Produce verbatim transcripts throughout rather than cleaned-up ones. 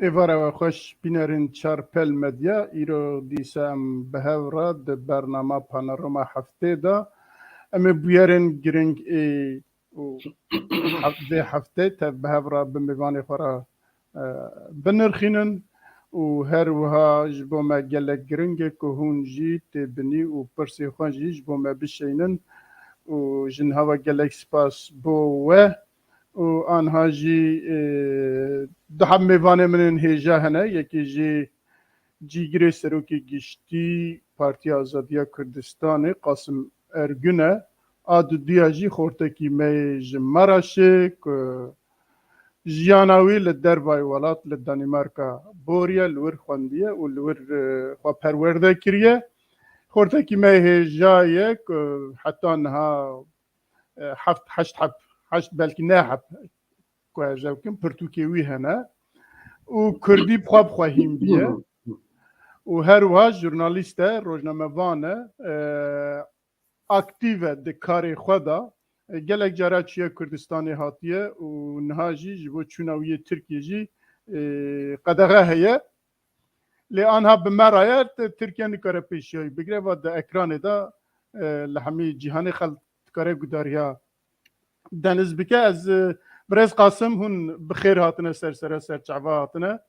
Êvara we xweş bînerên Çarpel Medya. Îro dîsa em bi hev re di bernama Panorama Heftê de em ê bûyerên giring ê û hev-, vê heftê tev bi hev re bi mêvanê xwe re, e, binirxînin û her wiha ji bo me gelek giring e ku hûn jî tê binî û pirsê xwe jî ji bo me bişeynin û ji niha ve gelek spas bo we. û anha jî, e, du heb mêvanê min ên hêja hene. Yekî jî cîgirê serokê giştî Partiya Azadiya Kurdistanê Qasim Ergün e. A duduya jî xortekî me yê ji Maraşê ku jiyana wî li dervayê welat li Danîmarka boriye, li wir xwendiye û li wir, e, xwe perwerde kiriye. Xortekî me hêja ye ku heta niha e, heft, heşt heb, heşt belkî neh heb ku ez ew kim, pirtûkê wî hene û kurdî bi xwe bi xwe hîn bîye û her wiha jurnalîst e, rojnamevan e, e, aktîv e di karê xwe de. E, gelek cara çûye Kurdistanê hatiye û niha jî ji bo çûna wî yê Tirkiyê jî, e, qedexe heye. Lê anha bi me re ye, Tirkiye nikare pêşiya wî bigire, va di ekranê de, e, li hemî cîhanê xelk dikare gudariya Deniz bike. Ez, e, birêz Qasim, hûn bi xêr hatine ser sere ser çava hatine.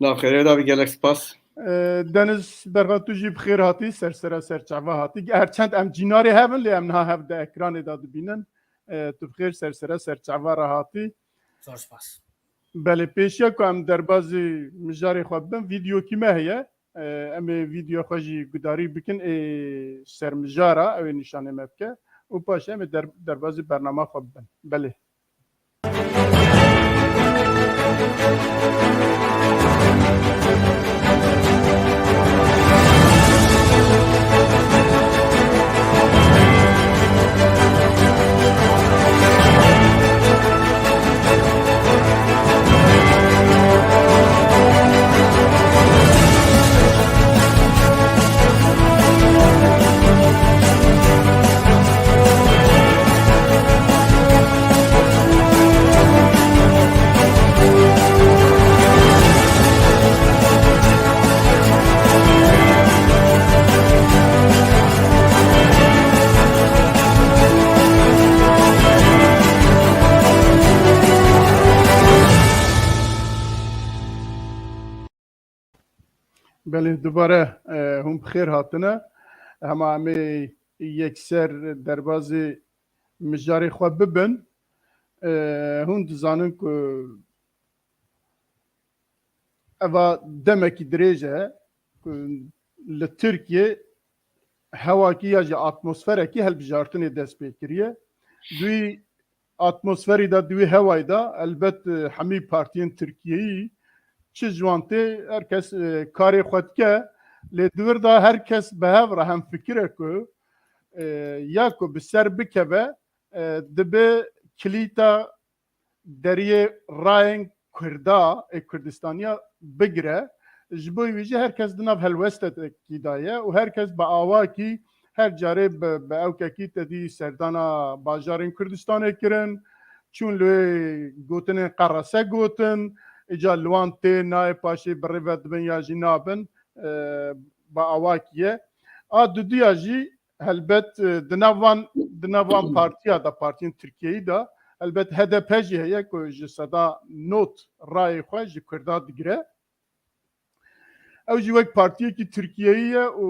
Nav xêrê de bi gelek spas. E, Deniz Berxan, tu jî bi xêr hatî, ser sere ser çava hatî. Her çend em cînarê hev in, lê em niha hev di ekranê de dibînin. E, tu bi xêr ser sere ser çava re hatî. Zor spas. Belê, pêşiya ku em derbazî mijarê xwe bibin, vîdeokî me heye. E, em ê vîdeo xwe jî gudarî bikin, ê ser mijara, ew ê nîşanê me bike û paşê em ê der-, derbazî bernama xwe bibin. Belê. Belê, dubare, e, hûn bi xêr hatine. Hema em ê yekser derbazê mijarê xwe bibin. E, hûn dizanin ku eva demekî dirêj e ku li Tirkiye hewakî ya jî atmosferekî helbijartinê dest pê kiriye. Di wî atmosferî de, di wî hewayî de, elbet, e, hemî partiyên Tirkiyeyî çi ji wan tê, her kes, e, karê xwe dike, lê di wir de her kes bi hev re hemfikir e ku, e, ya ku bi ser bikeve, e, dibe kilîta deriyê rayên Kurda, ê Kurdistaniya bigire. Ji bo wî jî her kes di nav helwestekî de ye û her kes bi awakî her carê bi, bi ewkekî te dî serdana bajarên Kurdistanê kirin, çûn li wê gotinên qerese gotin, îca li wan tê nayê paşê bi rê ve dibin ya jî nabin, e, bi awakî ye. A duduya jî helbet, e, di nav van, di nav van partiya de, partiyên Tirkiyeyî de, helbet H D P jî heye ku ji seda nod rayê xwe ji Kurda digire. Ew jî wek partiyekî Tirkiyeyî ye û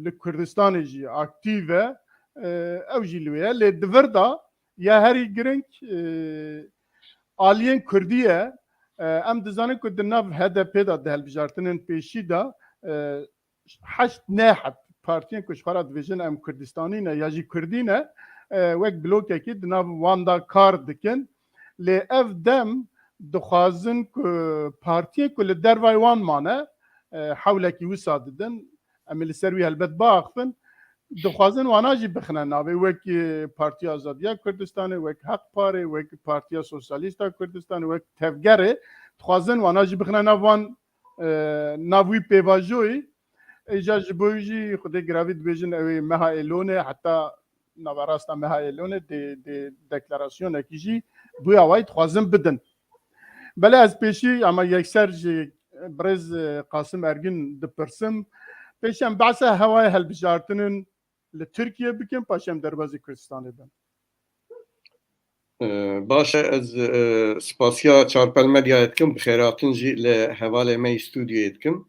li Kurdistanê jî aktîv e. E, ew jî li wê ye. Lê di vir de ya herî giring, e, aliyên Kurdî ye. E, em dizanin ku di nav H D P de, di hilbijartinên pêşî de, e, heşt neh heb partiyên ku ji xwe re dibêjin em Kurdistanî ne ya jî Kurdî ne, e, wek blokekî di nav wan de kar dikin. Lê ev dem dixwazin ku partiyên ku li dervayê wan mane, e, hewlekî wisa didin, em ê li ser wî helbet biaxivin, dixwazin wana jî bixine navê, wek, e, Partiya Azadiya Kurdistanê, wek Haq Parê, wek Partiya Sosyalîsta Kurdistanê, wek Tevgerê, dixwazin wana jî bixine nav wan, e, nav wî pêvajoyî. Îca ji bo wî jî Xwedê giravî dibêjin ew ê meha Êlonê, heta naverasta meha Êlonê dê, dê deklarasyonekî jî bûya wayî dixwazin bidin. Belê ez pêşî ama yekser ji birêz, e, Qasim Ergin dipirsim. Pêşî em behsa hewayê hilbijartinên li Tirkiye bikin, paşê em derbasî Kurdistanê bin. E, baş e, ez, e, spasiya Çarpel Medyayê dikim, bi xêr hatin jî li hevalê me yî stûdyoyê dikim.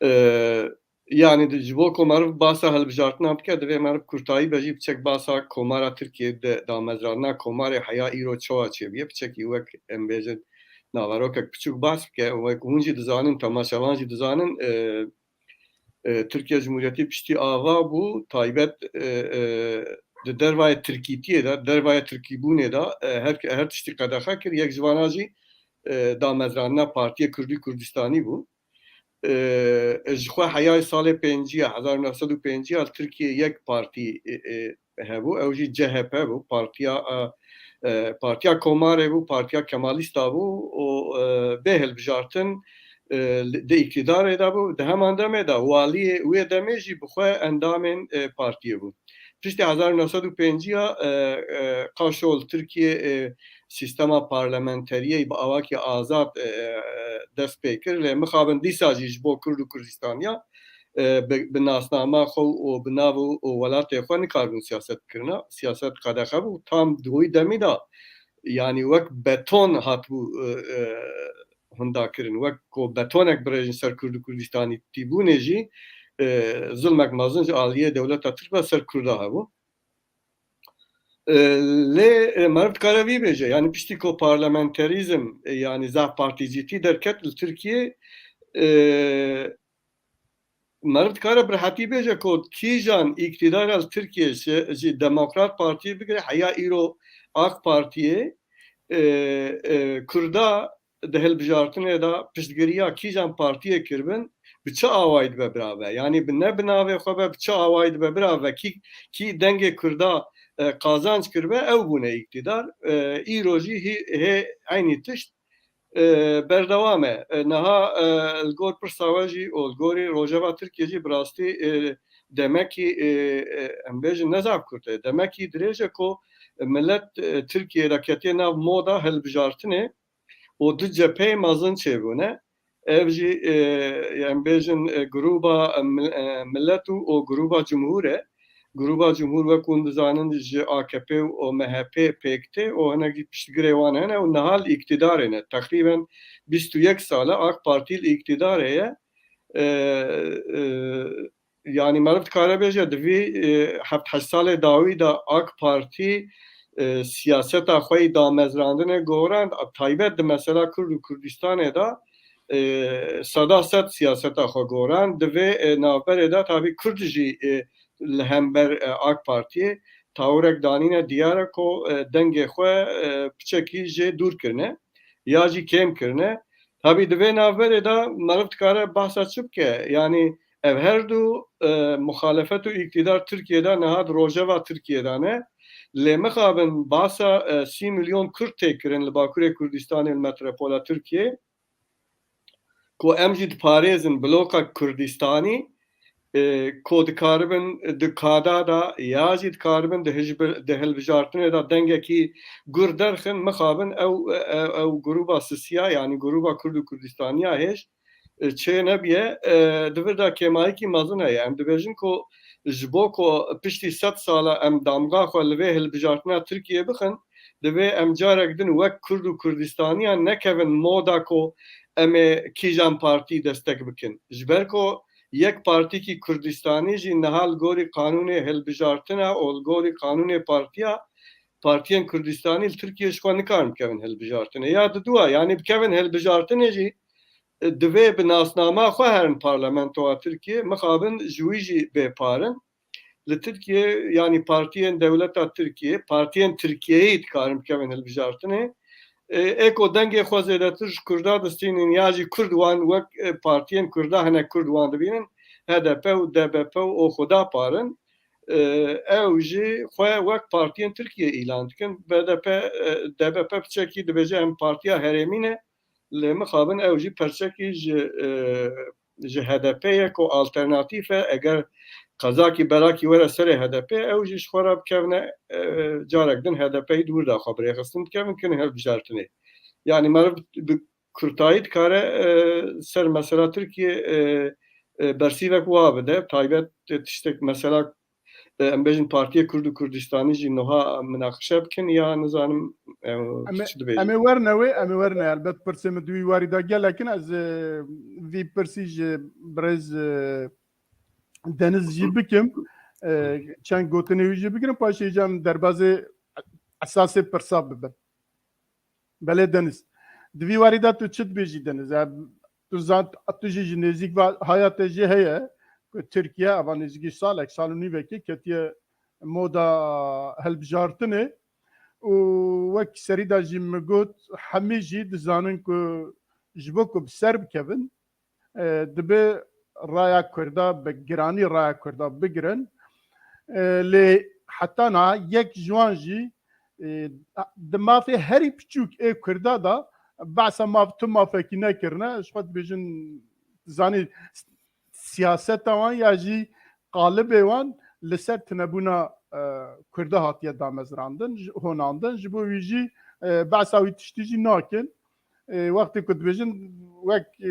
E, yanî di, ji bo ku meriv basa hilbijartina bike, divê meriv kurtayî be jî biçek basa Komara Tirkiye de, damezrandina Komarê heya îro çawa çêbûye, biçekî wek em bêjin naverokek piçûk bas bike, wek hûn jî dizanin, temaşevan jî dizanin, e, e, Tirkiye Cumhuriyetî piştî ava bû, taybet, e, e, di dervayê Tirkîtiyê de, dervayê Tirkîbûnê de, e, her, her tiştî qedexe kir, yek ji vana jî, e, damezrandina Partiyê Kurdî Kurdistanî bû. E, ji xwe heyayê salê pêncî ya, hezar û neh sed û pêncî ya li Tirkiyê yek partî, e, e, hebû, ew jî C H P bû, partiya, e, e, partiya Komarê bû, partiya Kemalîsta bû û, e, bê hilbijartin, e, li, di îktîdarê de bû. Di heman demê de waliyê wê demê jî bi xwe endamên, e, partiyê bû. Piştî hezar û neh sed û pêncî ya, e, e, qaşo li Tirkiyê, e, sîstema parlamenteriyê bi awakî azad, e, e, dest pê kir. Lê mixabin dîsa jî ji bo Kurd û Kurdistaniya, e, bi, bi nasnama xwe û bi nav û, û welatê xwe nikaribûn siyaset bikirina. Siyaset qedexe bû. Tam di wî demî de, yanî wek beton hatibû, e, e, hundakirin. Wek ku betonek birêjin ser Kurd û Kurdistanî tîbûnê jî, e, zilmek mezin ji aliyê dewleta Tirk ve ser Kurda hebû. E, lê, e, meriv dikare vî bêje, yanî piştî ku parlamenterîzm, e, yanî zaf partîcîtî derket li Tirkiyê, e, meriv dikare bi rehetî bêje ku kîjan îktîdara li Tirkiyê ji, ji Demokrat Partiyê bigire heya îro AK Partiyê, e, e, Kurda di hilbijartinê de piştgiriya kîjan partiyê kiribin, bi çi awayî dibe birave? Yanî bi ne bi navê xwe be, bi çi awayî dibe birave? Kî, kî dengê Kurda, e, qazanc kiribe, ew bûne îktîdar. E, îro jî hê, hê eynî tişt, e, berdewam e. E, niha, e, li gor pirsa we jî û li gorî rojeva Tirkiye jî bi rastî, e, demekî, e, e, em bêjin ne zaf kurt e. Demekî dirêj e ku milet, e, Tirkiyê de ketiye nav moda hilbijartinê û du cepheyê mezin çêbûne. Ev jî, e, em bêjin, e, grûba, e, mil-, e, milet û, û grûba cumhûr e. Grûba cumhûr wek hûn dizanin ji A K P û M H P pêk tê û hinek jî piştgirê wan hene û niha li îktîdarê ne. Teqrîben bîst û yek sal e AK Partî li îktîdarê ye. E, e, yanî meriv dikare bêje, di vî, e, heft heşt salê dawî de AK Partî, e, siyaseta xwe yî damezrandinê gorand, a, taybet di mesela Kurd û Kurdistanê de, e, seda sed siyaseta xwe gorand. Di vê, e, navberê de tabî Kurd jî, e, li hember, e, AK Partiyê tawirek danîne, diyar e ku, e, dengê xwe, e, piçekî jê dûr kirine ya jî kêm kirine. Tabî di vê navberê de meriv dikare behsa çi bike? Yanî ev her du, e, muxalefet û îktîdar Tirkiye de niha di rojeva Tirkiye de ne. Lê mixabin behsa, e, sî milyon Kurd tê kirin li Bakurê Kurdistanê, li metropola Tirkiye, ku em jî diparêzin bloka Kurdistanî, e, ku dikaribin di kada de ya jî dikaribin di hijbir-, di hilbijartinê de dengekî gur derxin, mixabin ew, ew, ew grûba sisiya, yanî grûba Kurd û Kurdistaniya hêj, e, çê nebiye. E, di vir de kêmayîkî mezin heye. Em dibêjin ku ji bo ku piştî sed sala em damga xwe li vê hilbijartina Tirkiyê bixin, divê em carek din wek Kurd û Kurdistaniyan nekevin moda ku em ê kîjan partî destek bikin. Ji ber ku yek partîkî Kurdistanî jî niha li gorî qanûnê hilbijartina û li gorî qanûnê partiya, partiyên Kurdistanî li Tirkiye ji xwe nikarin bikevin hilbijartinê. Ya didua, yanî bikevin hilbijartinê jî, e, divê bi nasnama xwe herin parlamentoya Tirkiye, mixabin ji wî jî bê par in. Li Tirkiye, yanî partiyên dewleta Tirkiye, partiyên Tirkiyeyî dikarin bikevin hilbijartinê. E, ê ku dengê xwe zêdetir ji Kurda distînin ya jî Kurd wan wek, e, partiyên Kurda hinek Kurd wan dibînin, H D P û D B P û Oxuda par in. E, ew jî xwe wek partiyên Tirkiye îlan dikin. B D P, e, D B P piçekî dibêje em partiya herêmî ne, lê mixabin ew jî perçekî ji, e, ji H D P ye ku alternatîf e. Eger qezakî berakî were serê H D P, ew jî ji xwe re bikevine, e, carek din H D P'yî di wir de xwe bi rêxistin dikevin, kirin hilbijartinê. Yani meriv bi kurtayî dikare e, ser mesela Tirkiye e, e, bersîvek wa bide. Taybet e, tiştek mesela e, em bêjin Partiya Kurd û Kurdistanî jî nuha minaqeşe bikin ya nizanim e, Em ê, çi dibêjin? Em ê werne wê, em ê werne. Elbet pirsê min di wî warî de gelek in. Ez e, vî pirsî ji birêz e, Deniz jî bikim. E, çend gotinê wî jî bigirim. Paşê jî em derbazê esasê pirsa bibin. Belê Deniz. Di vî warî de tu çi dibêjî Deniz? E, tu zan, tu jî ji nêzîk ve haya te jî heye ku Tirkiye eva nêzîkî salek, sal û nîvekê ketiye moda hilbijartinê û wek serî de jî min got, hemî jî dizanin ku ji bo ku bi ser bikevin, e, dibe raya Kurda bi giranî raya Kurda bigirin. E, lê heta niha yek ji wan jî e, di mafê herî piçûk ê Kurda de behsa maf, tu mafekî nekirine. Ji xwe dibêjin, zanî, siyaseta wan ya jî qalibê wan li ser tunebûna e, Kurda hatiye damezrandin, ji, honandin. Ji bo wî jî e, behsa wî tiştî jî nakin. E, wextê ku dibêjin wek e,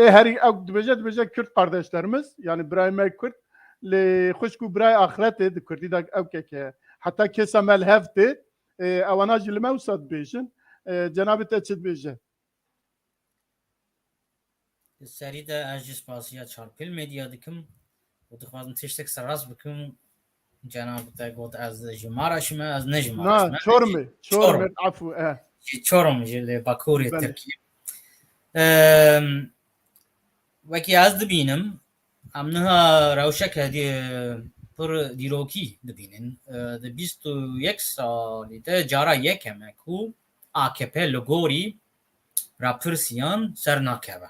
ê herî ew dibêje, dibêje Kürt kardeşlerimiz, yani birayê me Kurd, lê xwişk û birayê axretê di Kurdî de ew keke. Heta kêsa me li hev tê, e, ewana jî li me wisa dibêjin. E, cenabê te çi dibêje? Li serî de ez jî spasiya Çarpêl Medya dikim û dixwazim tiştek serast bikim. Cenab te got ez ji Maraşî me, ez ne ji Maraşî me. Na, Çorumê, Çorumê, efû, e. Ji Çorum, ji li Bakurê Tirkiyê. Em, wekî ez dibînim, em niha rewşeke dî-, pir dîrokî dibînin. E, di bîst û yek salî de cara yek e me ku A K P li gorî rapirsiyan ser nakeve.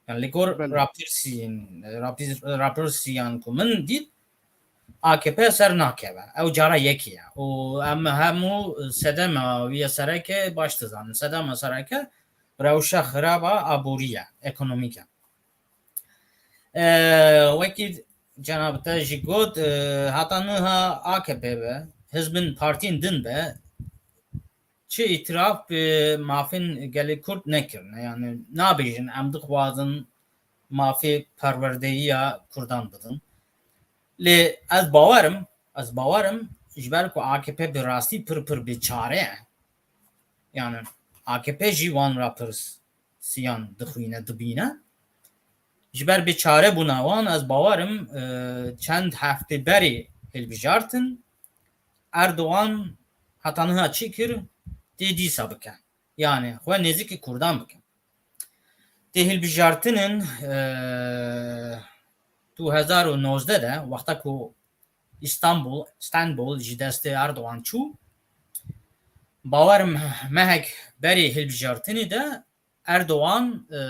Yani li gor Belê. rapirsiyên, rapir-, rapirsiyan ku min dît, A K P ser nakeve. Ew cara yekî ye. Û em hemû sedema wî ye sereke baş dizanin. Sedema sereke rewşa xirab a aborî ye, ekonomîk e. E, wekî cenab te jî got, e, heta niha A K P be, hizbin partiyên din be, çi îtiraf bi mafên gelê Kurd nekirine. Yani nabêjin em dixwazin mafê perwerdeyiya Kurdan bidin. Lê ez bawerim, ez bawerim ji ber ku A K P bi rastî pir pir bêçare ye. Yani A K P jî wan rapirsiyan dixwîne, dibîne. Ji ber bêçarebûna wan ez bawerim, e, çend heftê berê hilbijartin, Erdogan heta niha çi kir, tê dîsa bike. Yani xwe nêzîkî Kurdan bike. Tê hilbijartinên, e, du hezar û nozdeh de, wexta ku Îstanbul, Stenbul ji destê Erdogan çû, bawerim mehek berê hilbijartinê de Erdogan, e,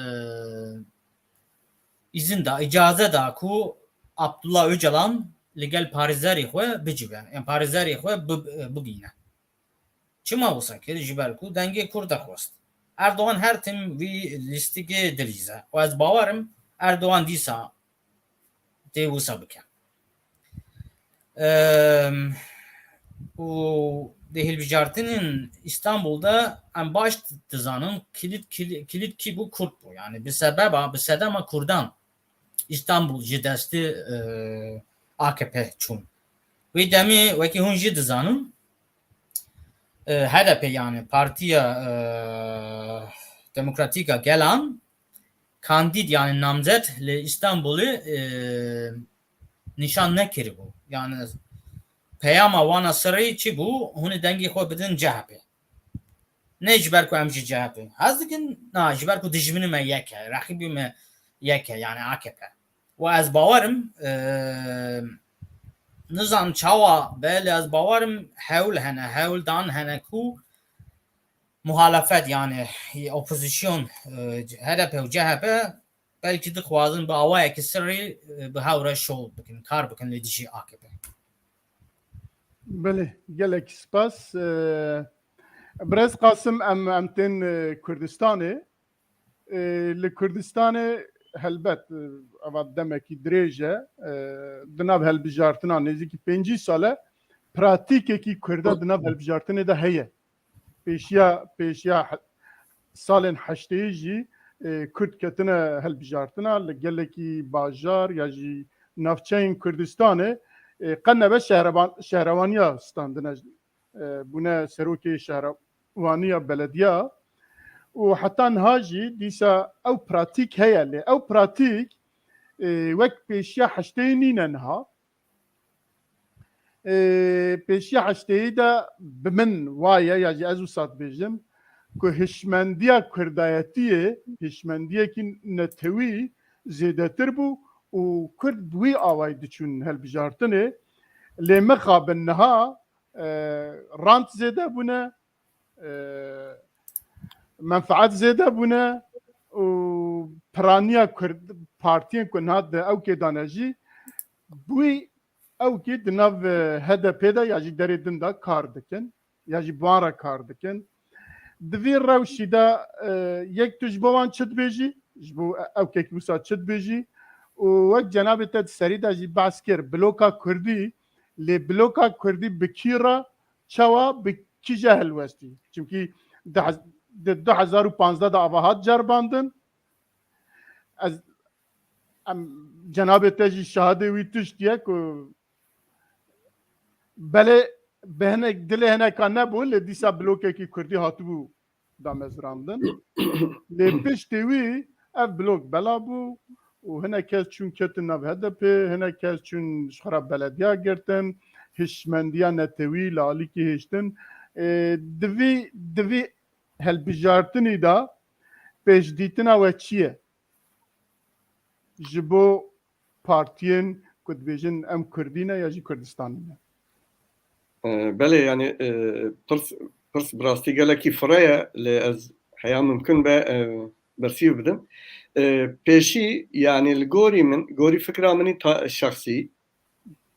îzin da, îcaze da ku Abdullah Öcalan li gel parêzerê xwe bicive, yani parêzerê xwe bi-, bibîne. Çima wisa kir? Ji ber ku dengê Kurd dixwest. Erdogan her tim vî lîstikê dilîze. Û ez bawerim Erdogan dîsa tê wisa bike. Em, û di hilbijartinên Îstanbul de em baş dizanin kilît, kilît, kilît kî bû? Kurd bû. Yani bi sebeba, bi sedema Kurdan Îstanbul ji destê, e, A K P çûn. Wê demê wekî hûn jî dizanin, e, H D P yani Partiya, e, Demokratîk a Gelan kandîd yani namzet li Îstanbulê, e, nîşan nekiribû. Yani peyama wana serî çi bû? Hûn ê dengê xwe bidin C H P. Ne ji ber ku em ji C H P hez dikin, na, ji ber ku dijminê me yek e, reqîbê me yek e, yani A K P. Û ez bawerim, e, nizan çawa be, lê ez bawerim hewl hene, hewl dan hene ku muhalefet, yani opozisyon, e, H D P û C H P belkî dixwazin bi awayekî sirrî, e, bi hev re şol bikin, kar bikin li dijî A K P. Belê, gelek spas. E, Birêz Qasim, em, em tên, e, Kurdistanê. E, li Kurdistanê helbet, e, eva demekî dirêj e. E, di nav helbijartina nêzîkî pêncî sal e, pratîkekî Kurda di nav helbijartinê de heye. Pêşiya, pêşiya he-, salên heşteyî jî, e, Kurd ketine hilbijartina, li gelekî bajar ya jî navçeyên Kurdistanê, e, qe nebe şehrevan-, şehrewaniya standine, e, bûne serokê şehrewaniya belediya û heta niha jî dîsa ew pratîk heye, lê ew pratîk, e, wek pêşiya heşteyî nîne niha. E, pêşiya heşteyî de bi min waye, ya jî ez wisa dibêjim, ku hişmendiya kurdayetiyê, hişmendiyekî netewî zêdetir bû û Kurd bi wî awayî diçûn hilbijartinê. Lê mixabin niha, e, rant zêde bûne, e, menfaet zêde bûne û piraniya Kurd, partiyên ku niha di ewkê de ne jî, bi wî ewkî di nav, e, H D P de ya jî derê din de kar dikin, ya jî bi wan re kar dikin. Di vî rewşî de, e, yek tu ji bo wan çi dibêjî, ji bo ewkek wisa çi dibêjî û wek cenabê te di serî de jî behs kir, bloka Kurdî, lê bloka Kurdî bi kî re, çawa, bi kîje helwestî? Çimkî di hez-, di du hezar û panzdeh de ava hat ceribandin. Ez, em, cenabê te jî şahidê wî tişt ye ku belê bi hinek, dilê hineka nebû, lê dîsa blokekî Kurdî hatibû damezrandin. Lê piştî wî ev blok bela bû û hinek kes çûn ketin nav H D P, hinek kes çûn ji xwe re belediya girtin, hişmendiya netewî li alîkî hiştin. Ê, di vî, di vî hilbijartinî de pêşdîtina we çi ye? Ji bo partiyên ku dibêjin em Kurdî ne ya jî Kurdistanî ne? E, belê, yani, e, pirs, pirs bi rastî gelekî firre ye, lê ez heya mimkun be, e, bersîv bidim. E, pêşî, yani, li gorî min, gorî fikra min î ta-, şexsî,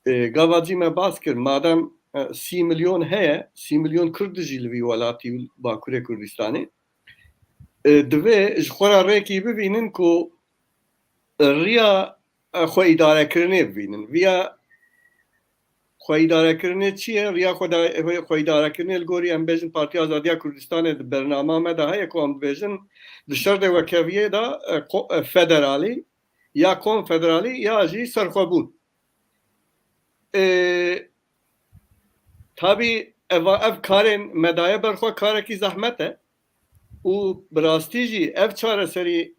e, gava cî me bas kir, madem, e, sî milyon heye, sî milyon Kurd dijî li vî welatî û Bakurê Kurdistanê, e, divê ji xwe re rêkî bibînin ku riya, e, xwe îdarekirinê bibînin. Viya xwe îdarekirinê çi ye? Riya xwe da-, xwe îdarekirinê li gorî, em bêjin, Partiya Azadiya Kurdistanê di bernama me de heye ku em dibêjin di şerdê wekeviyê de, e, ko-, e, federalî ya konfederalî ya jî serxwebûn. E, tabî ev, ev karên me daye ber xwe karekî zehmet e û bi rastî jî ev çareserî,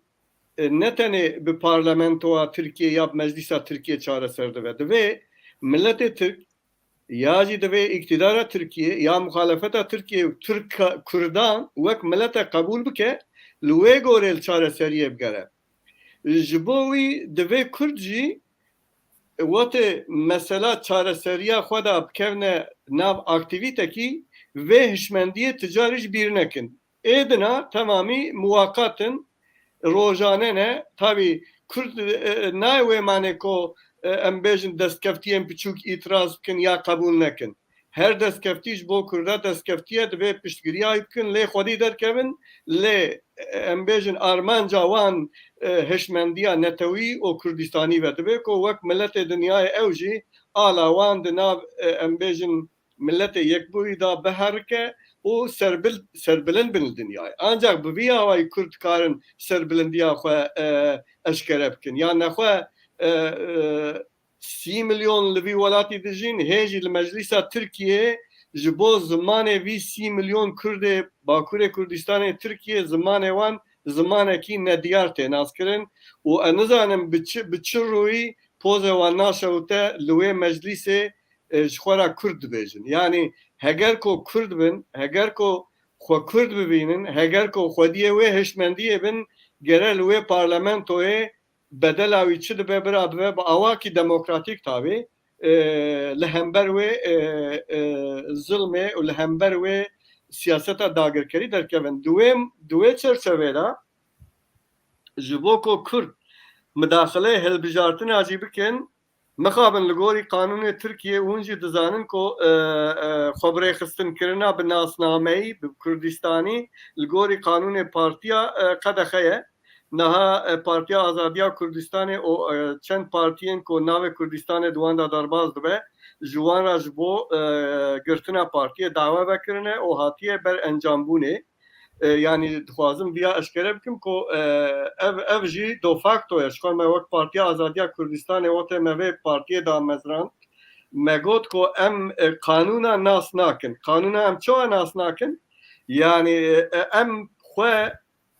e, ne tenê bi parlamentoya Tirkiyê ya bi meclîsa Tirkiyê çareser dibe. Divê miletê Tirk ya jî divê îktidara Tirkiyê ya muxalefeta Tirkiyê û Tirk-, Kurdan wek milete qebûl bike, li wê gorê li çareseriyê bigere. Ji bo wî divê Kurd jî wextê mesela çareseriya xwe de bikevne nav aktîvîtekî, vê hişmendiyê ti carî ji bîr nekin. Ê dina temamî muwaqat in, rojane ne. Tabî Kurd, e, e, nayê wê manê ku, e, em bêjin destkeftiyên piçûk îtiraz bikin ya qebûl nekin. Her destkeftî ji bo Kurda destkeftî ye, divê piştgiriya wî bikin, lê xwedî derkevin, lê, e, em bêjin armanca wan, e, hişmendiya netewî û Kurdistanî ve dibe ku wek miletê dinyayê ew jî ala wan di nav, e, em bêjin, Miletê Yekbûyî de biherike û serbil-, serbilind bin li dinyayê. Ancak bi vî awayî Kurd dikarin serbilindiya xwe, e, eşkere bikin. Ya nexwe, e, e, sî milyon li vî welatî dijîn, hê jî li Meclîsa Tirkiyê ji bo zimanê vî sî milyon Kurdê Bakurê Kurdistanê Tirkiyê zimanê wan zimanekî nediyar tê naskirin û ez nizanim bi çi, bi çi rûyî pozê wan naşewite li wê meclîsê, e, ji xwe re Kurd dibêjin. Yanî heger ku Kurd bin, heger ku xwe Kurd bibînin, heger ku xwediyê wê hişmendiyê bin, gere li wê parlamentoyê bedela wî çi dibe bira bibe bi awakî demokratîk tabî, e, li hember wê, e, e, zilmê û li hember wê siyaseta dagirkerî derkevin. Di wê, di wê çerçevê de ji bo ku Kurd midaxileyê hilbijartina jî bikin, mixabin li gorî qanûnê Tirkiyê, hûn jî dizanin ku, e, e, xwebirêxistinkirina bi nasnameyî, bi Kurdistanî, li gorî qanûnê partiya, e, qedexe ye. Niha, e, Partiya Azadiya Kurdistanê û, e, çend partiyên ku navê Kurdistanê di wan de derbas dibe, ji wan re ji bo, e, girtina partiyê dawe vekirine û hatiye ber encambûnê. E, yanî dixwazim viya eşkere bikim ku, e, ev, ev jî de facto ye. Ji xwe me wek Partiya Azadiya Kurdistanê wextê me vê partiyê damezrand, me got ku em, e, qanûna nas nakin. Qanûna em çawa nas nakin? Yanî, e, em xwe,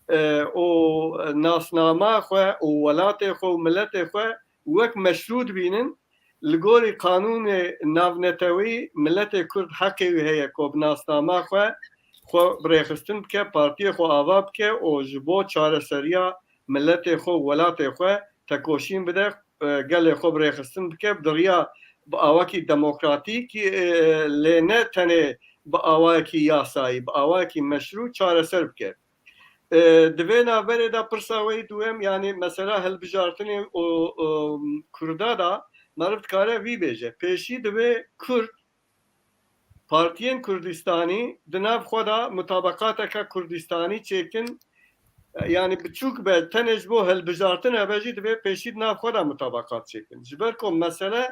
e, û nasnama xwe û welatê xwe û miletê xwe wek meşrû dibînin. Li gorî qanûnê navnetewî miletê Kurd heqê wî heye ku bi nasnama xwe, xwe birêxistin bike, partiyê xwe ava bike û ji bo çareseriya miletê xwe û welatê xwe tekoşîn bide, e, gelê xwe birêxistin bike, bi riya, bi awakî demokratîk, e, lê ne tenê bi awayekî yasayî, bi awayekî meşrû çareser bike. E, di vê navberê de pirsa we yî duwem, yanî mesela hilbijartinê û, û Kurda de meriv dikare vî bêje. Pêşî divê Kurd, partiyên Kurdistanî di nav xwe de mutabaqateke Kurdistanî çêkin, yanî biçûk be, tenê ji bo hilbijartin hebe jî divê pêşî di nav xwe de mutabaqat çêkin. Ji ber ku mesele,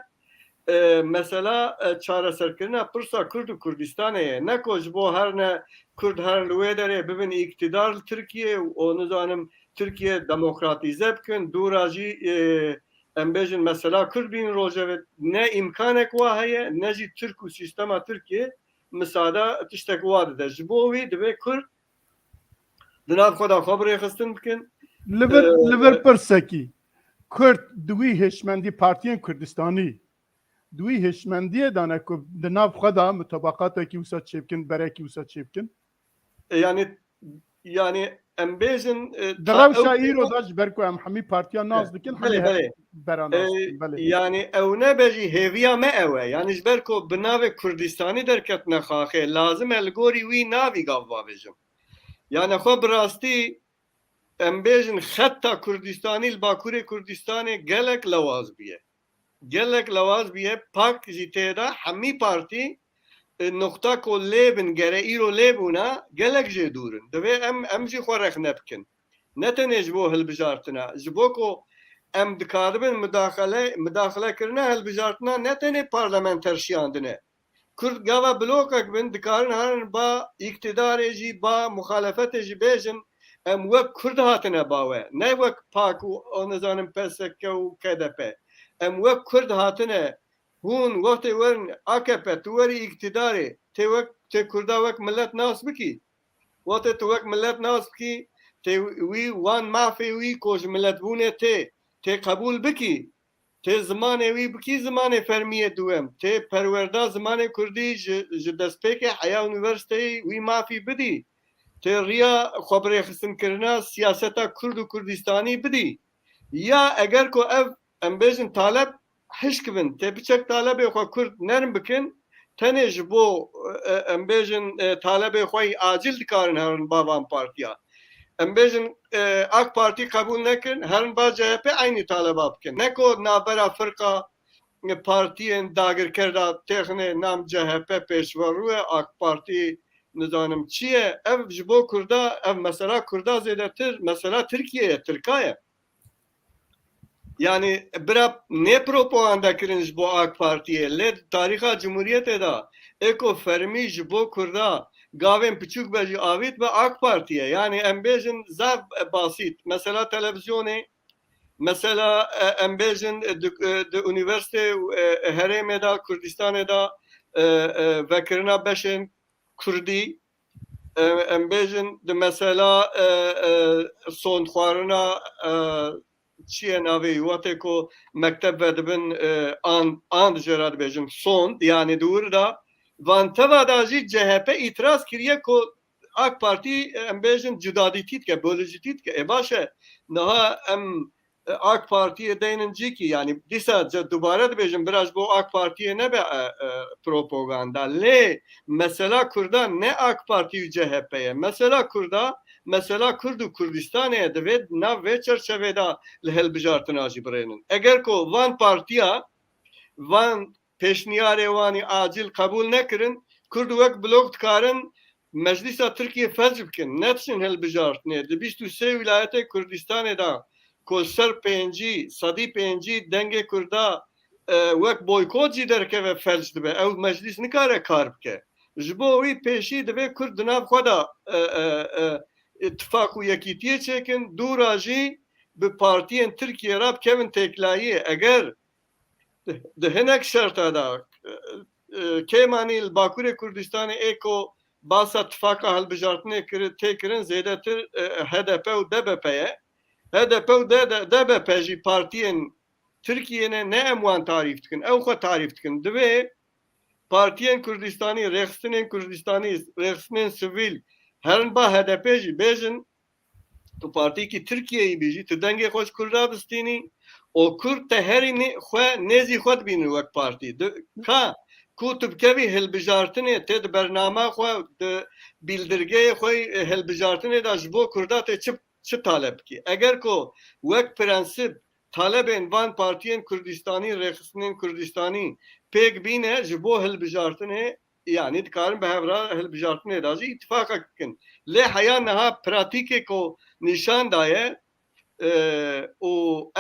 e, mesela, e, çareserkirina pirsa Kurd û Kurdistanê ye. Ne ku ji bo her ne Kurd her li wê derê bibin îktidar li Tirkiye û, û nizanim Tirkiye demokratîze bikin, dûra jî, e, em bêjin mesela Kurd bînin rojevê. Ne îmkanek wa heye, ne jî Tirk û sîstema Tirkiye misada tiştek wa dide. Ji bo wî divê Kurd di nav xwe de xwe birêxistin bikin. Li vir, Ee, li vir pirsekî, Kurd di wî hêşmendî, partiyên Kurdistanî di wî hêşmendiyê de ne ku di nav xwe de mutabaqatekî wisa çêbikin, berekî wisa çêbikin? E, yani, yani em bêjin, e, Di ta rewşa ew îro de ji ber ku em hemî partiya nas dikin, Belê, hemî belê. bera nas E, dikin, belê. Yani ew ne be jî hêviya me ew e. Yani ji ber ku bi navê Kurdistanî derketine xaxê, lazim e li gorî wî navî gav bavêjim. Yani xwe bi rastî em bêjin xeta Kurdistanî li Bakurê Kurdistanê gelek lewaz bûye. Gelek lewaz bûye, pak jî tê de hemî partî, e, nuqta ku lê bin, gere îro lê bûna, gelek jê dûr in. Divê em, em jî xwe rexne bikin. Ne tenê ji bo hilbijartina, ji bo ku em dikaribin mudaxele, mudaxilekirina hilbijartina ne tenê parlamenter şiyandin e. Kurd gava blokek bin, dikarin herin ba îktidarê jî, ba muxalefetê jî bêjin, em wek Kurd hatine ba we, ne wek pak û, û nizanim P S K û K D P. Em wek Kurd hatine, hûn wextê werin A K P, tu werî îktidarê, tê wek, tê Kurda wek milet nas bikî. Wextê tu wek milet nas bikî, tê wî wan mafê wî ku ji miletbûnê tê, tê qebûl bikî, tê zimanê wî bikî zimanê fermiyê duwem, tê perwerda zimanê kurdî ji, ji destpêkê heya unîversîteyî wî mafî bidî, tê riya xwebirêxistinkirina siyaseta kurd û kurdistanî bidî. Ya eger ku ev, em bêjin, taleb hişk bin, tê piçek talebê xwe kurd nerm bikin, tenê ji bo, e, em bêjin, e, talebê xwe yî acil dikarin herin ba van partiya. Em bêjin, e, AK Partî qebûl nekin, herin ba C H P eynî taleba bikin. Ne ku navbera firqa, e, partiyên dagirker de têxine nam C H P pêşverû ye, AK Partî nizanim çi ye. Ev ji bo Kurda, ev mesela Kurda zêdetir, mesela Tirkiye ye, Tirka ye. Yani bira ne propaganda kirin ji bo AK Partiyê, lê di tarîxa Cumhuriyetê de ê ku fermî ji bo Kurda gavên piçûk be jî avît be AK Partiye. Yani em bêjin zaf basît. Mesela televizyonê, mesela, e, em bêjin, e, di, e, di unîversîtê, e, herêmê de, Kurdistanê de, e, e, vekirina beşên Kurdî, e, em bêjin di mesela, e, e, sondxwarina, e, çi ye navê wî, wextê ku mekteb vedibin, e, an, an jê re dibêjin sond, yani di wir de, van teva de jî C H P îtiraz kiriye ku AK Partî, e, em bêjin cudadîtî dike, bölücîtî dike. Ê baş e, niha em, e, AK Partiyê deynin cîkî, yani dîsa ce-, dubare dibêjin, bira ji bo AK Partiyê nebe, e, e, propaganda. Lê mesela Kurda ne AK Partî û C H P ye. Mesela Kurda, mesela Kurd û Kurdistanê ye. Divê nav vê çerçevê de li hilbijartina jî birênin. Eger ku van partiya, van pêşniyarê wanî acil qebûl nekirin, Kurd wek blok dikarin Meclisa Tirkiye felc bikin, nediçin hilbijartinê. Di bîst û sê wîlayetê Kurdistanê de ku ser pêncî, sedî pêncî dengê Kurda, e, wek boykot jî derkeve, felc dibe. Ew meclis nikare kar bike. Ji bo wî pêşî divê Kurd di nav xwe de, e, e, e, tifak û yekîtiyê çêkin, dûra jî bi partiyên Tirkiyê re bikevin têkilahiyê. Eger di, di hinek şerta de, e, e, kêmanî li Bakurê Kurdistanê ê ku basa tifaka hilbijartinê kiri-, tê kirin zêdetir, e, H D P û D B P ye. H D P û D-, D-, D B P jî partiyên Tirkiyê ne, ne em wan tarîf dikin, ew xwe tarîf dikin. Divê partiyên Kurdistanî, rêxistinên Kurdistanî, rêxistinên sivîl, herin ba H D P jî bêjin, tu partiyekî Tirkiyeyî bî jî, tu dengê xwe ji Kurda bistînî û Kurd te herî nê-, xwe nêzî xwe dibînin wek partî. Di-, ka ku tu bikevî hilbijartinê, tê di bernama xwe, di bîldirgeyê xwe, e, hilbijartinê de ji bo Kurda tê çi, çi taleb bikî? Eger ku wek prensîp talebên van partiyên Kurdistanî, rêxistinên Kurdistanî pêk bîne ji bo hilbijartinê, yanî dikarin bi hev re hilbijartinê de jî îtifaqek bikin. Lê heya niha pratîkê ku nîşan daye, e, û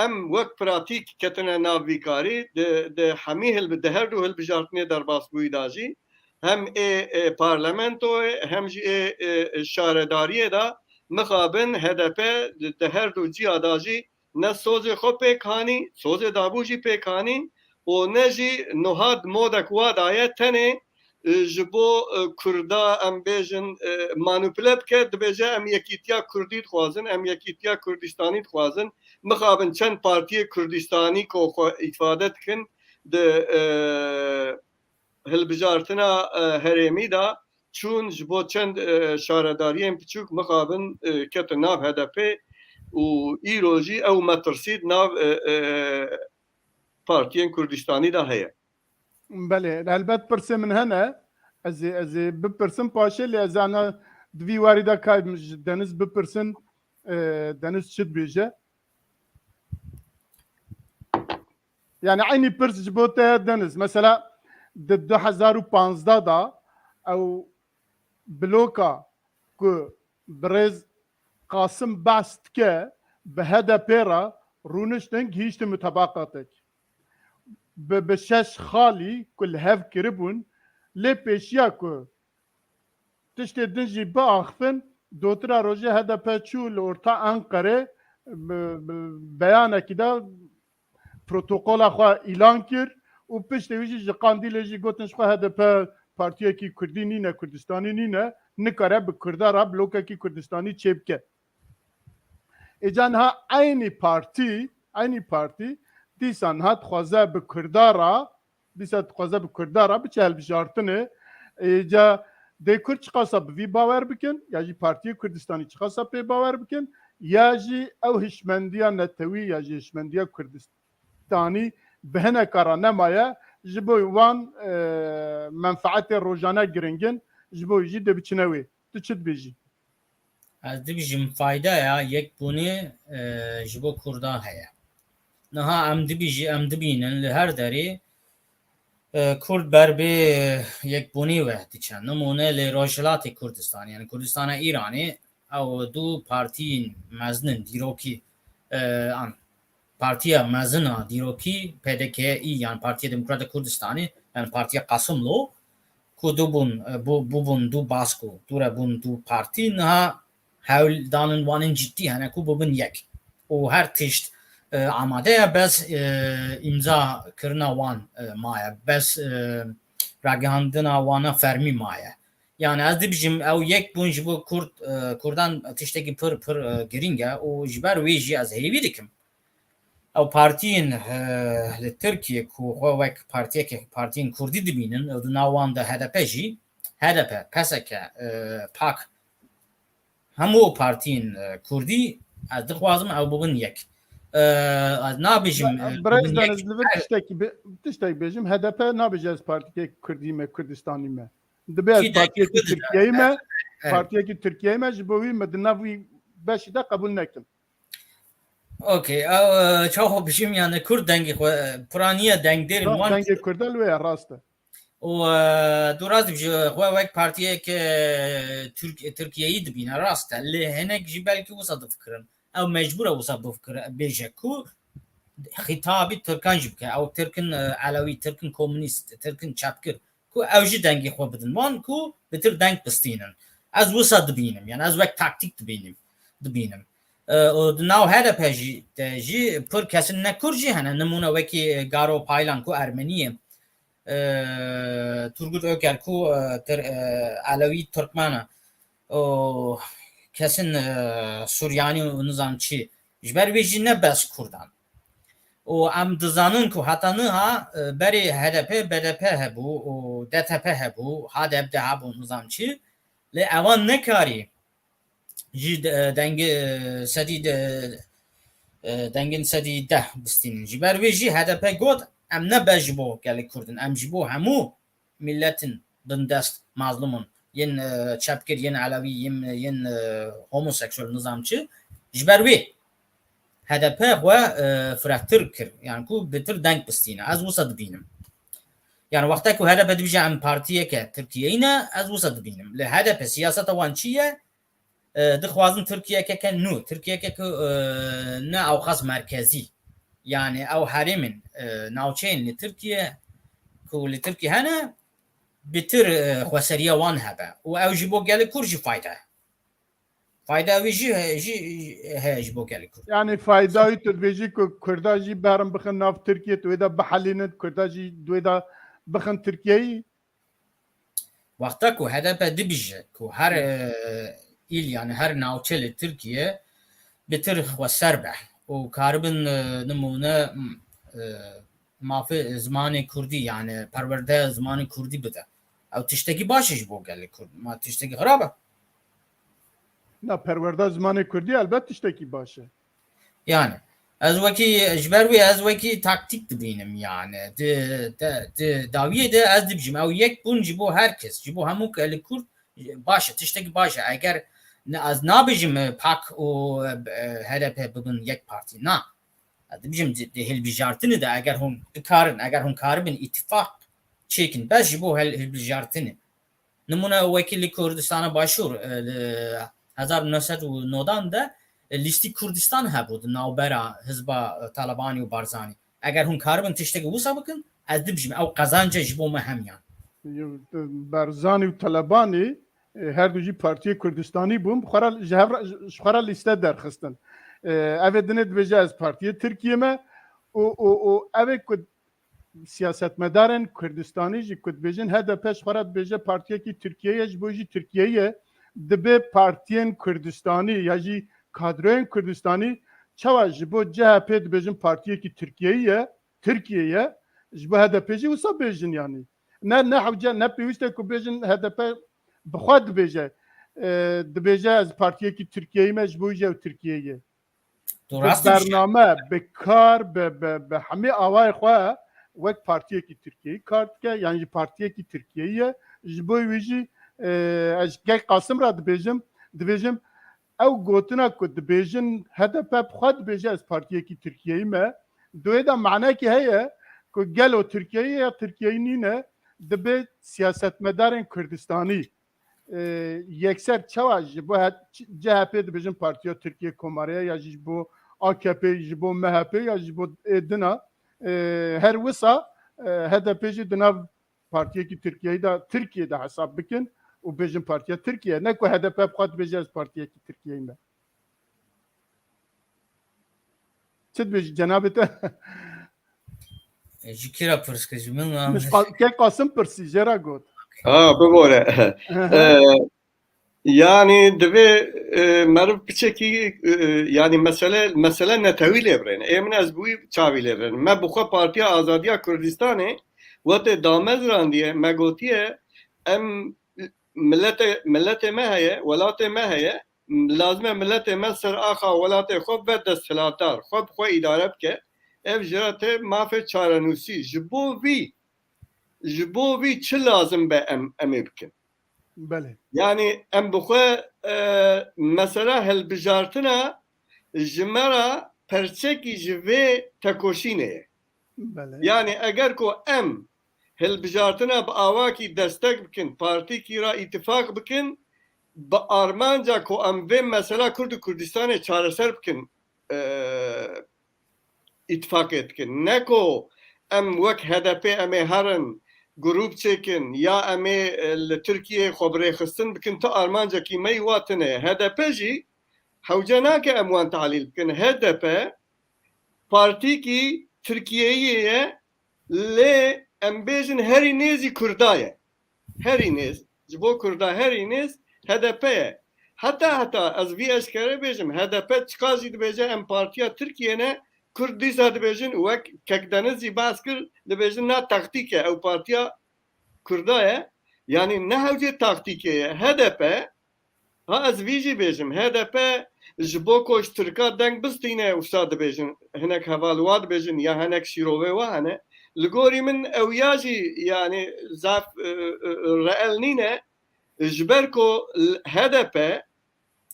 em wek pratîk ketine nav vî karî, di, di hemî hilbi-, di her du hilbijartinê derbasbûyî de jî, hem ê, ê parlamentoyê, hem jî ê, ê, ê şaredariyê de mixabin H D P di, di her du ciya de jî ne sozê xwe pêk hanî, sozê dabû jî pêk hanî û ne jî niha di modek wa daye tenê, e, ji bo, e, Kurda, em bêjin, e, manipule bike, dibêje, em yekîtiya Kurdî dixwazin, em yekîtiya Kurdistanî dixwazin. Mixabin çend partiyê Kurdistanî ku xwe îfade dikin di, e, hilbijartina, e, herêmî de çûn ji bo çend, e, şaredariyên piçûk mixabin, e, ketin nav H D P û îro jî ew metirsî di nav, e, e, partiyên Kurdistanî de heye. Belê, helbet pirsê min hene. Ez ê, ez ê bipirsim paşê, lê ez ana di vî warî de kayim ji Deniz bipirsin, e, Deniz çi dibêje? Yani eynî pirs ji bo te ye Deniz. Mesela di du hezar û panzdeh de ew bloka ku birêz Qasim behs dike, bi H D P re rûniştin gihîştin mutabaqatek. Bi, bi şeş xalî ku li hev kiribûn, lê pêşiya ku tiştê din jî biaxifin, dotira rojê H D P çû li orta Enqerê, bi, bi beyanekî de protokola xwe îlan kir û piştê wî jî ji Qandîlê jî gotin, ji xwe H D P partiyekî Kurdî nîne, Kurdistanî nîne, nikare bi Kurda re blokekî Kurdistanî çêbike. Êca niha eynî partî, eynî partî dîsa niha dixwaze bi Kurda re, dîsa dixwaze bi Kurda re biçe hilbijartinê. Êca dê Kurd çiqasa bi vî bawer bikin, ya jî Partiyê Kurdistanî çiqasa pê bawer bikin, ya jî ew hişmendiya netewî ya jî hişmendiya Kurdistanî bi hineka re nemaye, ji bo wan, e, menfaetê rojane giring in, ji bo jî dê biçine wê. Tu çi dibêjî? Ez dibêjim faydeya yekbûnê, e, ji bo Kurdan heye. Niha em dibêjî, em dibînin li her derê, e, Kurd ber bê yekbûnê ve diçe. Nimûne li Rojhilatê Kurdistan, yani Kurdistana Îranê, ew du partiyên mezin in dîrokî, e, an partiya mezin a dîrokî P D K î, yan Partiya Demokratîk Kurdistanê, yan Partiya Qasimlo, ku du bûn, e, bû, bûbûn du bask û dûre bûn du partî, niha hewl danin wanên cidî hene ku bibin yek. Û her tişt, e, amade ye, bes, e, îmza kirina wan, e, maye, bes, e, ragihandina wana fermî maye. Yani ez dibêjim ew yek bûn ji bo Kurd, e, Kurdan tiştekî pir, pir, e, girîng e û ji ber wê jî ez hêvî dikim. Ew partiyên, e, li Tirkiyê ku xwe wek partiyeke, partiyên Kurdî dibînin, ew di nav wan de H D P jî, H D P, P S K, e, pak, hemû partiyên, e, Kurdî, ez dixwazim ew bibin yek. E, ez nabêjim, e, Birêz bibin yek. Deniz, li vir tiştekî bi-, tiştek bêjim, H D P nabêje ez partiyeke Kurdî me, Kurdistanî me. Dibe ez Kurdekî partiyekî Kurd e. Tirkiyeyî me, Evet. Partiyekî Tirkiyeyî me, ji bo wî me di nav wî beşî de qebûl nekim. Okey, ew, e, çawa bijim, yani Kurd dengê xwe, e, piraniye dengdêrên Rast, wan dengê Kurda li wê ye, rast e. Û, e, tu rast dibêjî, xwe wek partiyeke, e, Türk-, Tirkiyeyî dibîne, rast e. Lê hinek jî belkî wisa difikirin. Ew mecbûr e wisa bifikire, bêje ku xîtabî Tirkan jî bike. Ew Tirkin, e, Elewî, Tirkin komûnîst, Tirkin çepgir, ku ew jî dengê xwe bidin wan ku bitir deng bistînin. Ez wisa dibînim, yani ez wek taktîk dibînim, dibînim. E, û di nav H D P jî de jî pir kesin ne Kurd jî hene, nimûne wekî, e, Garo Paylan ku Ermenî ye, e, Turgut Öker ku, e, Tir-, e, Elewî Tirkmen e, û kesin, e, Suryanî û nizam çi. Ji ber wê jî ne bes Kurdan. Û em dizanin ku heta niha, e, berê H D P, B D P hebû û D T P hebû, H D P de hebû nizam çi. Lê ewan nekarî jî de-, dengê, e, sedî de, e, dengên sedî deh bistînin. Ji ber wê jî H D P got, em ne bes ji bo gelê Kurd in, em ji bo hemû miletin bindest, mazlumun, yên, e, çepgir, yên elewî, yên, yên, e, homoseksuel nizam çi. Ji ber wê H D P xwe, e, firehtir kir. Yani ku bitir deng bistîne. Ez wisa dibînim. Yani wexta ku H D P dibêje em partiyeke Tirkiyeyî ne, ez wisa dibînim. Li H D P siyaseta wan çi ye? E, dixwazin Tirkiyeke ke nû, Tirkiyeke ku, e, ne ewqas merkezî. Yani ew herêmên, e, navçeyên li Tirkiye ku li Tirkiye hene, bitir, e, xweseriya wan hebe. Û ew ji bo gelê Kurd jî fayda ye. Fayda wî jî he-, jî heye ji bo gelê Kurd. Yani fayda wî tu dibêjî ku Kurda jî berin bixin nav Tirkiye, tu wê de bihelînin, Kurda jî di wê de bixin Tirkiyeyî? Wexta ku H D P dibêje ku her, e, îl, yani her navçe li Tirkiye bitir xweser be û karibin, e, nimûne, m, e, mafê zimanê kurdî, yani perwerde zimanê kurdî bide. Ew tiştekî baş e ji bo gelê Kurd. Ma tiştekî xirab e? Na, perwerda zimanê kurdî elbet tiştekî baş e. Yani, ez wekî, ji ber wê ez wekî taktîk dibînim, yani. Di, di, di dawiyê de ez dibêjim, ew yek bûn ji bo her kes, ji bo hemû gelê Kurd baş e, tiştekî baş e. Eger ne, ez nabêjim, e, PAK û, e, H D P bibin yek partî. Na. Ez dibêjim, di, di hilbijartinê de eger hûn bikarin, eger hûn karibin îtîfaq çêkin, bes ji bo hil-, hilbijartinê. Nimûne wekî li Kurdistana Başûr, e, li hezar û neh sed û nod de, e, lîstî Kurdistan hebû di navbera hizba, e, Talebanî û Barzanî. Eger hûn karibin tiştekî wisa bikin, ez dibêjim, ew qezanc e ji bo me hemiyan. Yo, Barzanî û Talebanî, e, her du jî Partiyê Kurdistanî bûn, bi xwe re, ji hev re, ji xwe re lîste derxistin. E, ev ê dinê dibêje, ez Partiyê Tirkiyê me û, û, û ev ê ku siyasetmedarên Kurdistanî jî ku dibêjin H D P ji xwe re dibêje partiyekî Tirkiyeyê ye, ji bo jî Tirkiyeyê ye, dibê partiyên Kurdistanî ya jî kadroyên Kurdistanî çawa ji bo C H P dibêjin partiyekî Tirkiyeyî ye, Tirkiye ye, ji bo H D P jî wisa bêjin yanî. Ne, ne hewce, ne pêwîst e ku bêjin H D P bi xwe dibêje, e, dibêje ez partiyekî Tirkiyeyî me, ji bo jî ew Tirkiyeyê ye. Tu bi rast dibêjî. Bername, bi kar, bi, bi, bi hemî awayê xwe wek partiyekî Tirkiyeyî kar dike, yan jî partiyekî Tirkiyeyî ye. Ji bo wî jî, e, ez Kek Qasim re dibêjim, dibêjim, ew gotina ku dibêjin H D P bi xwe dibêje ez partiyekî Tirkiyeyî me, di wê de manekî heye ku gelo Tirkiyeyî ya Tirkiyeyî nîne, dibe siyasetmedarên Kurdistanî. E, yekser çawa ji bo he-, C H P dibêjin Partiya Tirkiye Komarê ya jî ji bo A K P, ji bo M H P ya ji bo ê dina, e, her wisa, e, H D P jî di nav partiyekî Tirkiyeyê de, Tirkiye de hesab bikin û bêjin Partiya Tirkiye. Ne ku H D P bi xwe dibêje ez partiyekî Tirkiyeyê me. Çi dibêjî cenabê te? E, ji kî re pirs kir? Ji min re? Min ji Qa-, Kek Qasim pirsî, jê re got. Ha, bibore. E, yani divê, e, meriv piçekî, e, yani mesele, mesele netewî lê birêne. Ê min ez bi wî çavî lê birênim. Me bi xwe Partiya Azadiya Kurdistanê wetê damezrandiye, me gotiye, em milete, miletê me heye, welatê me heye, lazim e miletê me ser axa welatê xwe ve desthilatdar, xwe bi xwe îdare bike. Ev jî re tê mafê çarenûsî. Ji bo vî, ji bo vî çi lazim be em, em ê bikin? Belê. Yani em bi xwe, e, mesela hilbijartina ji me re perçekî ji vê tekoşînê ye. Belê. Yani eger ku em hilbijartina bi awakî destek bikin, partîkî re îtifaq bikin, bi armanca ku em vê mesela Kurd û Kurdistanê çareser bikin, e, îtifaqê dikin. Ne ku em wek H D P em ê herin, grûp çêkin ya em ê, e, li Tirkiyeyê xwe bi rêxistin bikin, tu armancekî me yî wa tune ye. H D P jî hewce nake em wan talîl bikin. H D P partîkî Tirkiyeyê ye, lê em bêjin herî nêzî Kurda ye. Herî nêz, ji bo Kurda herî nêz H D P ye. Heta heta ez vî eşkere bêjim, H D P çiqas jî dibêje em partiya Tirkiye ne, Kurd dîsa dibêjin, wek Kek Deniz jî behs kir, dibêjin na taktîk e, ew partiya Kurda ye. Yanî ne hewcê taktîkê ye. H D P, ha ez vî jî bêjim, H D P ji bo ku ji Tirka deng bistîne, wisa dibêjin, hinek heval wa dibêjin ya hinek şîrovê wa hene. Li gorî min ew ya jî, yanî zaf, e, e, e, reel nîne, ji ber ku H D P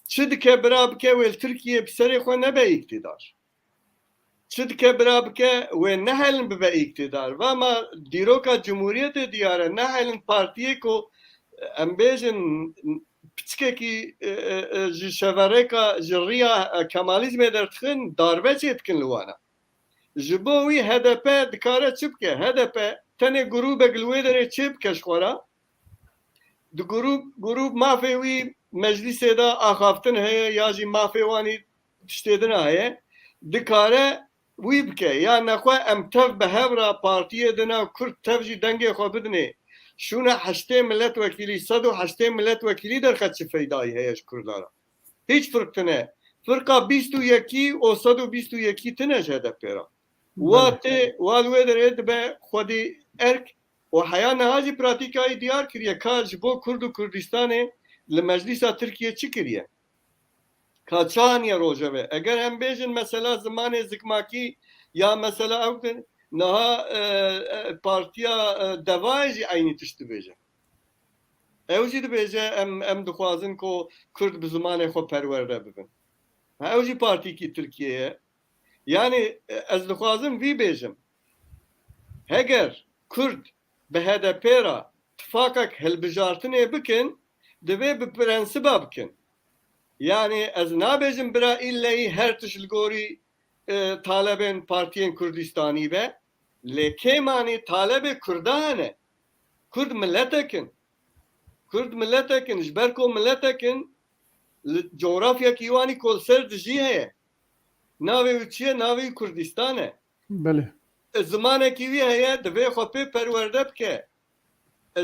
çi dike bira bike wê li Tirkiye bi serê xwe nebe îktidar. Çi dike bira bike, wê nehelin bibe îktidar. Va ma dîroka Cumhuriyetê diyar e, nehelin partiyê ku, em bêjin, piçkekî, e, e, e, ji şeverêka, ji riya, e, Kemalîzmê derdixin, darbe çêdikin li wana. Ji bo wî H D P dikare çi bike? H D P tenê grûbek li wê derê çê bike ji xwe re. Di grûb, grûb mafê wî meclîsê de axaftin heye ya jî mafê wanî tiştê din a heye, dikare wî bike. Ya nexwe em tev bi hev re partiyê din a, Kurd tev jî dengê xwe bidinê. Şûna heştê miletwekîlî, sed û heştê miletwekîlî derxe çi feydayî heye ji Kurda re? Hiç firq tine. Firqa bîst û yekî û sed û bîst û yekî tine ji H D P re. Wa Belê. Tê, wa li wê derê dibe xwedî erk û heya niha jî pratîkayî diyar kiriye ka ji bo Kurd û Kurdistanê li Meclîsa Tirkiye çi kiriye? Ka çi aniye rojeve? Eger em bêjin mesela zimanê zikmakî ya mesela ew din, niha, e, e, partiya, e, Devayê jî eynî tişt dibêje. Ew jî dibêje em, em dixwazin ku Kurd bi zimanê xwe perwerde bibin. Ha, ew jî partîkî Tirkiye ye. Yanî, e, ez dixwazim vî bêjim. Heger Kurd bi H D P re tifaqek hilbijartinê bikin, divê bi prensiba bikin. Yanî ez nabêjim bira îlleyî her tişt li gorî, e, talebên partiyên Kurdistanî be. Lê kêm anî talebê Kurda hene. Kurd miletek in. Kurd miletek in. Ji ber ku miletek in, li cografyekî wan î ku li ser dijî heye. Navê wî çi ye? Navê wî Kurdistan e. Belê. E, zimanekî wî heye, divê xwe pê perwerde bike. E,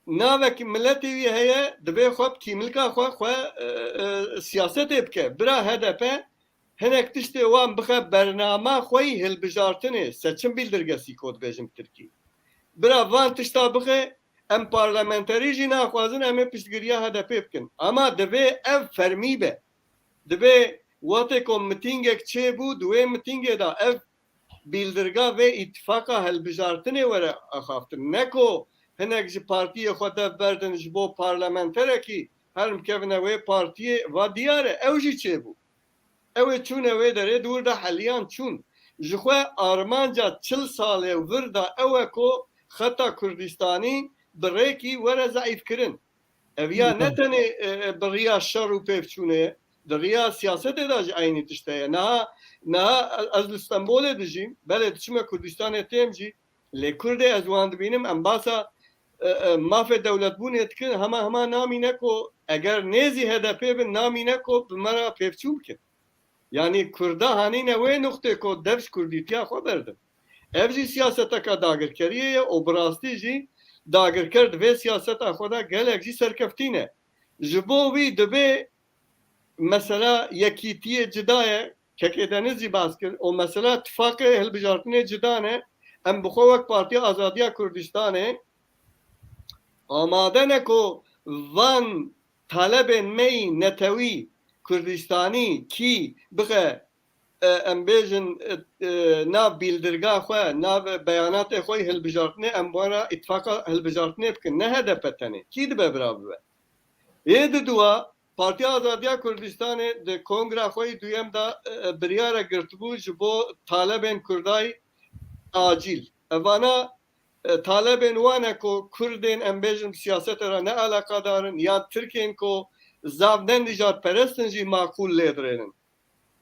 navekî miletê wî heye, divê xwe bi kîmlika xwe, xwe, e, e, siyasetê bike. Bira H D P hinek tiştê wan bixe bernama xwe yî hilbijartinê, seçim bildirgesi ku dibêjin bi tirkî. Bira van tişta bixe, em parlamenterî jî naxwazin, em ê piştgiriya H D P bikin. Ama divê ev fermî be. Divê wextê ku mitîngek çêbû, di wê mitîngê de ev bîldirga vê îtifaqa hilbijartinê were axaftin. Ne ku hinek ji partiyê xwe dev berdin ji bo parlamenterekî herin bikevine wê partiyê, va diyar e, ew jî çêbû. Ew ê çûne wê derê, di wir de heliyan çûn. Ji xwe armanca çil salê û vir de ew e ku xeta Kurdistanî bi rêkî were zeîfkirin. Ev ya ne Belê. Tenê, e, e, bi riya şer û pêvçûnê ye, di riya siyasetê de jî eynî tişt heye. Niha, niha ez li Stenbolê dijîm, belê diçime Kurdistanê têm jî, lê Kurdê ez wan dibînim, em basa, e, e, mafê dewletbûnê dikin, hema, hema namîne ku eger nêzî H D P bin, namîne ku bi me re pêvçûn bikin. Yanî Kurda hanîne wê nuqtê ku dev ji Kurdîtiya xwe berdin. Ev jî siyaseteka dagirkeriyê ye û bi rastî jî dagirker di vê siyaseta xwe de gelek jî serkeftî ne. Ji bo wî divê mesela yekîtiyê cida ye, Kekê Deniz jî behs kir, û mesela tifaqê hilbijartinê cida ne, em bi xwe wek Partiya Azadiya Kurdistanê amade ne ku van talebên me yî netewî Kurdistanî kî bixe, e, em bêjin, e, e, nav bîldirga xwe, nav beyanatê xwe yî hilbijartinê, em wan re îtifaqa hilbijartinê bikin, ne H D P tenê. Kî dibe bira bibe? Ê di dua, Partiya Azadiya Kurdistanê di kongra xwe yî duyem de, e, e, biryare girtibû ji bo talebên Kurdayî acîl. Evana, e, talebên wan e ku Kurdên, em bêjin, bi siyasetê re ne eleqedar in, yan Tirkên ku zaf ne nijadperest in jî maqûl lê dirênin.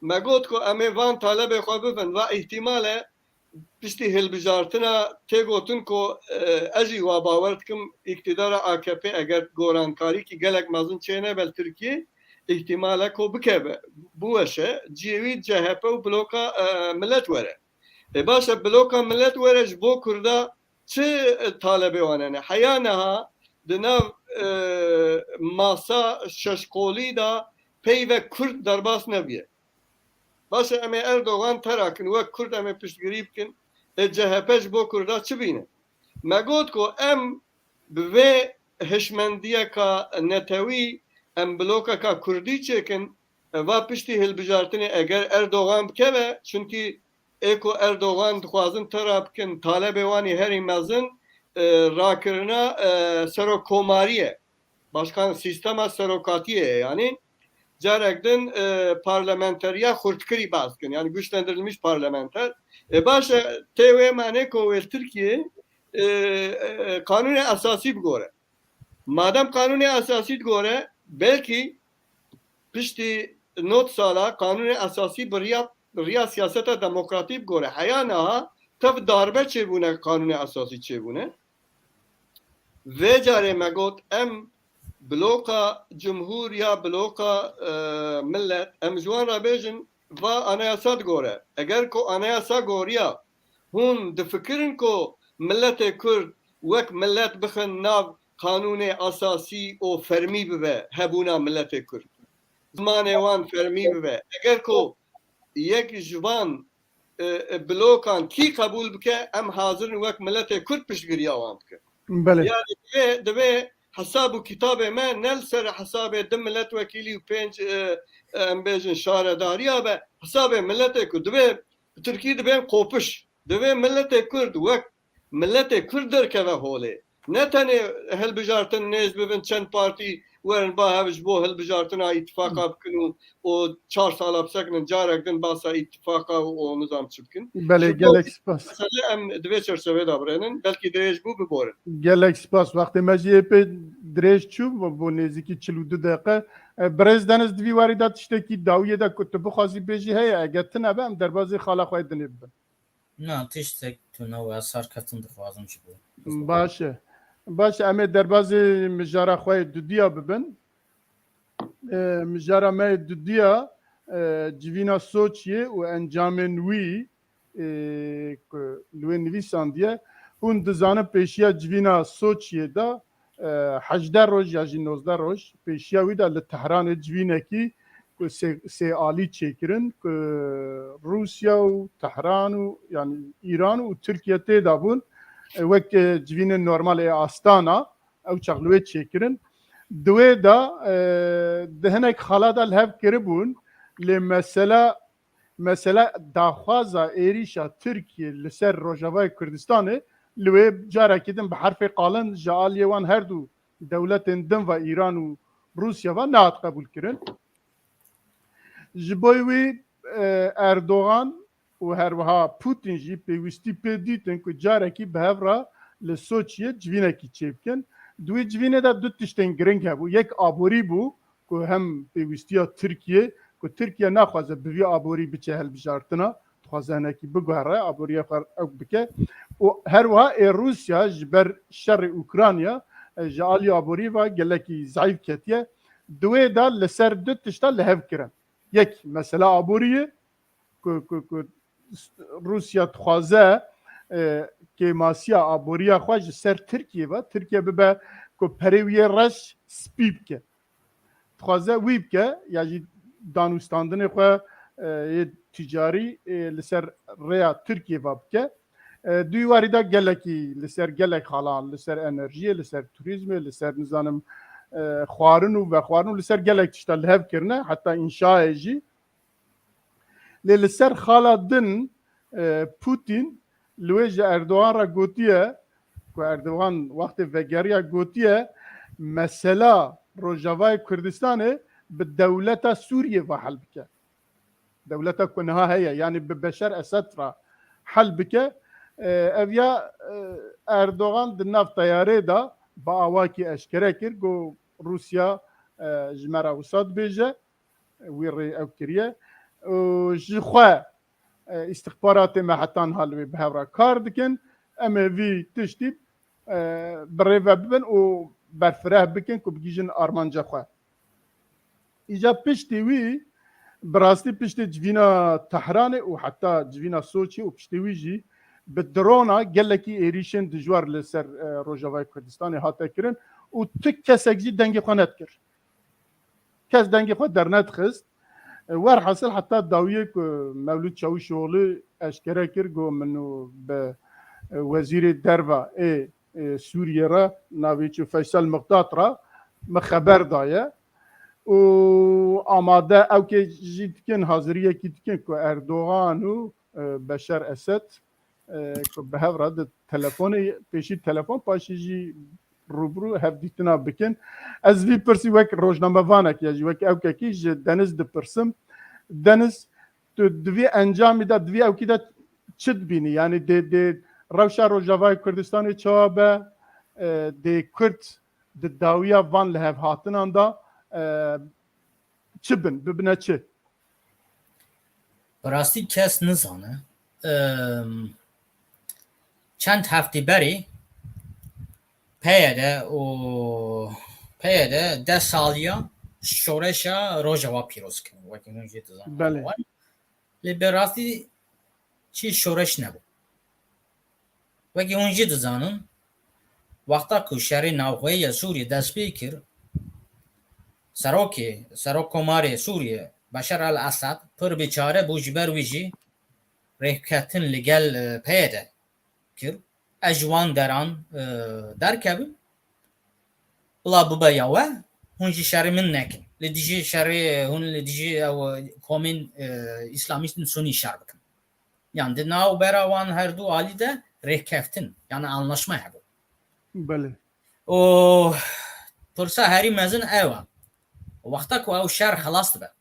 Me got ku em ê van talebê xwe bibin, va îhtîmal e Piştî hilbijartina tê gotin ku, e, ez jî wa bawer dikim, îktidara A K P eger gorankarîkî gelek mezin çênebe li Tirkiyê, îhtîmal e ku bikeve, biweşe, cihê wî C H P û bloka, e, Millet were. E, baş e, bloka Millet were ji bo Kurda çi, e, talebê wan hene? Heya niha di nav, e, masa şeşqolî de peyve Kurd derbas nebûye. Baş e, em ê Erdogan tera kin, wek Kurd em ê piştgirî bikin. Ê C H P ji bo Kurda çi bîne? Me got ku em bi vê hişmendiyeka netewî em blokeka Kurdî çêkin, e, va piştî hilbijartinê eger Erdogan bikeve, çunkî ê ku Erdogan dixwazin tera bikin, talebê wan ê herî mezin, e, rakirina, e, serokkomarî ye. Başkan, sîstema serokatiyê ye, yanî carek din, e, parlamenteriya xurtkirî behs dikin, yanî güçlendirilmiş parlamenter. E, baş e, tê wê manê ku wê li Tirkiyê, e, e, qanûnê esasî bigore. Madem qanûnê esasî digore, belkî piştî nod sala qanûnê esasî bi riya, riya siyaseta demokratî bigore. Heya niha tev darbe çêbûne, qanûnê esasî çêbûne. Vê carê me got, em bloka cumhur ya bloka, e, millet, em ji wan re bêjin, va anayasa digore. Eger ku anayasa goriya, hûn difikirin ku miletê Kurd wek milet bixin nav qanûnê esasî û fermî bibe hebûna miletê Kurd? Zimanê wan fermî bibe. Eger ku yek ji van, e, e, blokan kî qebûl bike, em hazir in wek miletê Kurd piştgiriya wan bikin. Belê. Yani divê, divê hesab û kitabê me ne li ser hesabê du milletvekîlî û pênc, e, e, em bêjin şaredariya be, hesabê miletê ku divê, bi tirkî dibên qopiş. Divê miletê Kurd wek miletê Kurd derkeve holê. Ne tenê hilbijartin nêz bibin, çend partî werin ba hev ji bo hilbijartina îtifaqa bikin û, û çar sala bisekinin, carek din basa îtifaqa û, û nizam çi bikin. Belê, ji bo gelek spas. Mesele em di vê çerçevê de birênin, belkî dirêj bû, biborin. Gelek spas. Wextê me jî yê pê dirêj çû, bo, bo nêzîkî çil û du deqe. E, birêz Deniz, di vî warî de tiştekî dawiyê de ku tu bixwazî bêjî heye, eger tune be, em derbazê xala xwe yê dinê bibin. Na, tiştek tune û ez serkeftin dixwazim ji bo. Baş e. Baş e, em ê derbazê mijara xwe yê dudiya bibin. E, mijara me yê dudiya, e, civîna Soçiyê û encamên wî, e, ku li wê nivîsandiye, hûn dizanin pêşiya civîna Soçiyê de, e, hejdeh roj ya jî nozdeh roj pêşiya wî de li Tehranê civînekî ku sê, sê alî çêkirin, ku Rûsya û Tehran û, yanî Îran û Tirkiye tê de bûn, e, wek, e, civînên normal ê Astana, ew çax li wê çêkirin. Di wê de, e, di hinek xala de li hev kiribûn, lê mesela, mesela daxwaza êrîşa Tirkiye li ser Rojavayê Kurdistanê li wê carekî din bi herfê qalin ji aliyê wan her du dewletên din ve, Îran û Rûsya ve, nehat qebûlkirin. Ji bo wî, e, Erdogan û herwiha Putin jî pêwîstî pê dîtin ku carekî bi hev re li Soçiyê civînekî çêbikin. Di wî civînê de du tiştên giring hebû. Yek aborî bû ku hem pêwîstiya Tirkiye, ku Tirkiye naxwaze bi vî aborî biçe hilbijartina, dixwaze hinekî biguhere, aboriya xwe ew bike. Û her wiha ê Rûsya ji ber şerê Ukrayna, e, ji alî aborî ve gelekî zeîf ketiye. Di wê de li ser du tişta li hev kirin. Yek, mesela aborî ye, ku, ku, ku Rûsya dixwaze, e, kêmasiya aboriya xwe ji ser Tirkiye ve, Tirkiye bibe ku perê wî yê reş spî bike. Dixwaze wî bike, ya jî danûstandinê xwe, e, yê ticarî, e, li ser rêya Tirkiye ve bike. E, di wî warî de gelekî, li ser gelek xalan, li ser enerjiyê, li ser turîzmê, li ser, nizanim, e, xwarin û vexwarin û li ser gelek tişta li hev kirine, heta înşaê jî. Lê li ser xala din, e, Putin li wê ji Erdogan re gotiye, ku Erdogan wextê vegeriya gotiye, mesela Rojavayê Kurdistanê bi dewleta Sûriyê ve hel bike. Dewleta ku niha heye, yanî bi Beşar Esed re hel bike. E, ev ya, e, Erdogan di nav teyarê de bi awakî eşkere kir, got, Rûsya, e, ji me re wisa dibêje, wî rê ew kiriye. Û ji xwe e, îstixbaratê me heta niha li wê bi hev re kar dikin. Em ê vî tiştî, e, bi rê ve bibin û berfireh bikin ku bigihîjin armanca xwe. Îca piştî wî, bi rastî piştî civîna Tehranê û heta civîna Soçî û piştî wî jî bi drona gelekî êrîşên dijwar li ser, e, Rojavayê Kurdistanê hate kirin û tu kesek jî dengê xwe nedikir. Kes dengê xwe dernedixist. E, werhasil heta dawiyê ku Mewlûd Çavuşoğlu eşkere kir, got, min û bi, e, wezîrê derva ê, e, Sûriyê re, navê çi, Feysel Miqdat re min xeber daye û amade ewkê jî dikin, haziriyekî dikin ku Erdogan û, e, Beşar Esed, e, ku bi hev re di telefonê, pêşî telefon, paşê jî rûbirû hevdîtina bikin. Ez vî pirsî wek rojnamevanek ya jî wek ewkekî ji Deniz dipirsim. Deniz, tu di vî encamî de, di vî ewkî de çi dibînî? Yanî dê, dê rewşa Rojavayê Kurdistanê çawa be? E, dê Kurd di dawiya van lihevhatinan de, e, çi bin, bibine çi? Bi rastî kes nizane. Em, çend heftê berê P Y D û P Y D deh saliya şoreşa Rojava pîroz kirin. Wekî hûn jî dizanin. Belê. Lê bi rastî çi şoreş nebû. Wekî hûn jî dizanin, wexta ku şerê navxweyî ya Sûriyê dest pê kir, serokê, serokkomarê Sûriyê Beşar el Esad pir bêçare bû, ji ber wî jî rêkeftin li gel, e, P Y D kir. Ez ji wan deran, e, derkevim. Bila bibe ya we, hûn jî şerê min nekin. Li dijî şerê, hûn li dijî ew komên, e, îslamîstên sunî şer bikin. Yan di navbera wan her du alî de rêkeftin, yani anlaşma hebû. Belê. Û pirsa herî mezin ew e. Wexta ku ew şer xelas dibe,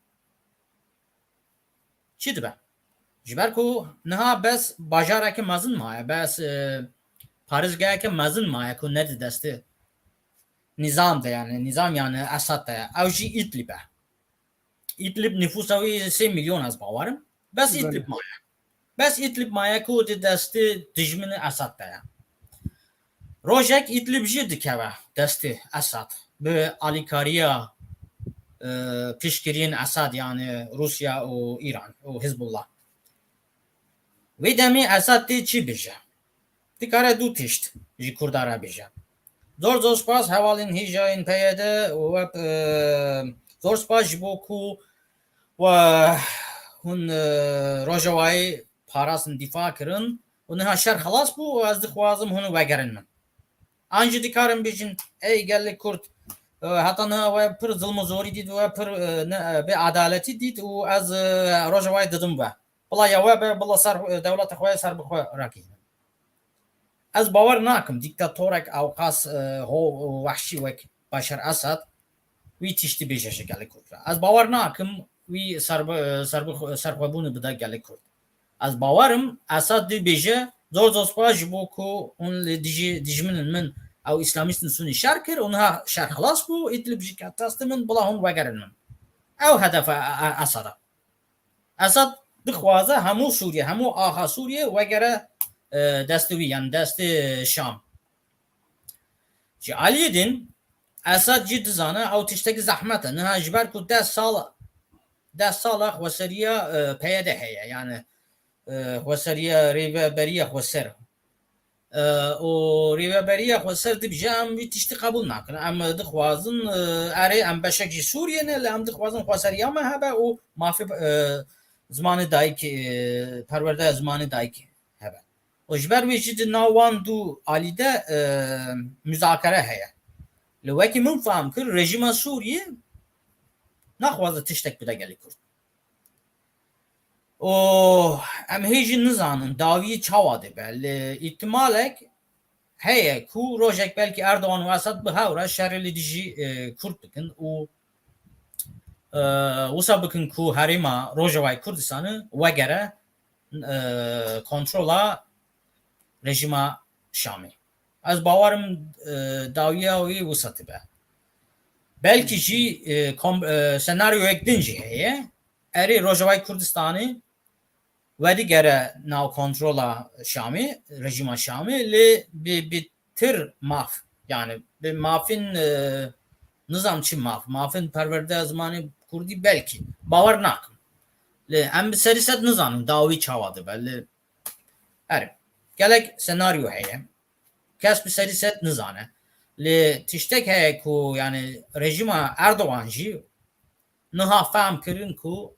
çi dibe? Ji ber ku niha bes bajareke mezin maye, bes, e, parêzgeheke mezin maye ku ne di destê nîzam de, yani nîzam, yani Esad de ye. Ew jî Îdlib e. Îdlib nifûsa wî sê milyon ez bawerim. Bes Belê. Îdlib maye. Bes Îdlib maye ku di destê dijminê Esad de ye. Rojek Îdlib jî dikeve destê Esad bi alîkariya, e, piştgiriyên Esad, yani Rûsya û Îran û Hizbullah. Wê demê Esad tê çi bêje? Dikare du tişt ji Kurda re bêje. Zor zor spas hevalên hêjayên P Y D û we, e, zor spas ji bo ku we hûn, e, Rojavayê parastin, dîfa kirin û niha şer xelas bû û ez dixwazim hûn vegerin min. An jî dikarin bêjin, ey gelê Kurd, e, heta niha we pir zilm û zorî dît, we pir, e, ne, e, bê edaletî dît û ez, e, Rojavayê didim we. Bila ya we be, bila ser, e, dewleta xwe ser bi xwe rakînin. Ez bawer nakim dîktatorek ewqas, e, ho û wehşî wek Beşar Esad wî tiştî bêje ji gelê Kurd re. Ez bawer nakim wî serbi-, serbi-, serxwebûnê bide gelê Kurd. Ez bawerim Esad dê bêje, zor zor spas ji bo ku hûn li dijî dijminên min ew îslamîstên sunî şer kir û niha şer xilas bû, Îdlib jî ket destê min, bila hûn vegerin min. Ew hedef e, e, Esad e. Esad dixwaze hemû Sûriye, hemû axa Sûriye wegere, e, destê wî, yani destê Şam. Ji aliyê din, Esad jî dizane ew tiştekî zehmet e. Niha ji ber ku deh sal, deh sala xweseriya, e, P Y D heye, yani, e, xweseriya Rêveberiya Xweser. E, û Rêveberiya Xweser dibêje, em vî tiştî qebûl nakin. Em dixwazin, e, erê, em beşek ji Sûriyê ne, lê em dixwazin xweseriya me hebe û mafê, e, zimanê dayikê, e, perwerdeya zimanê dayikê hebe. Û ji ber wê jî di nav wan du alî de, e, muzakere heye. Li wekî min fam kir, rejîma Sûriyê naxwaze tiştek bide gelê Kurd. Û em hê jî nizanin dawiyê çawa dibe. Li îhtimalek heye ku rojek belkî Erdogan û Esad bi hev re şerê li dijî, e, Kurd bikin û, e, wisa bikin ku herêma Rojavayê Kurdistanê wegere, e, kontrola rejîma Şamê. Ez bawerim, e, dawiya wî wisa dibe. Belkî jî, e, kom-, e, senaryoyek din jî heye. Erê Rojavayê Kurdistanê Werî gere nav kontrola Şamê, rejîma Şamê, lê bi, bi tir maf, yani bi mafin, e, nizam çi maf, mafin perwerde zimanê kurdî belkî, bawer nakim. Lê em bi serî sed nizanin dawî çawa dibe. Lê her gelek senaryo heye. Kes bi serî sed nizane. Lê tiştek heye ku, yani, rejîma Erdogan jî niha fehm kirin ku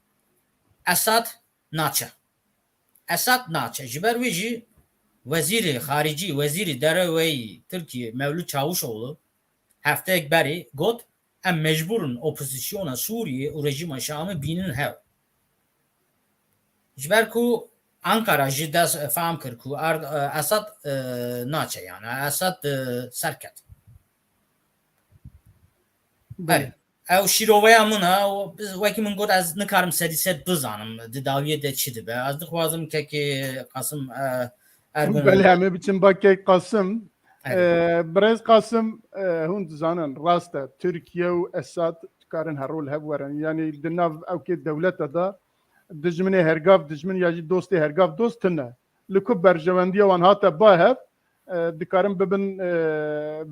Esad naçe. Esad naçe. Ji ber wî jî wezîrê xaricî, wezîrê dereweyî Tirkiyê Mevlût Çavuşoğlu hefteyek berê got, em mecbûr in opozîsyona Sûriyê û rejîma Şamê bînin hev. Ji ber ku Ankara jî dest fam kir ku Erd-, Esad, e, naçe, yani Esad, e, serket. Belê. Ew şîroveya min e, û biz, wekî min got, ez nikarim serî ser bizanim di dawiyê de çi dibe. Ez dixwazim kekê Qasim, e, Ergun Belê, em ê biçin ba kek Qasim. Evet. E, birêz Qasim, e, hûn dizanin, rast e, Tirkiye û Esad dikarin her rol hev werin. Yani di nav ewkê dewlete de dijminê hergav dijmin ya jî dostê hergav dost tune. Li ku berjewendiya wan hate ba hev, e, dikarin bibin, e,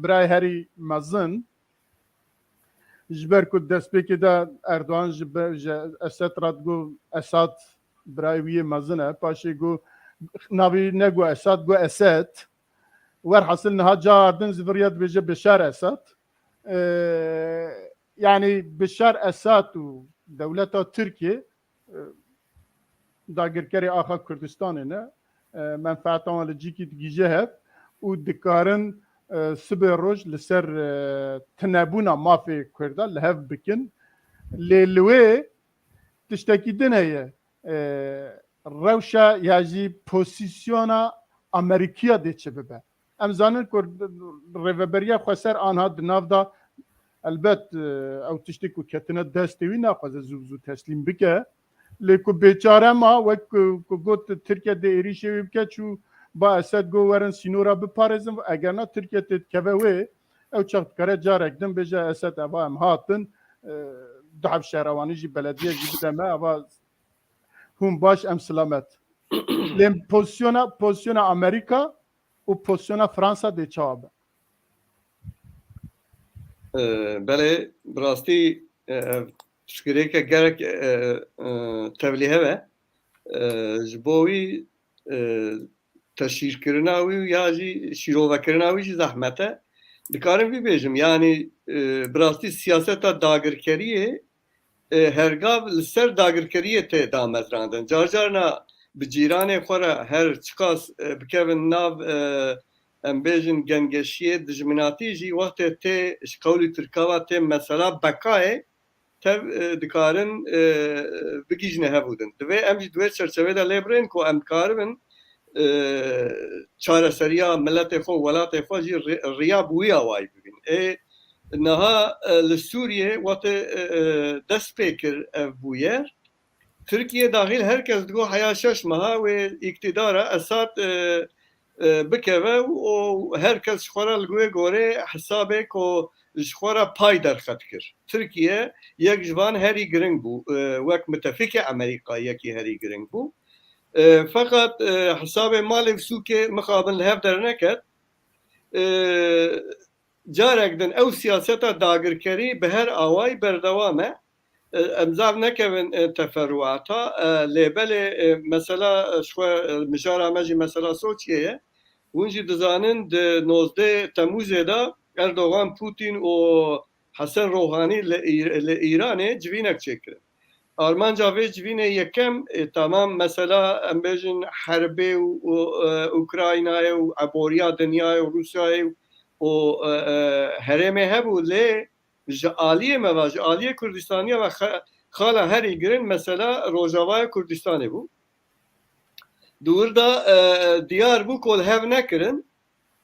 birayê herî mezin. Ji ber ku destpêkê de Erdogan ji be-, ji Esed re digot, Esad birayê wî yê mezin e. Paşê got, navê wî negot Esad, got Esed. Werhasil niha cara din zî vir ya dibêje Bişar Esad. Ee, yani Bişar Esad û dewleta Tirkiyê, e, dagirkerê axa Kurdistanê ne. E, menfeeta wan li cîkî digihîje hev û dikarin, e, sibê roj li ser, e, tunebûna mafê Kurda li hev bikin. Lê li wê tiştekî din heye. E, rewşa ya jî pozîsyona Amerîkiya dê çi bibe? Em zanin ku rêveberiya xweser anha di nav de, elbet, e, ew tiştê ku ketine destê wî naxwaze zû bi zû teslîm bike. Lê ku bêçare ma, wek ku, ku got, Tirkiye dê êrîşê wî bike, çû ba Esed got, werin sînora biparêzin, eger na Tirkiye tê dikeve wê, ew çax dikare carek din bêje, Esed, eva em hatin, e, du heb şehrewanî jî, belediye jî bide me, eva hûn baş, em silamet. Lê pozisyona, pozisyona Amerîka û pozisyona Fransa dê çawa be? E, belê, bi rastî, e, ev piştgirêke gelek, e, e, tevlîhev e. E, ji bo wî, e, teşhîrkirina wî û ya jî şîrovekirina wî jî zehmet e. Dikarim vî bêjim, yanî, e, bi rastî siyaseta dagirkeriyê, e, hergav li ser dagirkeriyê tê damezrandin. Car carna bi cîranê xwe re her çiqas, e, bikevin nav, e, em bêjin gengeşiyê dijminatî jî, wextê tê ji qewlî Tirka ve tê mesela bekayê, tev, e, dikarin, e, bigihîjine hev û din. Divê em jî di wê çerçevê de lê birên ku em dikaribin, e, çareseriya miletê xwe, welatê xwe jî ri-, riya bi wî awayî bibîn. Ê, niha, e, li Sûriyê wextê, e, e, dest pê kir ev bûyer, Tirkiye dahil her kes digot heya şeş meha wê îktidara Esad, e, e, bikeve û her kes ji xwe re li wê gorê hesabê ku ji xwe re pay derxet kir. Tirkiye yek ji van herî giring bû, e, wek mitefîkê Amerîka yekî herî giring bû. E, feqet, e, hesabê malê û sûkê mixabin li hev derneket. E, carek din ew siyaseta dagirkerî bi her awayî berdewam e. E, em zav nekevin, e, teferruata, e, lê belê, e, mesela, e, ji xwe, e, mijara me jî mesela Soçiyê ye. Hûn jî dizanin di nozdeh Temûzê de Erdogan, Putin û Hesen Rohanî li Îr-, li Îranê civînek çêkirin. Armanca vê civînê yekem, e, tamam mesela em bêjin herbê û, û, e, Ukraynayê û eboriya dinyayê û Rûsyayê û, e, e, herêmê hebû, lê ji aliyê me ve, ji aliyê Kurdistaniya ve xe-, xala herî girin mesela Rojavaya Kurdistanê bû. Di wir de, e, diyar bû ku li hev nekirin.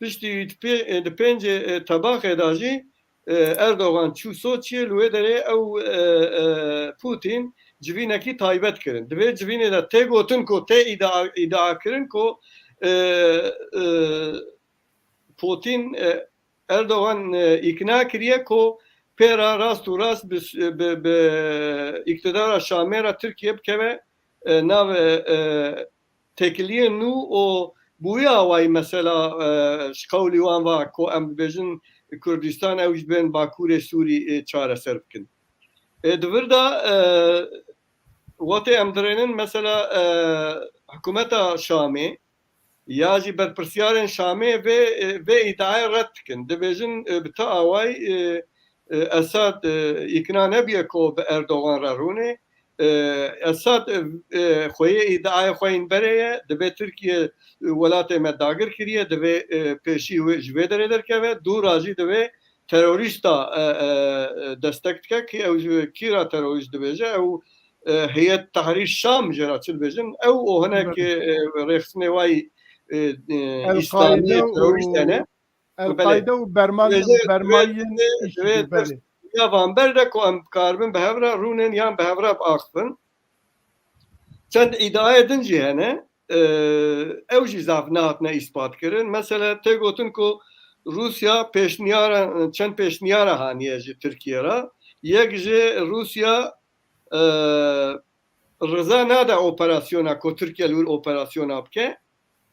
Piştî di pê-, di pêncê, e, Tebaxê de jî, e, Erdogan çû Soçiyê, li wê derê ew, e, e, Putin civînekî taybet kirin. Di vê civînê de tê gotin ku tê îdia, îdia kirin ku, e, e, Putin, e, Erdogan, e, îkna kiriye ku pê re rast û rast bi, bi, bi îktidara Şamê re Tirkiye bikeve, e, nav, e, e, têkiliyên nû û bi wî awayî mesela, e, ji qewlî wan va ku em dibêjin Kurdistan ew ji bên Bakurê Sûrî, e, çareser bikin. E, di vir de, e, wextê em dirênin mesela, e, hikûmeta Şamê ya jî berpirsiyarên Şamê vê, e, vê îdiayê red dikin. Dibêjin, e, bi tu awayî, e, e, Esad, e, îkna nebiye ku bi Erdogan re rûnê. E, Esad, e, e, xweyê îdiayê xwe yên berê ye. Divê Tirkiye, e, welatê me dagir kiriye, divê, e, pêşî wê ji vê derê derkeve. Dû ra jî divê terorîsta, e, e, e, destek dike, kî ew ji kî ra terorîst dibêje, ew, e, Heyet Tehrîr Şam jê ra çi dibêjin, ew û hinek, Belê. e, rêxistinê wayî, e, e, El-Qaide îslamiyê û terorîst hene. El-Qaide û berman-, Belê. Dibêje, bermayên dibêje, îşî, dibêje, belê. Ya van ber de ku em karibin bi hev re rûnên yan bi hev re biaxivin. Çend îdiayê din jî hene, e, ew jî zaf nehatine îspat kirin. Mesela tê gotin ku Rûsya pêşniyara, çend pêşniyara haniye ji Tirkiye re. Yek ji Rûsya, e, riza nade operasyona ku Tirkiye li wir operasyona bike.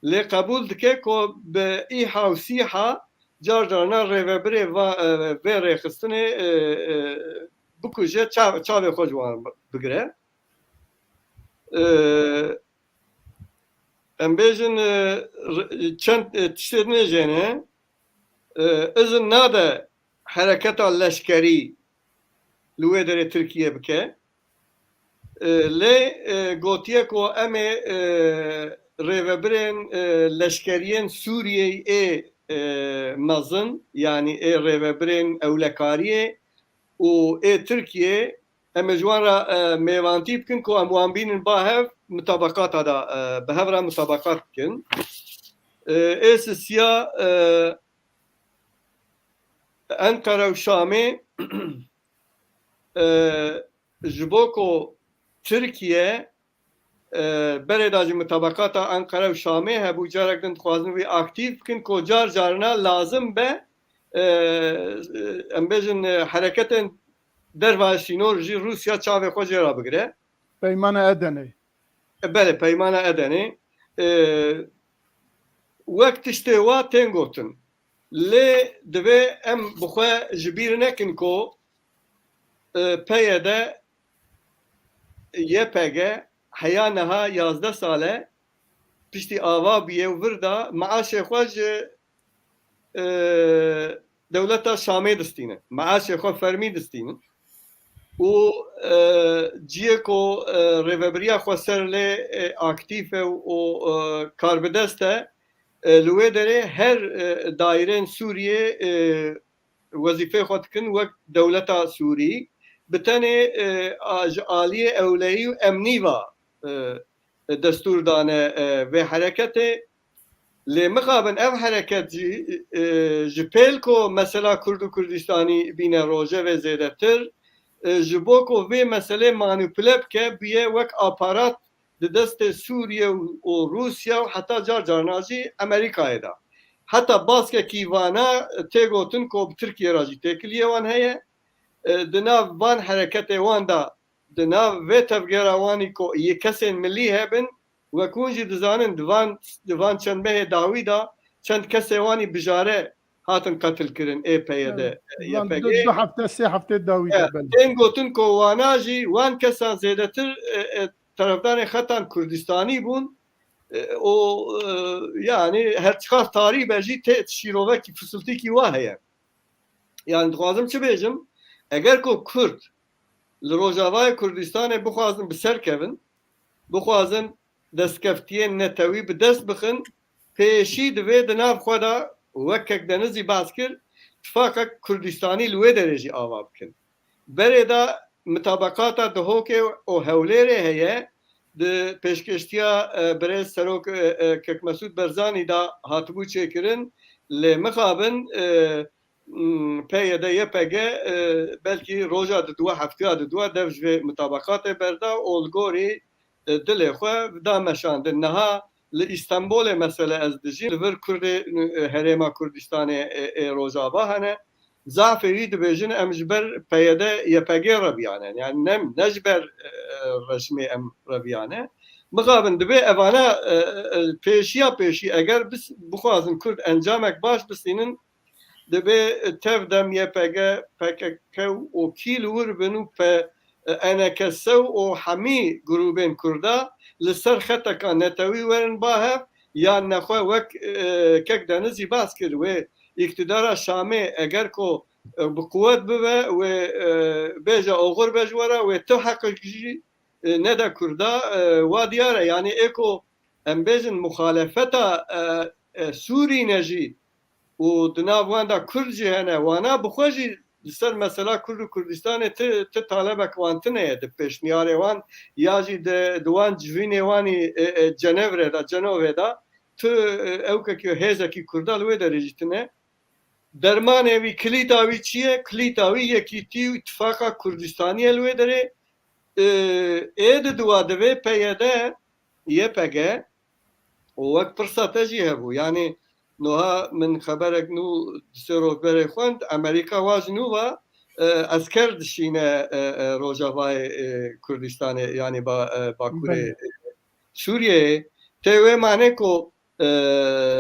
Lê qebûl dike ku bi îha û sîha car carna rêvebirê va-, e, vê rêxistinê, e, e, bikuje, çav-, çavê xwe ji wan bigire. E, em bêjin, e, r-, çend, e, tiştê din jê ne, e, izin nade hereketa leşkerî li wê derê Tirkiye bike. E, lê, e, gotiye ku em ê, e, rêvebirên, e, leşkeriyên Sûriyeyê ê, e, mezin, yanî ê rêvebirên ewlekariyê û ê Tirkiyê, em ê ji wan re, e, mêvantî bikin ku em wan bînin ba hev, mutabakata da, e, bi hev re mutabakat bikin. E, ê sisiya, e, Enqere û Şamê, e, ji bo ku Tirkiye, e, berê de jî mutabakata Enqere û Şamê hebû, carek din dixwazin wî aktîf bikin, ku car carna lazim be, e, em bêjin, e, hereketên derva sînor jî Rûsya çavê xwe jê re bigire. Peymana Edenê. E, belê, Peymana Edenê. E, wek tiştê wa tên gotin. Lê divê em bi xwe ji bîr nekin ku, e, P Y D, Y P G heya niha yazdeh sal e piştî ava bûye û vir da, meaşê xwe ji, e, dewleta Şamê distînin. Meaşê xwe fermî distînin. Û, e, ciyê ku, e, rêvebiriya xweser lê, e, aktîf e û, e, karbidest e, e, li wê derê her, e, daîrên Sûriyê, e, wezîfeyê xwe dikin wek dewleta Sûrî. Bi tenê, e, a, ji aliyê ewleyî û emnî ve, e, destûr dane, e, vê hereketê. Lê mixabin ev hereket jî, e, ji pêl ku mesela Kurd û Kurdistanî bîne rojevê zêdetir, e, ji bo ku vê meselê manîpule bike, bûye wek aparat di destê Sûriye û, û Rûsya û heta car carna jî Amerîkayê de. Heta baskekî vana tê gotin ku bi Tirkiye re jî têkiliyê wan heye. E, di nav van hereketê wan de, di nav vê tevgera wanî ku yê kesên milî hebin, wek hûn jî dizanin, di van, di van çend mehê dawî de çend kesê wanî bijare hatin qetil kirin, ê P Y D, Evet. Van Y P G. Du, du hefte, sê hefte dawî de, Evet, belê. Tên gotin ku wana jî wan kesa zêdetir, e, e, terefdarên xetan Kurdistanî bûn, e, û, e, yanî her çiqas tarî be jî tê şîrovekî, fisiltîkî wa heye. Yani dixwazim çi bêjim? Eger ku Kurd li Rojavayê Kurdistanê bixwazin bi ser kevin, bixwazin destkeftiyên netewî bi dest bixin, pêşî divê di nav xwe de wek kek Denizî behs kir, tifaqek Kurdistanî li wê derê jî ava bikin. Berê de mitabakata Duhokê û Hewlêrê heye, di pêşkêştiya, e, birêz Serok, e, e, Kek Mesûd Berzanî de hatibû çêkirin, lê mixabin, e, m, P Y D Y P G, e, belkî roja diduwa, heftiya diduwa dev ji vê mitabakatê berda û li gorî, e, dilê xwe da meşandin. Niha li Îstanbulê mesele ez dijîm, li vir Kurdê, e, Herêma Kurdistanê, e, ê Rojava hene. Zafê wî dibêjin em ji ber P Y D Y P G reviyane. Yani ne, ne ji ber, e, rejimê em reviyane. Mixabin, divê evana, e, e, pêşiya pêşî, eger bis-, bixwazin Kurd encamek baş bistînin, divê tev dem Y P G, P K K û kî li wir bin û P-, E N K S û hemî grûbên Kurda li ser xeteka netewî werin ba hev, yan nexwe wek, e, kek Denizî behs kir, wê îktidara Şamê eger ku, e, bi quwet bibe, wê, e, bêje oxir be ji we re, wê tu heqek jî, e, nede Kurda, e, wa diyar e. Yanî ê ku em bêjin muxalefeta, e, e, Sûrî ne jî û di nav wan de Kurd jî hene, wana bi xwe jî li ser mesela Kurd û Kurdistanê ti, ti talebek wan tune ye di pêşniyarê wan, ya jî di, di wan civînê wan î, e, e, Cenevre de, Cenovê de, tu, e, ewkekî hêzekî Kurda li wê derê jî tune. Dermanê wî, kilîta wî çi ye? Kilîta wî yekîtî û îtifaqa Kurdistanî ye li wê derê. E, ê di dua divê P Y D, Y P G, û wek pirsa te jî hebû. Yanî, niha min xeberek nû di sê roj berê xwend, Amerîka wa ji nû ve, e, esker dişîne, e, e, rojavayê, e, Kurdistanê, yanî ba-, e, bakurê, Belê. e, Sûriyeyê. Tê wê manê ku, e,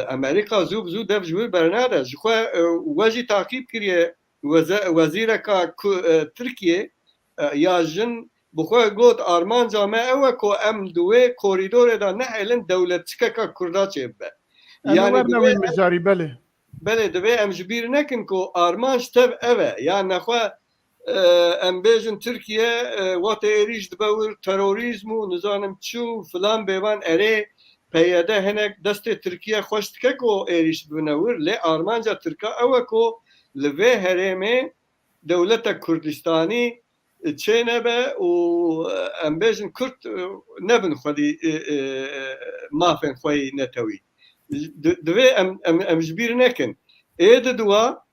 Amerîka zû bi zû dev ji wir bernade. Ji xwe, e, we jî taqîb kiriye weze-, wezîreka ku, e, Tirkiyê, e, ya jin bi xwe got, armanca me ew e ku em di wê korîdorê de nehêlin dewletçikeka Kurda çêbibe. Em ê Yanî werne divê wî em mijarî, belê. Belê, divê em ji bîr nekin ku armanc tev ev e. Ya nexwe, e, em bêjin Tirkiye, e, wextê êrîş dibe wir terorîzm û nizanim çi û filan bêvan, erê, P Y D hinek destê Tirkiye xweş dike ku êrîş bibine wir, lê armanca Tirka ew e ku li vê herêmê dewletek Kurdistanî çê nebe û, e, em bêjin Kurd, e, nebin xwedî, e, e, mafên xwe yî netewî. Di-, divê em, em, em ji bîr nekin. Ê di dua,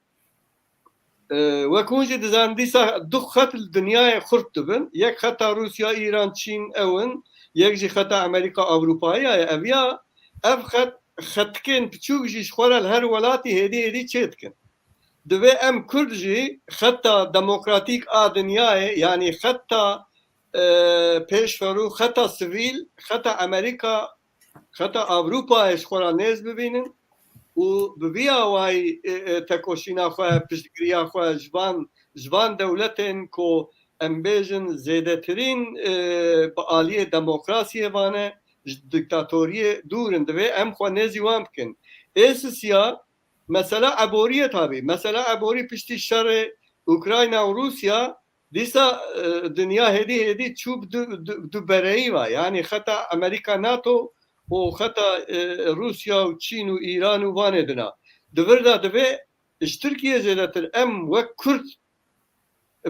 e, wek hûn jî dizanin, dîsa du xet li dinyayê xurt dibin. Yek xeta Rûsya, Îran, Çîn ew in, yek jî xeta Amerîka, Ewropayiya ye. Ev ya, ev xet, xetikên piçûk jî ji xwe re li her welatî hêdî hêdî çê dikin. Divê em Kurd jî xeta demokratîk a dinyayê, yanî xeta, e, pêşverû, xeta sivîl, xeta Amerîka, xeta Ewropayê ji xwe re nêz bibînin û bi vî awayî, e, e, tekoşîna xwe, piştgiriya xwe ji van, ji van dewletên ku em bêjin zêdetirîn, e, bi aliyê demokrasiyê vane, ji diktatoriyê dûr in. Divê em xwe nêzî wan bikin. Ê sisiya, mesela eborî ye tabî. Mesela eborî piştî şerê Ukrayna û Rûsya, dîsa, e, dinya hêdî hêdî çû bi du, du, du bereyî ve. Yanî xeta Amerîka, NATO û xeta, e, Rûsya û Çîn û Îran û vanê dina. Di vir de divê ji Tirkiye zêdetir em wek Kurd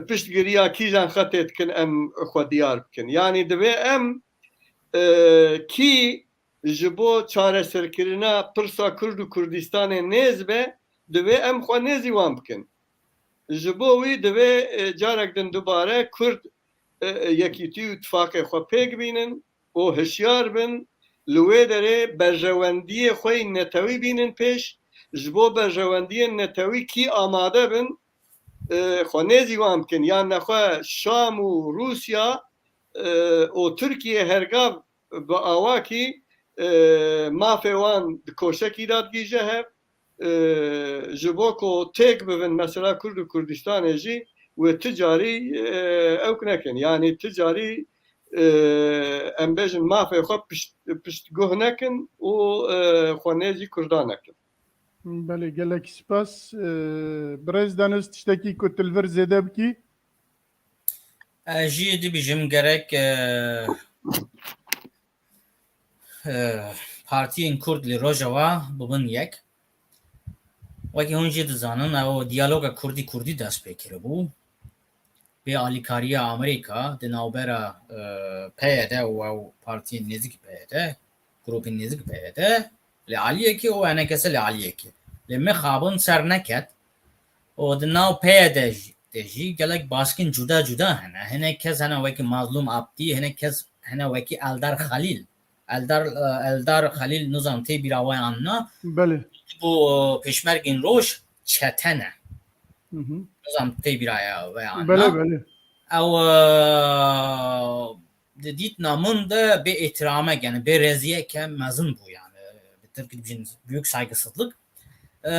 piştgiriya kîjan xetê dikin, em xwe diyar bikin. Yanî divê em, e, kî ji bo çareserkirina pirsa Kurd û Kurdistanê nêz be, divê em xwe nêzî wan bikin. Ji bo wî divê, e, carek din dubare Kurd, e, e, yekîtî û tifaqê xwe pêk bînin û hişyar bin, li wê derê berjewendiyê xwe yî netewî bînin pêş, ji bo berjewendiyên netewî kî amade bin, e, xwe nêzî wan bikin. Yan nexwe Şam û Rûsya, e, û Tirkiye hergav bi awakî, e, mafê wan di koşekî de digihîje hev, e, ji bo ku têk bibin mesela Kurd û Kurdistanê jî wê ti carî, e, ewk nekin. Yanî ti carî, e, em bêjin mafê xwe pişt, piştguh nekin û, e, xwe nêzî Kurdan nekin. Belê, gelek spas. E, birêz Deniz, tiştekî ku tu li vir zêde bikî? Ez jî dibêjim gerek, e, e, partiyên Kurd li Rojava bibin yek. Wekî hûn jî dizanin, ew diyaloga Kurdî Kurdî dest pê kiribû. Bê alîkariya Amerîka di navbera, e, P Y D û ew partiyên nêzîkî P Y D, grûpên nêzîkî P Y D, li aliyekê û E N K S li aliyekê. Lê mixabin ser neket û di nav P Y D jî, de jî gelek baskên cuda cuda hene. Hinek kes hene wekî Mazlûm Abdî, hinek kes hene wekî Eldar Xelîl. Eldar, e, Eldar Xelîl nizam tê bîra we an na. Belê. Bo, e, Pêşmergên Roj çete ne. Hı hı. Nizam tê bîra ya we an na. Belê, belê. Ew, e, di dîtina min de bê îhtiramek, yani bê reziyeke mezin bû yani. Bi tirkî dibêjin büyük saygısızlık. E,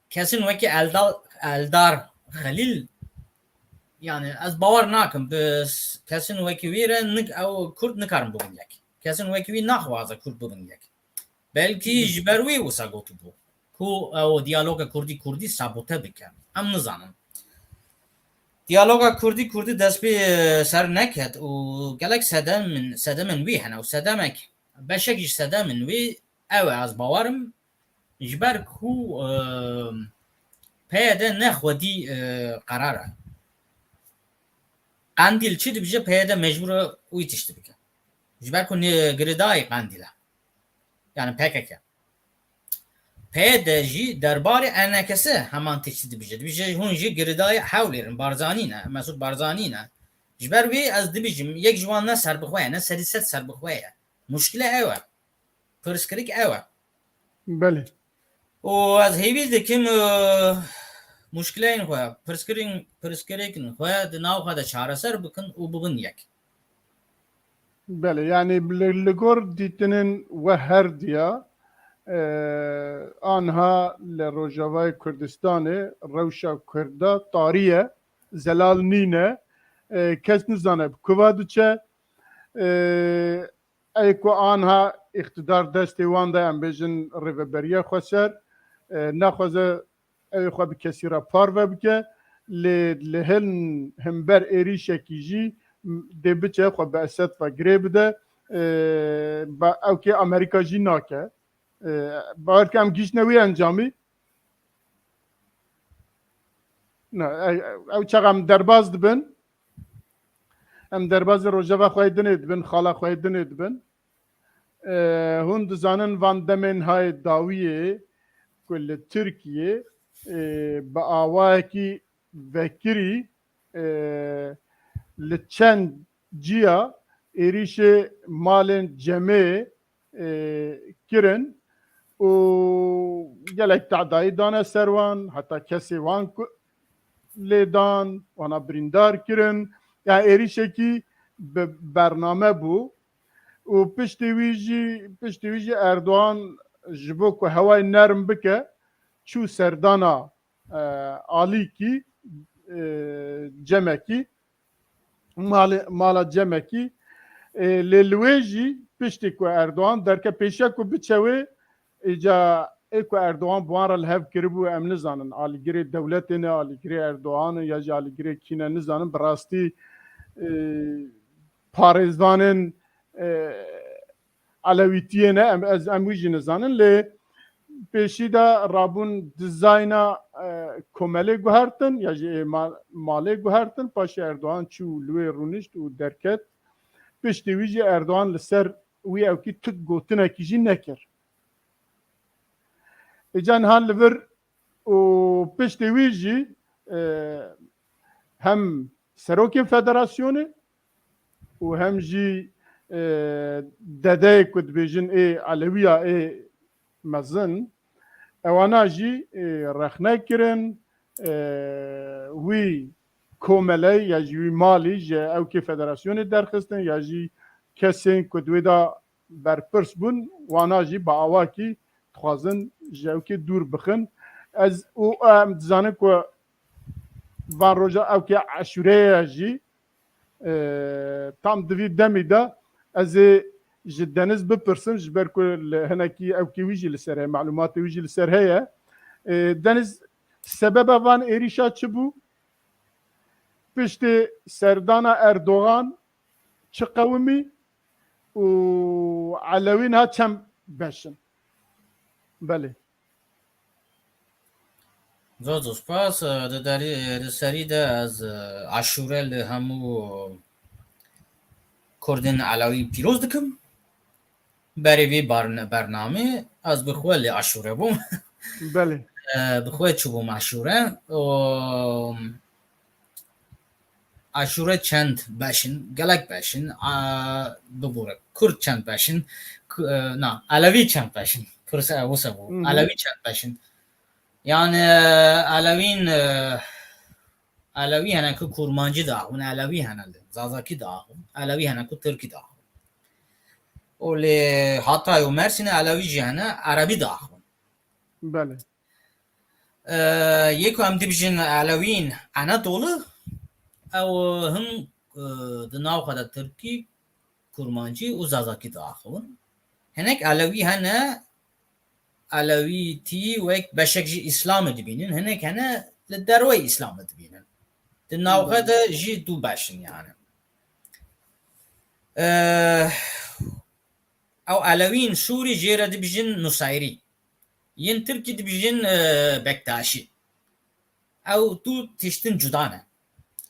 kesên wekî Eldar, Eldar Xelîl, yani ez bawer nakim, bi s-, kesên wekî wî re nik-, ew Kurd nikarin bibin yek. Kesên wekî wî naxwaze Kurd bibin yek. Belkî ji ber wî wisa gotibû ku ew diyaloga Kurdî Kurdî sabote bike. Em nizanin. Diyaloga Kurdî Kurdî dest pê, e, ser neket û gelek sedemên, sedemên wî hene û sedemek, beşek ji sedemên wî ew e, ez bawerim, ji ber ku, e, P Y D ne xwedî, e, qerar e. Qendîl çi dibije, P Y D mecbûr e wî tiştî bike. Ji ber ku ne-, girêdayî Qendîl e. Yani P K K. P Y D jî derbarê E N K S heman tiştî dibije. Dibije hûn jî girêdayî Hewlêr in, Barzanî ne, Mesûd Barzanî ne. Ji ber wî ez dibêjim, yek ji wan ne serbixwe ye, ne serî sed serbixwe ye. Muşkile ew e. Pirsgirêk ew e. Belê. Û ez hêvî dikim, e, muşkileyên xwe, pirsgirên, pirsgirêkên xwe di nav xwe de çareser bikin û bibin yek. Belê, yani li, li gor dîtinên we her diya, e, anha li Rojavayê Kurdistanê rewşa Kurda tarî ye, zelal nîne, e, kes nizane bi kuva diçe, e, ey ku anha îqtidar destê wan de, em bêjin rêveberiya xweser, e, naxwaze ew ê xwe bi kesî re parve bike, lê li hin himber êrîşekî jî dê biçe xwe bi Esed ve girê bide, e, ba-, ew kê Amerîka jî nake. E, bawer ke em gihîştine wî encamî. Na, ew, ew çax em derbas dibin. Em derbazê rojeva xwe yê dinê dibin, xala xwe yê dinê dibin. E, hûn dizanin van demên hayê dawiyê ku li Tirkiyê, e, bi awayekî vekirî, e, li çend ciya êrîşê malên cemê, e, kirin û gelek tedayî dane ser wan, heta kesê wan ku lê dan, wana birîndar kirin. Yani êrîşekî bi bername bû û piştî wî jî, piştî wî jî Erdogan ji bo ku hewayê nerm bike, çû serdana, e, alîkî, e, cemekî, malê, mala cemekî, e, lê li wê jî piştî ku Erdogan derke pêşiya ku biçe wê, îca ê ku Erdogan bi wan re li hev kiribû, em nizanin, alîgirê dewletê ne, alîgirê Erdogan e ya jî alîgirê kî ne, nizanin, bi rastî, e, parêzvanên, e, Elewîtiyê ne, em, ez, em wî jî nizanin, lê pêşî de rabûn dizayna, e, komelê guhertin, ya jî ê ma-, malê guhertin, paşê Erdogan çû li wê rûnişt û derket. Piştî wî jî Erdogan li ser wî ewkî tu gotinekî jî nekir. Îca niha li vir û piştî wî jî, e, hem serokên federasyonê û hem jî, e, dedeyê ku dibêjin ê Elewiya ê mezin, ewana jî, e, rexne kirin, e, wî komeley ya jî wî malî ji ewkê federasyonê derxistin ya jî kesên ku di wê de berpirs bûn, wana jî bi awakî dixwazin ji ewkê dûr bixin. Ez û em dizanin ku van roja ewkê eşûreye jî, e, tam di vî demî de ez ê ji Deniz bipirsim, ji ber ku li hinekî ewkê wî jî li ser heye, malûmatê wî jî li ser heye. E, Deniz, sebeba van êrîşa çi bû? Piştê serdana Erdogan çi qewimî û Elewî niha çend beş in? Belê. Zor zor spas. Di derî, di serî de ez, e, aşûre li hemû Kurdên Elewî pîroz dikim. Berê vê barne-, bernamê ez bi xwe li aşûre bûm. Belê. E, bi xwe çûbûm aşûre. Û aşûre çend beş in, gelek beş in, a, bibûre. Kurd çend beş in, ku-, e, na, Elewî çend beş in. Pirse wisa bû. Hı hı. Elewî çend beş in. Yani, e, Elewîn, e, Elewî hene ku kurmancî diaxivin, elewî hene li zazakî diaxivin, elewî hene ku tirkî diaxivin. Û lê Hatay û Mersînê elewî jî hene, erebî diaxivin. Belê. Yê ku em dibijin elewîn Enatolî, ew him di nav xwe de tirkî, kurmancî û zazakî diaxivin. Hinek elewî hene, elewîtî wek beşek ji Îslamê dibînin, hinek hene li derwey Îslamê dibînin. Di nav xwe de jî du beş in yani. Ew elewîn Sûrî jê re dibijin Nusayrî. Yên Tirkî dibijin Bektaşî. Ew du tiştin cuda ne.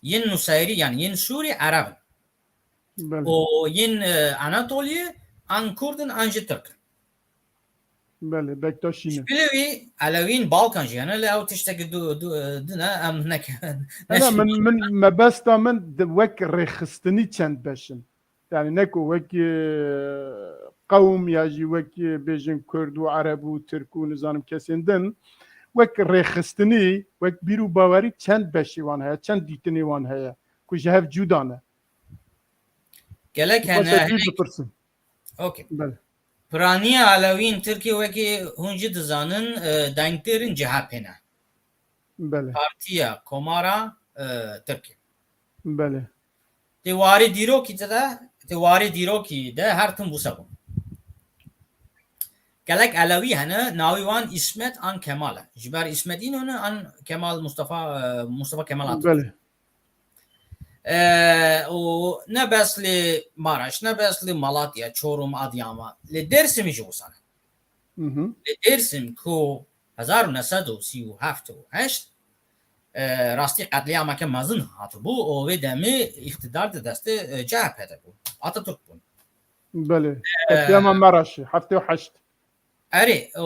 Yên Nusayrî, yani yên Sûrî, Ereb in. Û yên Anatoliyê an Kurd in an jî Tirk in. Belê, Bektaşî ne. Ji bilî wî elewîn Balkan jî hene, lê ew tiştekî du, du, din e, em neke. Hela min, min, mebesta min di wek rêxistinî çend beş in. Yani ne ku wek qewm ya jî wek bêjin Kurd û Ereb û Tirk û nizanim kesên din, wek rêxistinî, wek bîr û bawerî çend beşê wan heye, çend dîtinê wan heye ku ji hev cuda ne. Gelek hene, hinek. Bipirsin. Okey. Belê. Piraniya elewîn Tirkî wekî hûn jî dizanin, e, dengdêrên C H P ne. Belê. Partiya Komara, e, Tirkî. Belê. Di warê dîrokî de, di warê dîrokî de her tim wisa bûn. Gelek elewî hene, navê wan Îsmet an Kemal e. Ji ber Îsmet Înönü an Kemal Mustafa, e, Mustafa Kemal Atatürk. Belê. E, û ne bes li Maraş, ne bes li Malatya, Çorum, Adıyaman, li Dêrsimî jî wisa ne. Hı hı. Li Dêrsim ku hezar û neh sed û sî û heft û heşt, e, rastî qetlîameke mezin hatibû û wê demê îqtidar di destê, e, C H P de bû. Atatürk bûn. Belê. Qetlîama Maraşê, heftê û heşt. Erê, û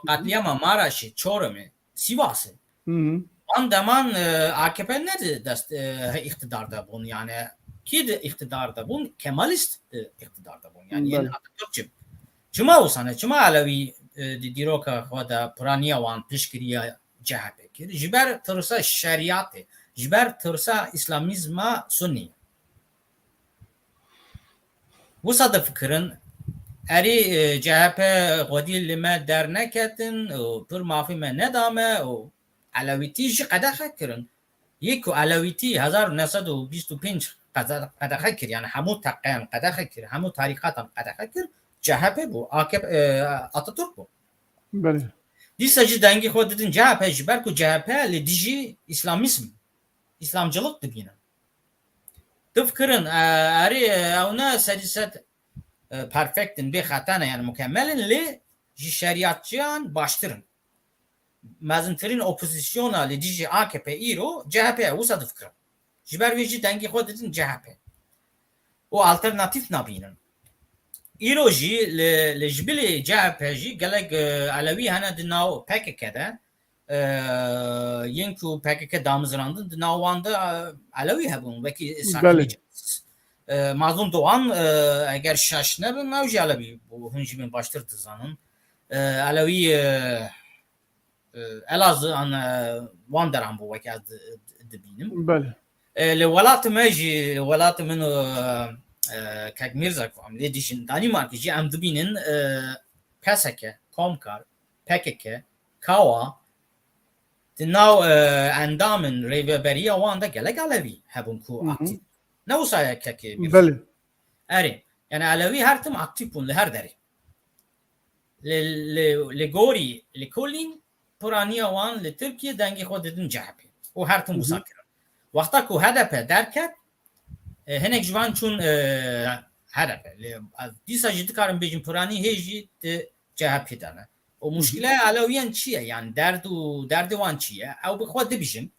qetlîama Maraşê, Çorumê, Sîvasê. Hı hı. Wan deman, e, A K P ne di dest, e, îqtidar de bûn, yani kî di îqtidar de bûn? Kemalîst di îqtidar de bûn. Yani yên Belê. Atatürkçi. Çima wisa ne? Çima elewî, e, di dîroka xwe de piraniya wan piştgiriya C H P kir? Ji ber tirsa şeriyatê, ji ber tirsa îslamîzma sunî. Wisa difikirin, erê, e, C H P xwedî li me derneketin û pir mafê me neda me û elewîtî jî qedexe kirin. Yê ku elewîtî hezar û neh sed û bîst û pênc qede-, qedexe kir, yani hemû teqeyan qedexe kir, hemû tarîqatan qedexe kir, C H P bû, A K P, e, Atatürk bû. Belê. Dîsa jî dengê xwe didin C H P ji ber ku C H P li dijî îslamîzm, îslamcılık dibînin. Difikirin, e, erê, e, ew ne sedî sed, e, perfect in, bê xeta ne, yani mukemmel in, lê ji şeriyatçiyan baştir in. Mezintirîn opozisyona li dijî A K P îro C H P ye, wisa difikirin. Ji ber wê jî dengê xwe didin C H P. Û alternatîf nabînin. Îro jî li, li ji bilî C H P jî gelek, e, elewî hene di nav P K K de, e, yên ku P K K damizrandin, di nav wan de, e, elewî hebûn, wekî Sakîn Belê. Îcaz, e, Mazlûm Doğan, e, eger şaş nebim, ew jî elewî bû, hûn jî min baştir dizanin. E, elewî, e, e, Elazığ an, e, wan deran bû, wekî ez di-, di-, dibînim. Belê. E, li welatê me jî, welatê min û, e, Kek Mîrza ku em lê dijîn, Danîmarkê jî em dibînin, e, P S K, Komkar, P K K, Kawa, di nav, e, endamên rêveberiya wan de gelek elewî hebûn ku Hı hı. aktîf. Ne wisa ye Kekê Mîrza. Belê. Erê, yani elewî her tim aktîf bûn li her derê. Li, li, li gorî, li kulîn piraniya wan li Tirkiye dengê xwe didin C H P. Û her tim Hı hı. wisa kirin. Wexta ku H D P derket, e, hinek ji van çûn, e, H D P. Lê ez dîsa jî dikarim bêjim piranî hê jî di C H P de ne. Û Hı hı. muşkile elewiyan çi ye? Yani derd û derdê wan çi ye? Ew bi xwe dibijin.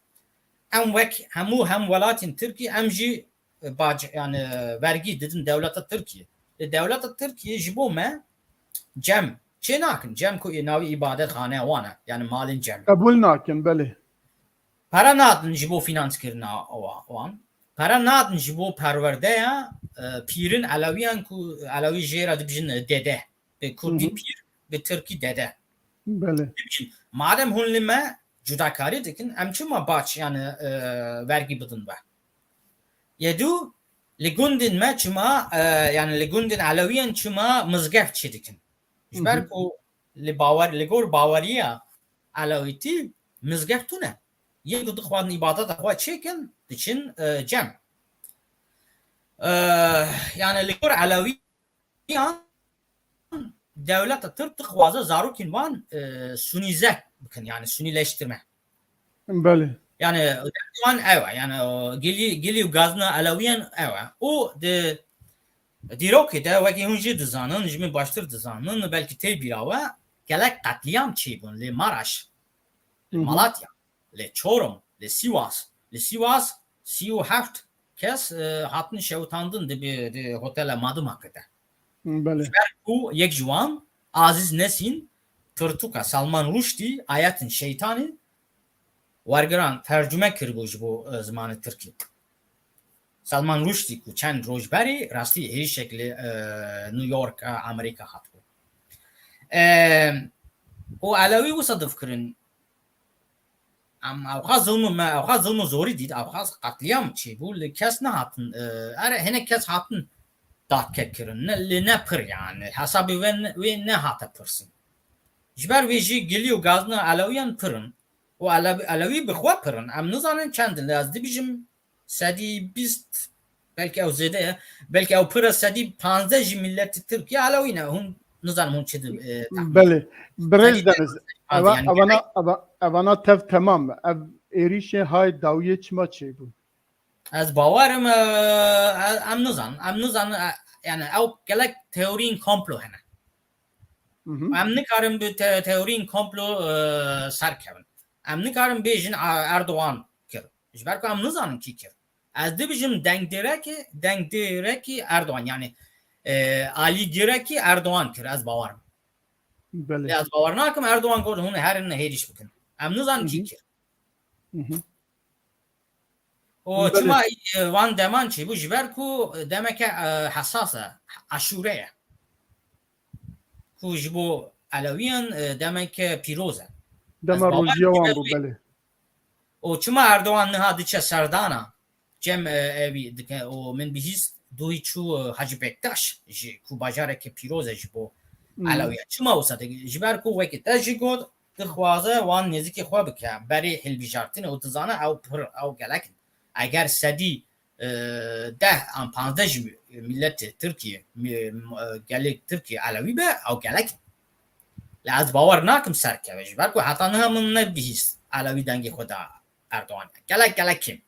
Em wek hemû hemwelatên Tirkî, em jî, e, bac-, yani, e, vergî didin dewleta Tirkiyê. Lê dewleta Tirkiyê ji bo me cem çê nakin. Cem ku navê îbadetxaneya wan e, yani malên cem. Qebûl nakin, belê. Pere nadin ji bo fînanskirina wa-, wan. Pere nadin ji bo perwerdeya, e, pîrin elewiyan ku elewî jê re dibijin, e, dede. Bi kurdî Hı hı. pîr, bi tirkî dede. Belê. Dibijin, madem hûn li me cudakarî dikin, em çima bac, yani, e, vergî bidin we? Yê dû, li gundên me çima, e, yani li gundên Elewiyan çima mizgeft çêdikin? Ji ber ku li bawer, li gor baweriya Elewîtî mizgeft tune. Yên ku dixwazin îbadeta xwe çêkin, diçin, e, cem. E, yani li gor Elewî yan dewleta Tirk dixwaze zarokên wan, e, sunîze bikin, yani sunîleştirme. Belê. Yani wan ew e, yani o gilî, gilî û gazina Elewiyan ew e. Û di dîrokê de wekî hûn jî dizanin, ji min baştir dizanin, belkî tê bîra we, gelek qetlîam çêbûn lê Maraş, lê Hı hı. Malatya, lê Çorum, lê Sîwas. Lê Sîwas sî û heft kes, e, hatin şewitandin di bi-, di hotela Madımak'e de. Belê. Ji ber ku yek ji wan, Aziz Nesin, pirtûka Salman Rushdî, Ayetin Şeytanî, wergiran tercume kiribû ji bo, e, zimanê Tirkî. Salman Rushdî ku çend roj berê rastî êrîşek li, e, New York, e, Amerîka hatibû. E, û Elewî wisa difikirin, Em ewqas zilm û me, ewqas zilm û zorî dît, ewqas qetlîam çêbû, li kes nehatin, e, ere hinek kes hatin dadke kirin, ne, lê ne pir yani, hesabê wê ne, wê nehate pirsîn. Ji ber wê jî gilî û gazina Elewiyan pir in. Û Elew-, Elewî bi xwe pir in. Em nizanin çend in, lê ez dibîjim sedî bîst, belkî ew zêde ye, belkî ew pir e, sedî panzdeh jî miletî Tirkiye Elewî ne. Hûn nizanim hûn çi di, e, tahmin Belê. Birêz Serî Deniz, panzdeh, eva-, yani evana, gerek eva-, evana tev temam e. Ev êrîşê hay dawiyê çima çêbû? Ez bawerim, e, e, em nizanin. Em nizanin, e, yani ew gelek teoriyên komplo hene. Hı hı. Em nikarin bi te-, teoriyên komplo, e, serkevin. Em nikarin bêjin, a, Erdogan kir. Ji ber ku em nizanin kî kir. Ez dibêjim dengdêrekî, dengdêrekî Erdogan, yani, e, alîgêrekî Erdogan kir, ez bawer im. Belê. Lê ez bawer nakim Erdogan got hûn herin hêrîş bikin. Em nizanin Hı kî hı. kir. Hı hı. Û Belê. çima, e, van deman çêbû? Ji ber ku demeke, e, hesas e, aşûre ye. Ku ji bo Elewiyan, e, demeke pîroz e. Dema Ez bawer rojiya dikim wan bû, wê belê. Û çima Erdogan niha diçe serdana cem, e, evî dike û min bihîst dûyî çû, e, Hacı Bektaş jî ku bajareke pîroz e ji bo Hmm. Elewiya. Çima wisa dike? Ji ber ku wekî te jî got, dixwaze wan nêzikê xwe bike berê hilbijartinê û dizane ew pir, ew gelek in. Eger sedî, e, deh an panzdeh jî miletê Tirkiyê, mi-, e, gelê Tirkiyê Elewî be, ew gelek in. Lê ez bawer nakim serkeve. Ji ber ku heta niha min nebihîst Elewî dengê xwe da Erdogan. Gelek, gelek kêm.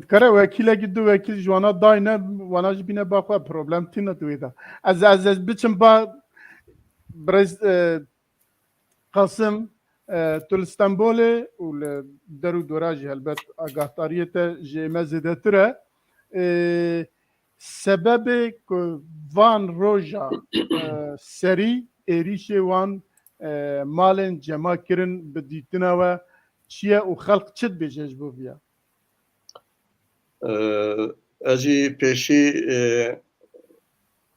Dikare wekîlekî du wekîl ji wana dayne, wana jî bîne ba xwe, problem tîne di wê de. Ez, ez, ez biçim ba birêz, e, Qasim, e, tu li Stenbolê û li der û dora jî helbet agahdariyê te ji ême zêdetir e. E, sebebê ku van roja, e, serî êrîşê wan, e, malên cema kirin bi dîtina we çi ye û xelq çi dibêje ji bo viya? E, ez jî pêşî, e,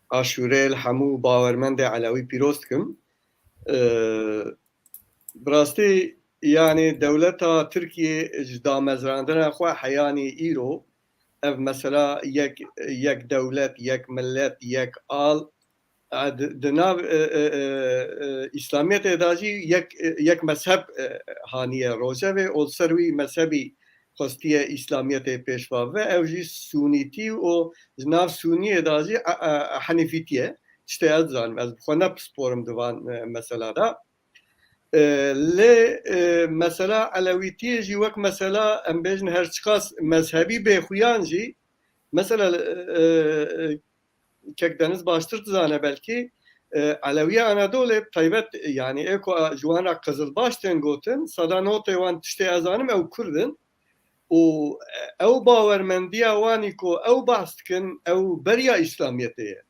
aşûreyê li hemû bawermendê Elewî pîroz dikim. E, bi rastî, yanî dewleta Tirkiyê ji damezrandina xwe heyanî îro ev mesela yek, yek dewlet, yek milet, yek al, e, di, di nav, e, e, e, e, Îslamiyetê de jî yek, e, yek mezheb, e, haniye rojevê û li ser wî mezhebî xwestiye Îslamiyetê pêş ve bibe. Ew jî Sûnîtî û ji nav Sûniyê de jî, e, e, Henîfîtî ye. Tiştê ez dizanim, ez bi xwe ne pispor im di van, e, mesela de. E, lê, e, mesela Elewîtiyê jî wek mesela, em bêjin, her çiqas mezhebî bê xuyan jî, mesela, e, e, kek Deniz baştir dizane belkî, e, Elewiya Anadolê bi taybet, yanî ê ku ji wan re Qizilbaş tên gotin, seda notê wan tiştê ez zanim ew Kurd in û, e, ew bawermendiya wan î ku ew behs dikin, ew beriya Îslamiyetê ye.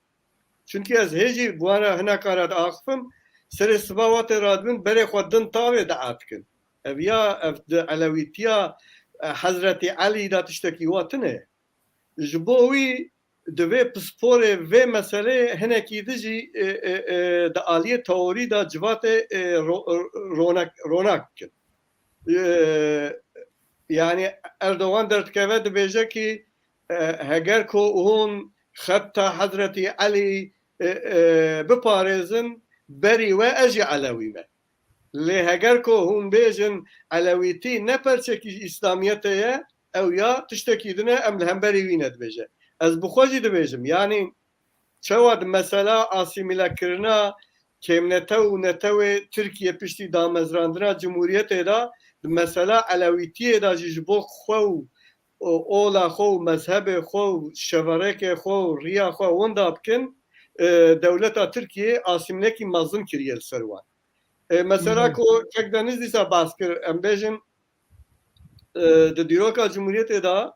Çunkî ez hê jî bi wan re hineka re diaxifim, serê siba wa tê radibin, berê xwe din tavê dua dikin. Ev ya, ev di Elewîtiya, e, Hezretî Elî de tiştekî wa tune. Ji bo wî divê pisporê vê meseleyê hinekî di jî, e, e, e, di aliyê teorî de civatê, e, ro-, ronak, ronak bikin. e, yani Erdogan derdikeve dibêje ki, e, heger ku hûn xebta Hezretî Elî, e, e, biparêzin, berî we ez jî Elewî me. Lê heger ku hûn bêjin Elewîtî ne perçekî ji Îslamiyetê ye, ew ya tiştekî din e, em li hemberî wî ne dibêje. Ez bi xwe jî dibêjim, yanî çawa di mesela asîmîlekirina kêmnetew û netewê Tirkiye piştî damezrandina Cumhuriyetê de, di mesela Elewîtiyê de jî ji bo xwe û, û ola xwe û mezhebê xwe û şeverekê xwe û riya xwe winda bikin, e, dewleta Tirkiyê asîmîlekî mezin kiriye li ser wan. E, mesela ku kek Deniz dîsa behs kir, em bêjin, e, di dîroka Cumhuriyetê de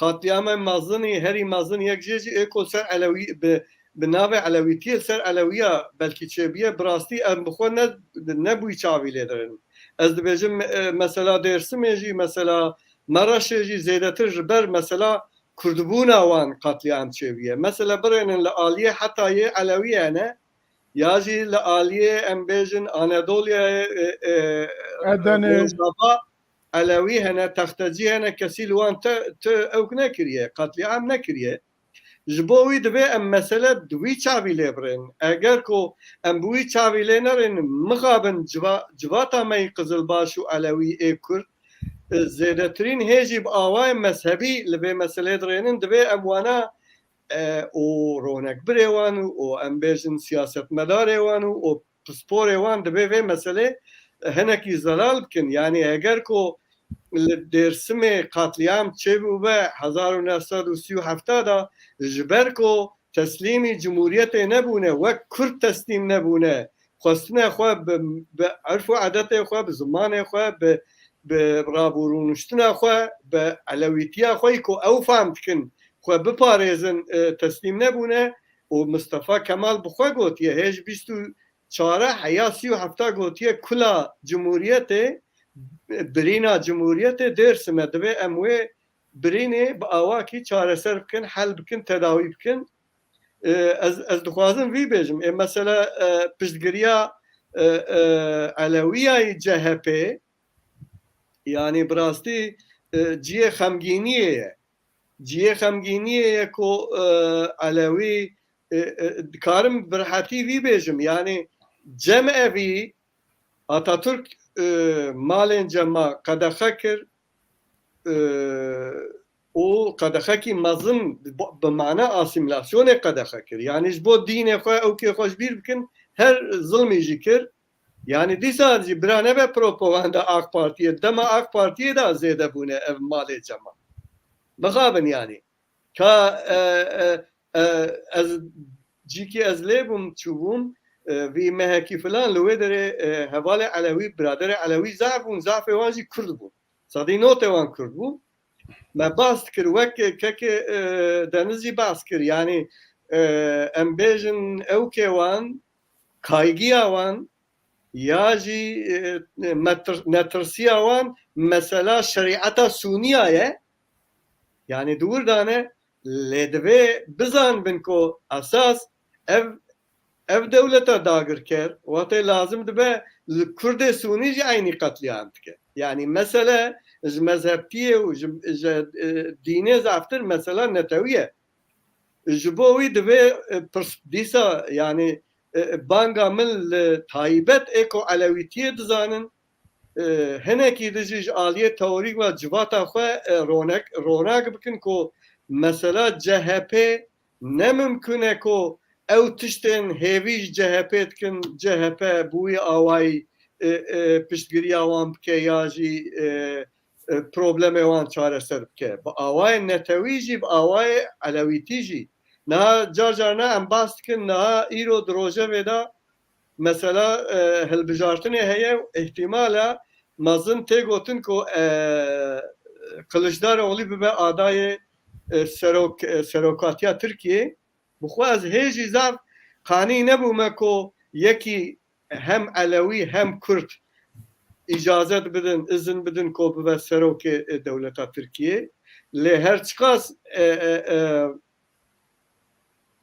qatliamên mezinî, herî mezin yek jê jî ê ku ser Elewî, bi, bi navê Elewîtiyê ser Elewiya belkî çêbûye, bi rastî em bi xwe ne, ne bi wî çavî lê dirin. Ez dibêjim, e, mesela Dêrsimê jî, mesela Mereşê jî zêdetir ji ber mesela Kurdbûna wan qatliam çêbûye. Mesela birênin li aliyê Hetayê Elewî hene, ya jî li aliyê em bêjin Anadoliyayê, e, e, Edenê. Rojava Elewî hene, Textecî hene, kesî li wan te, te ewk nekiriye, qatliam nekiriye. Ji bo wî divê em mesele di wî çavî lê birênin. Eger ku em bi wî çavî lê nerênin, mixabin civa-, civata me yî Qizilbaş û Elewî ê Kurd, e, zêdetirîn hê jî bi awayên mezhebî li vê meselê dirênin, divê em wana, e, û ronekbirê wan û, û em bêjin siyasetmedarê wan û, û pisporê wan divê vê meselê hinekî zelal bikin. Yanî eger ku li Dêrsimê qatliam çêbûbe hezar û neh sed û sî û heft de, ji ber ku teslîmî Cumhuriyetê nebûne, wek Kurd teslîm nebûne, xwestine xwe bi, bi erf û edetê xwe, bi zimanê xwe, bi, bi rabûrûniştina xwe, bi elewîtiya xwe yî ku ew fam dikin, xwe biparêzin, e, teslîm nebûne û Mistefa Kemal bi xwe gotiye, hêj bîst û çar heya sî û heft gotiye, kula Cumhuriyetê, birîna Cumhuriyetê Dêrsim e, divê em wê birînê bi awakî çareser bikin, hel bikin, tedawî bikin. E, ez, ez dixwazim vî bêjim. Ê, mesela, e, piştgiriya, e, e, Elewiyayî C H P, yanî bi rastî, e, cihê xemgîniyê ye. Cihê xemgîniyê ye ku, e, Elewî, e, e, dikarim bi rehetî vî bêjim. Yanî cem evî Atatürk, e, malên cema qedexe kir, e, û qedexekî mezin bi, bi mana asîmîlasyonê qedexe kir. Yanî ji bo dînê xwe, ewkê xwe ji bîr bikin, her zilmî jî kir. Yanî dîsa jî bira nebe propaganda AK Partiyê, dema AK Partiyê de zêde bûne ev malê cema. Mixabin yanî. Ka, e, e, e, ez cîkî ez lê bûm, çûbûm, e, vî mehekî filan li wê derê, e, hevalê Elewî, biraderê Elewî zaf bûn, zafê wan jî Kurd bûn. Sedî notê wan Kurd bû. Me bahs dikir, wek kekê, e, Deniz jî bahs kir. Yanî, e, em bêjin ewkê wan, kaygiya wan, ya jî, e, metir-, netirsiya wan mesela şerîeta Sûniya ye. Yanî di wir de ne, lê divê bizanbin ku esas ev, ev dewleta dagirker, wextê lazim dibe li Kurdê Sûnî jî eynî qetlîam dike. Yanî mesele ji mezhebtiyê û ji, ji, e, dînê zaftir mesela netewî ye. Ji bo wî divê, e, pirs-, dîsa, yanî, e, banga min li taybet ê ku Elewîtiyê dizanin, e, hinekî di jî ji aliyê teorîk ve civata xwe, e, ronek, ronak bikin ku mesela C H P ne mimkun e ku ew tiştên hêvî ji C H P dikin, C H P bi wî awayî, e, e, piştgiriya wan bike ya jî, e, e, problemê wan çareser bike. Bi awayê netewî jî, bi awayê elewîtî jî. Niha car carna em bahs dikin, niha îro di rojevê de mesela, e, hilbijartinê heye û îhtîmala mezin tê gotin ku, e, Kiliçdaroglî bibe adayê, e, serok-, e, serokatiya Tirkiyê. Bi xwe ez hê jî zaf qanî nebûme ku yekî hem Elewî hem Kurd îcazet bidin, izin bidin ku bibe serokê, e, dewleta Tirkiyê. Lê her çiqas, e, e, e,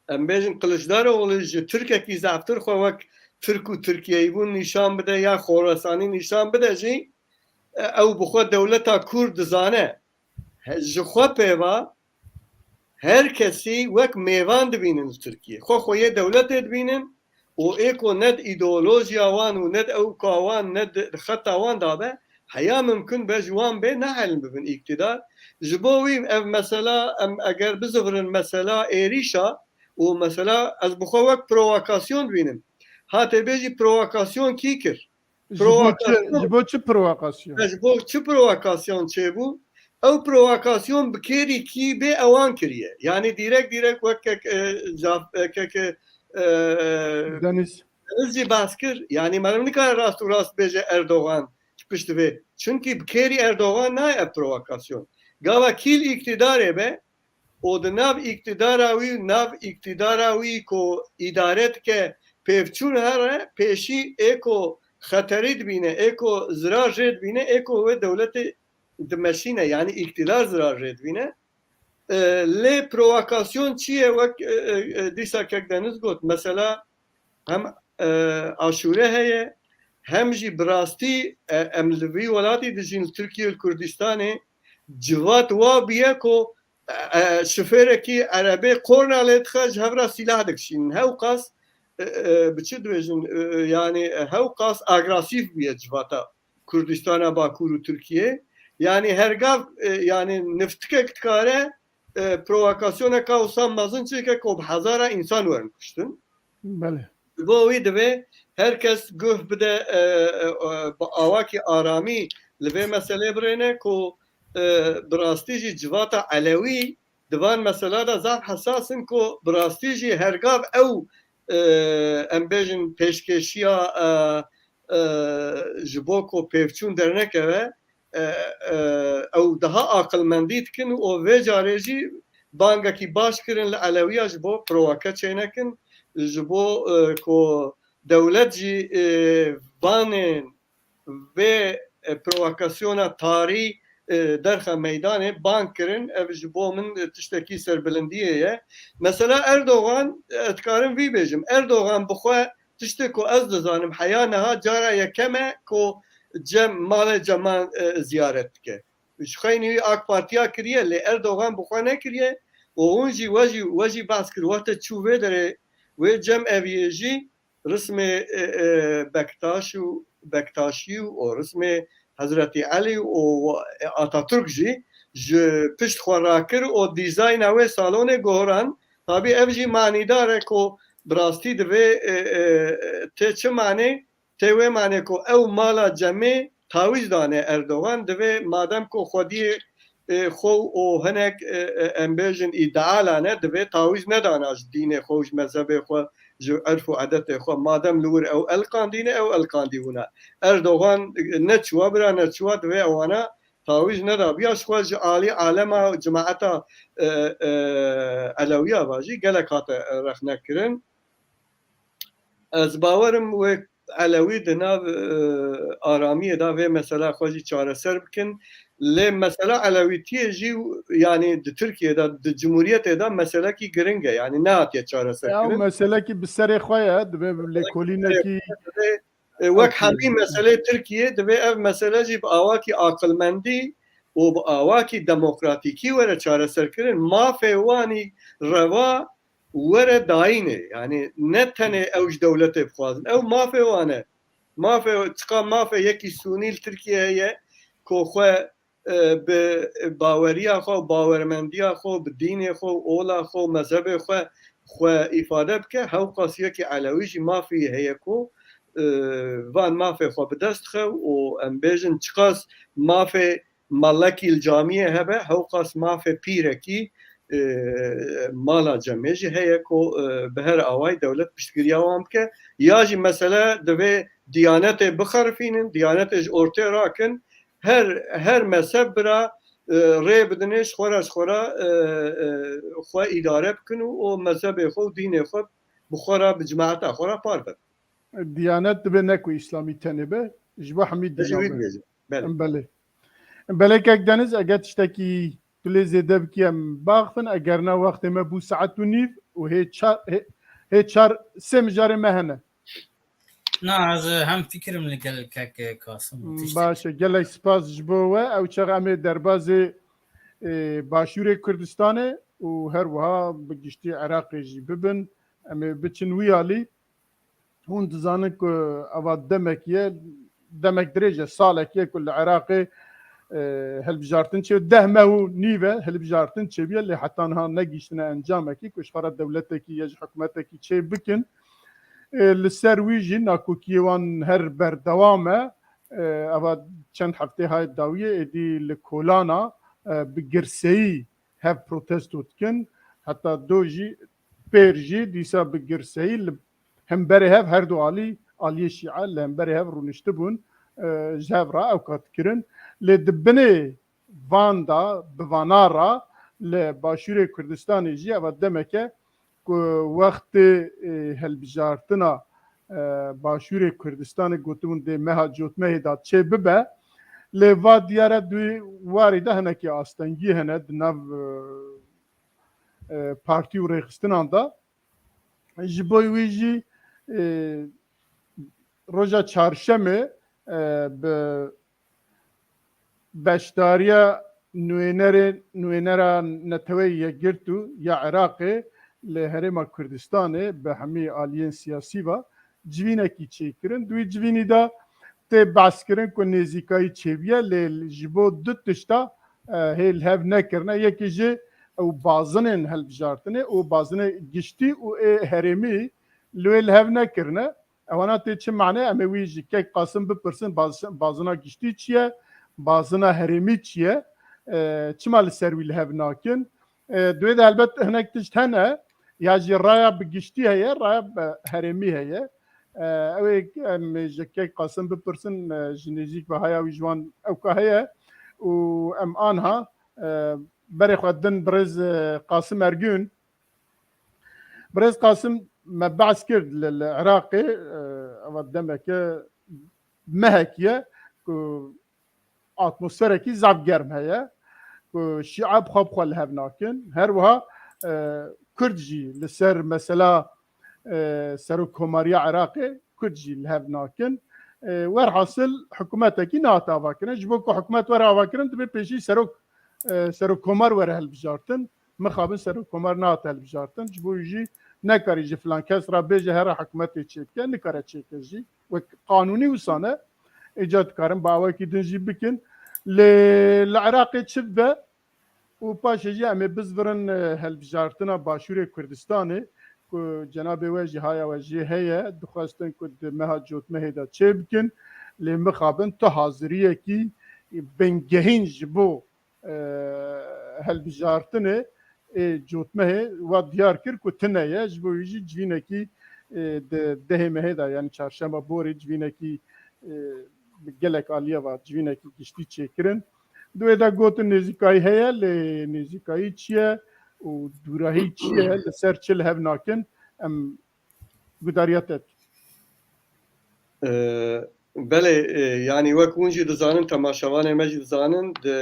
em bêjin Kiliçdaroglî ji Tirkekî zaftir xwe wek Tirk û Tirkiyeyîbûn nîşan bide ya Xorasanî nîşan bide jî, e, ew bi xwe dewleta Kurd dizane. He, ji xwe pê ve her kesî wek mêvan dibînin li Tirkiyê. Xwe xweyê dewletê dibînin û ê ku ne di îdeolojiya wan û ne di ewka wan, ne di xeta wan de be, heya mimkun be ji wan bê, ne elm bibin îktidar. Ji bo wî ev mesela, em eger bizivirin mesela êrîşa û mesela ez bi xwe wek provokasyon dibînim. Ha tê bêjî provokasyon kî kir? Ji bo çi, provokasyon. Ji bo çi provokasyon? Ji bo çi provokasyon çêbû? Ew provokasyon bi kêrî kî bê ewan kiriye. Yanî dîrek dîrek wek kek, e, caf-, e, kek, e, Deniz. Deniz jî behs kir. Yanî meriv nikare rast û rast bêje Erdogan ji pişt vê. Çunkî bi kêrî Erdogan nayê ev provokasyon. Gava kî li îktîdarê be, û di nav îktidara wî, nav îktidara wî ku îdare dike pêvçûn here, pêşî ê ku xeterî dibîne, ê ku zirar jê dibîne, ê ku wê dewletê dimeşîne, yanî îktidar zirar jê dibîne. E, lê provokasyon çi ye? Wek, e, e, e, dîsa kek Deniz got, mesela hem, e, aşûre heye, hem jî bi rastî, e, em li vî welatî dijîn, li Tirkiye, li Kurdistanê, civat wa bûye ku, e, e, şofêrekî erebê qorna lê dixe, ji hev re sîlah dikişînin. Hewqas, e, e, bi çi dibêjin, e, yanî, e, hewqas agresîf bûye civata Kurdistana Bakur û Tirkiye. Yanî hergav, e, yanî niftikek dikare, e, provokasyoneka wisa mezin çêke ku bi hezara însan werin kuştin. Belê. Ji bo wî divê her kes guh bide, e, e, e, bi awakî aramî li vê meselê birêne ku, e, bi rastî jî civata Elewî di van mesela de zaf hesas in ku bi rastî jî hergav ew, e, em bêjin pêşkêşiya, e, e, ji bo ku pêvçûn dernekeve, e, e, ew daha aqilmendî dikin û vê carê jî bangekî baş kirin li Elewiya ji bo provoke çênekin, ji bo, e, ku dewlet jî, e, vanên vê, e, provokasyona tarî, e, derxe meydanê bang kirin, ev ji bo min, e, tiştekî serbilindiyê ye. Mesela Erdogan, e, dikarim vî bêjim, Erdogan bi xwe tiştê ku ez dizanim heya niha cara yekem e ku cem, malê ceman, e, ziyaret dike. Ji xeynî wî AK Partiya kiriye, lê Erdogan bi xwe nekiriye û hûn jî we jî, we jî behs kir, wextê çû vê derê, wê cem eviyê jî rismê, e, e, Bektaş û Bektaşî û rismê Hezretî Elî û, e, Ataturk jî ji pişt xwe rakir û dîzayna wê salonê goran. Tabî ev jî manîdar e ku bi rastî divê, e, e, tê çi manê? Tê wê manê ku ew mala cemê tawîz dane Erdogan, divê madem ku xwediyê, e, xwe û hinek, e, e, em bêjin îdealan e, divê tawîz nedana ji dînê xwe û ji mezhebê xwe, ji erf û edetê xwe. Madem li wir ew elqandî ne, ew elqandî bûna. Erdogan, e, ne çiwa bira ne çiwa divê ewana tawîz neda. Biya ji xwe ji alî alema cemaeta, e, e, Elewiya va jî gelek hate rexne kirin. Ez bawerim wê Elewî di nav, e, aramiyê de vê mesela xwe jî çareser bikin. Lê mesela Elewîtiyê jî, yanî di Tirkiyê de, di cumhuriyetê de meselekî giring e. Yanî nehatiye çareser kirin. Ew meselekî bi serê xwe ye, divê lêkolînekî. E, wek hemî meselê Tirkiyê, divê ev mesele jî bi awakî aqilmendî û bi awakî demokratîkî were çareserkirin. Mafê wanî rewa were dayînê. Yanî ne tenê ew ji dewletê bixwazin. Ew mafê wan e. Mafê, çiqa mafê yekî sûnî li Tirkiye heye ku xwe, e, bi baweriya xwe û bawermendiya xwe, bi dînê xwe û ola xwe û mezhebê xwe, xwe îfade bike, hewqas yekî Elewî jî mafî heye ku, e, van mafê xwe bi dest xive û em bêjin çiqas mafê malekî li camiyê hebe, hewqas mafê pîrekî, e, mala cemê jî heye ku, e, bi her awayî dewlet piştgiriya wan bike. Ya jî mesele divê diyanetê bixerifînin, diyanetê ji ortê rakin, her, her mezheb bira, e, rê bidinê ji xwe re, ji xwe re, e, e, xwe îdare bikin û, û mezhebê xwe û dînê xwe bi xwe re, bi cemaeta xwe re parve bikin. Diyanet dibe ne ku îslamî tenê be, ji bo hemî dîna be. Belê. Belê. Belê kek Deniz, eger tiştekî tu lê zêde bikî em baxifin, eger ne wextê me bû saet û nîv û hê çar, hê, hê çar sê mijarê me hene. Na, ez hem fikrim li gel kek Kasim. Hmm, tiştek. Baş e, gelek spas ji bo we. Ew çax em ê derbazê, e, Başûrê Kurdistanê û her wiha bi giştî Iraqê jî bibin. Em ê biçin wî alî. Hûn dizanin ku eva demek ye, demek dirêj e, salek ye ku li Iraqê, e, hilbijartin çê, deh meh û nîv e hilbijartin çêbûye, lê heta niha negihiştine encamekî ku ji xwe re dewletekî ya ji hikûmetekî çê bikin. E, li ser wî jî nakokiyê wan her berdewam e. E, eva çend heftê hayê dawiyê êdî li kolana, e, bi girseyî hev protesto dikin. Heta do jî pêr jî dîsa bi girseyî li hemberê hev her du alî, aliyê şîe li hemberê hev rûniştibûn, e, ji hev re ewqat kirin. Lê di binê van de, bi vana re li Başûrê Kurdistanê jî eva demeke ku wextê, e, hilbijartina, e, Başûrê Kurdistanê gotibûn dê meha cotmehê de çê bibe. Lê va diyar e di wî warî de hinekî astengî hene di nav, e, e, partî û rêxistinan de. Ji bo wî jî, e, roja çarşemê, e, bi beşdariya nûênerê, nûênera Neteweyê Yekgirtû ya Iraqê li Herêma Kurdistanê bi hemî aliyên siyasî ve civînekî çêkirin. Di wî civînî de tê behskirin ku nêzîkayî çêbûye, lê ji bo du tişta, e, hê li hev nekirine. Yekî jî ew bazinên hilbijartinê û bazinê giştî û ê herêmî li wê li hev nekirine. Ewana tê çi mane? Em ê wî ji kek Qasim bipirsin, baz-, bazina giştî çi ye? Bazina herêmî çi ye? E, çima li ser wî li hev nakin? E, di wê de helbet hinek tişt hene, ya jî raya bi giştî heye, raya bi herêmî heye. E, ew ê em ji kek Qasim bipirsin, e, ji nêzîk ve haya wî ji wan ewka heye û em anha, e, berê xwe din birêz, e, Qasim Ergûn. Birêz Qasim, me behs kir li, li Iraqê, e, eva demeke mehekî ye ku atmosferekî zaf germ heye, ku şîa bi xwe bi xwe li hev nakin. Her wiha, e, Kurd jî li ser mesela, e, serokkomariya Iraqê Kurd jî li hev nakin. E, werhasil hikûmetekî nehate avakirin. Ji bo ku hikûmet were avakirin, divê pêşî serok, e, serokkomar were hilbijartin. Mixabin serokkomar nehate hilbijartin. Ji bo wî jî nekarî ji filan kes re bêje here hikûmetê çêbike, nikare çêke jî. Wek qanûnî wisa ne. Îca dikarin bi awayekî din jî bikin. Lê li Iraqê çi dibe? Û paşê jî em ê bizvirin, e, hilbijartina Başûrê Kurdistanê ku cenabê we jî haya we jê heye, dixwestin ku di meha cotmehê de çêbikin. Lê mixabin tu haziriyekî bingehîn ji bo, e, hilbijartinê ê cotmehê we diyar kir ku tune ye. Ji bo wî jî civînekî, e, di dehê mehê de, yanî çarşema borê civînekî, e, bi gelek aliye ve civînekî giştî çêkirin. Di wê de gotin nêzîkayî heye, lê nêzîkayî çi ye û dûrahî çi ye, li ser çi li hev nakin, em gudariya te dikin. E, belê, e, yanî wek hûn jî dizanin, temaşevanê me jî dizanin, di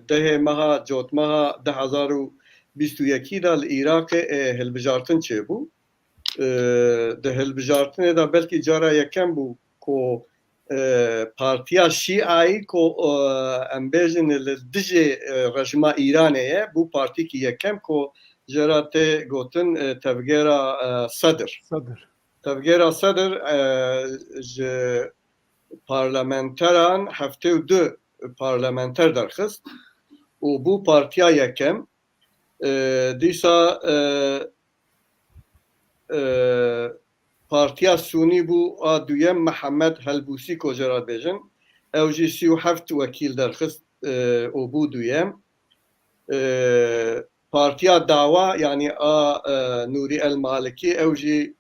dehê meha cotmeha du hezar û bîst û yekî de li Iraqê, e, hilbijartin çêbû. E, di hilbijartinê de belkî cara yekem bû ku, e, partiya Şîayî ku, e, em bêjin li dijî, e, rejîma Îranê ye, bû partîkî yekem ku jê re tê gotin, e, tevgera, e, Sedr. Sedr. Tevgera Sedr, e, ji parlamenteran heftê û du parlamenter derxist û bû partiya yekem. E, dîsa, e, e, partiya Sûnî bû a duyem, Mihemed Helbûsî ku jê re dibêjin. Ew jî sî û heft wekîl derxist, e, û bû duyem. E, partiya Dawa, yanî a, e, Nûrî El Malikî, ew jî,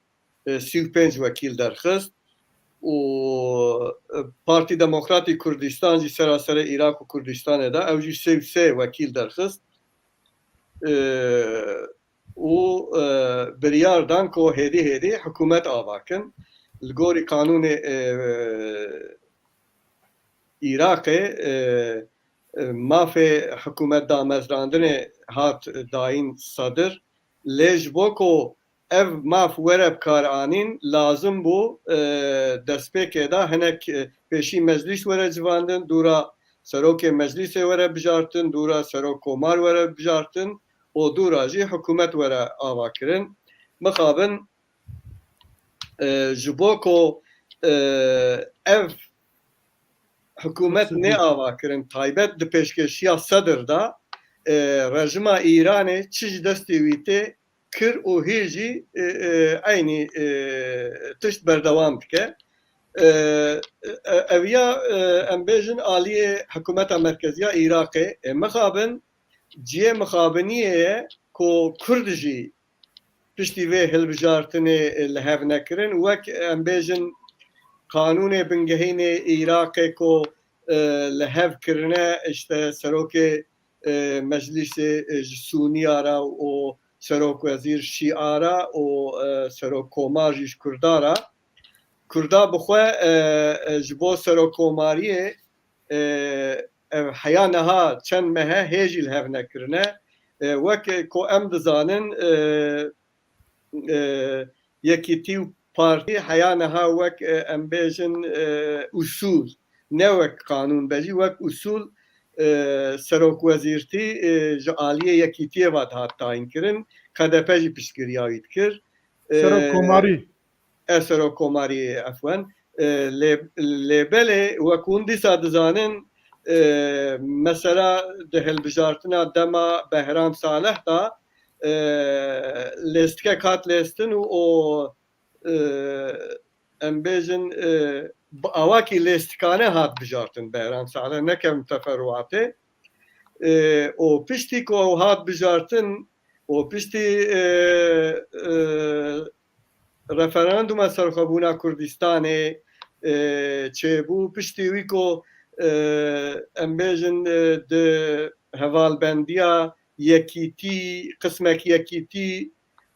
e, sî û pênc wekîl derxist. Û, e, Partî Demokratî Kurdistan jî seraserê Iraq û Kurdistanê de, ew jî sê û sê wekîl derxist. E, û, e, biryar dan ku hêdî hêdî hikûmet ava kin. Li gorî qanûnê, e, Iraqê, e, e, mafê hikûmet damezrandinê hat dayîn Sedir. Lê ji bo ku ev maf were bi kar anîn, lazim bû, e, destpêkê de hinek, e, pêşî meclîs were civandin, dûra serokê meclîsê were bijartin, dûra serok komar were bijartin û dûra jî hikûmet were ava kirin. Mixabin, e, ji bo ku, e, ev hikûmet nê ava kirin, taybet di pêşkêşiya Sedir de, e, rejima Îranê çi ji destê wî tê kir û hê jî, e, e, eynî, e, tişt berdewam dike. E, e, ev ya, e, em bêjin aliyê hikûmeta merkeziya Iraqê, e, mixabin, cihê mixabiniyê ye ku Kurd jî piştî vê hilbijartinê, e, li hev nekirin. Wek, em bêjin, qanûnê bingehînê Iraqê ku, e, li hev kirine, işte, serokê, e, meclîsê, e, ji Sûniya re û serokwezîr Şîa re û, e, serokkomar jî ji Kurda re. Kurda bi xwe, e, e, ji bo serokkomariyê, e, ev heya niha çend meh e hê jî li hev nekirine. E, wek ku em dizanin, e, e, Yekîtî û Partî heya niha wek, e, em bêjin, e, usûl, ne wek qanûn be jî, wek usûl, e, serokwezîrtî, e, ji aliyê Yekîtiyê ve dihat tayîn kirin. K D P jî piştgiriya wî dikir. E, Serokkomarî. E, serokkomarî, efwen. E, lê, lê belê, wek hûn dîsa dizanin, e, mesela di hilbijartina dema Behram Salih de, e, lêstikek hat lêstin û o, e, em bêjin, e, bi awakî lêstikane hat bijartin Behram Salih, nekevin teferruatê. E, û piştî ku ew hat bijartin û piştî, e, e, referanduma serxwebûna Kurdistanê, e, çêbû, piştî wî ku, e, em bêjin, e, di hevalbendiya Yekîtî, qismek Yekîtî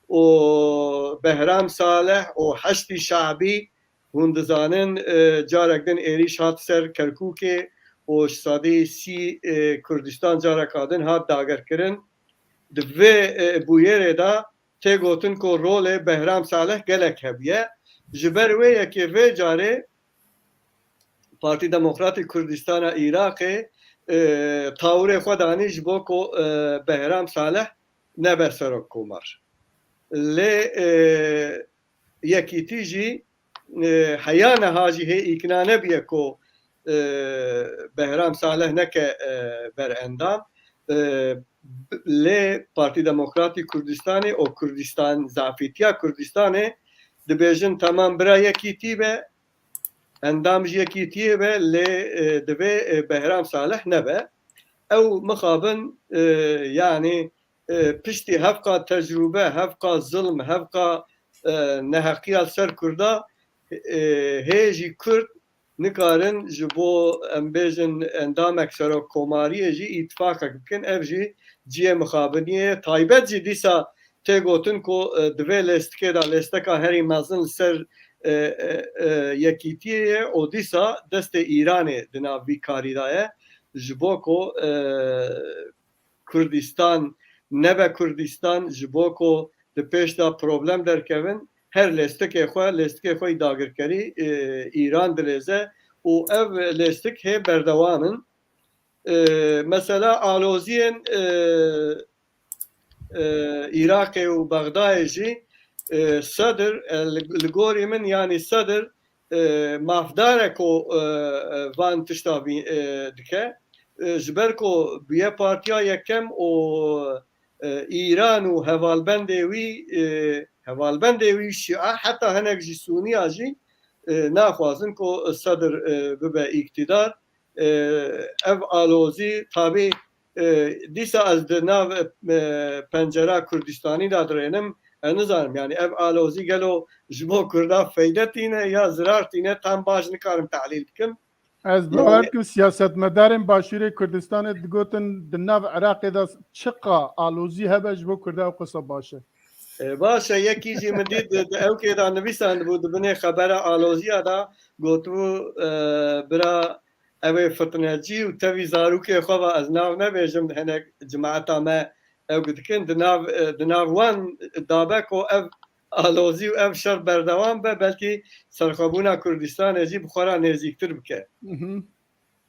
û Behram Salih û Heşdî Şabî, hûn dizanin, e, carek din êrîş hat ser Kerkûkê û ji sedî sî, e, Kurdistan careka din hat dagirkirin. Di vê, e, bûyerê de tê gotin ku rolê Behram Salih gelek hebûye. Ji ber wê yekê vê carê Partî Demokratî Kurdistana Iraqê, e, tawirê xwe danî ji bo ku, e, Behram Salih nebe serokkomar. Lê, e, Yekîtî jî, e, heya niha jî hê îkna nebiye ku, e, Behram Salih neke, e, ber endam. E, lê Partî Demokratî Kurdistanê û Kurdistan, zafîtiya Kurdistanê dibêjin, temam, bira Yekîtî be, endam ji Yekîtiyê be, lê, e, divê, e, Behram Salih nebe. Ew mixabin, e, yanî, e, piştî hevqa tecrûbe, hevqa zilm, hevqa, e, neheqiya ser Kurda, e, hê jî Kurd nikarin ji bo, em bêjin, endamek serokkomariyê jî îtifaqek bikin. Ev jî cihê mixabiniyê ye. Taybet jî dîsa tê gotin ku, e, divê lêstikê de lêsteka herî mezin li ser, e, e, e, Yekîtiyê ye û dîsa destê Îranê di nav vî karî de ye. Ji bo ku, e, Kurdistan nebe Kurdistan, ji bo ku di pêş de problem derkevin, her lêstikê xwe, lêstikê xwe yî dagirkerî, e, Îran dilêze û ev lêstik hê berdewam in. E, mesela aloziyên, e, e, Iraqê û Bexdayê jî, e, Sedir, e, li, li gorî min, yanî Sedir, e, mafdar e ku, e, e, van tişta vî, e, dike. E, ji ber ku bûye partiya yekem û, e, Îran û hevalbendê wî, e, hevalbendê wî Şia, heta hinek jî Sûniya jî, e, naxwazin ku Sedir, e, bibe îktidar. E, ev alozî tabî, e, dîsa ez di nav, e, pencera Kurdistanî de dirênim, ez nizanim, yanî ev alozî gelo ji bo Kurda feyde tîne ya zirar tîne, tam baş nikarim tehlîl bikim. Ez bawer dikim siyasetmedarên Başûrê Kurdistanê digotin di nav Iraqê de çiqa alozî hebe ji bo Kurda ew qisa baş e. E, baş e, yekî jî min dît di, di ewkê de nivîsandibû di binê xebera aloziya de gotibû, e, bira, ew ê fitnecî û tevî zarokê xwe ve ez nav nebêjim, hinek cemaeta me ew dikin, di nav, e, di nav wan dabe ku ev alozî û ev şer berdewam be, belkî serxwebûna Kurdistanê jî bi xwe re nêzîktir bike.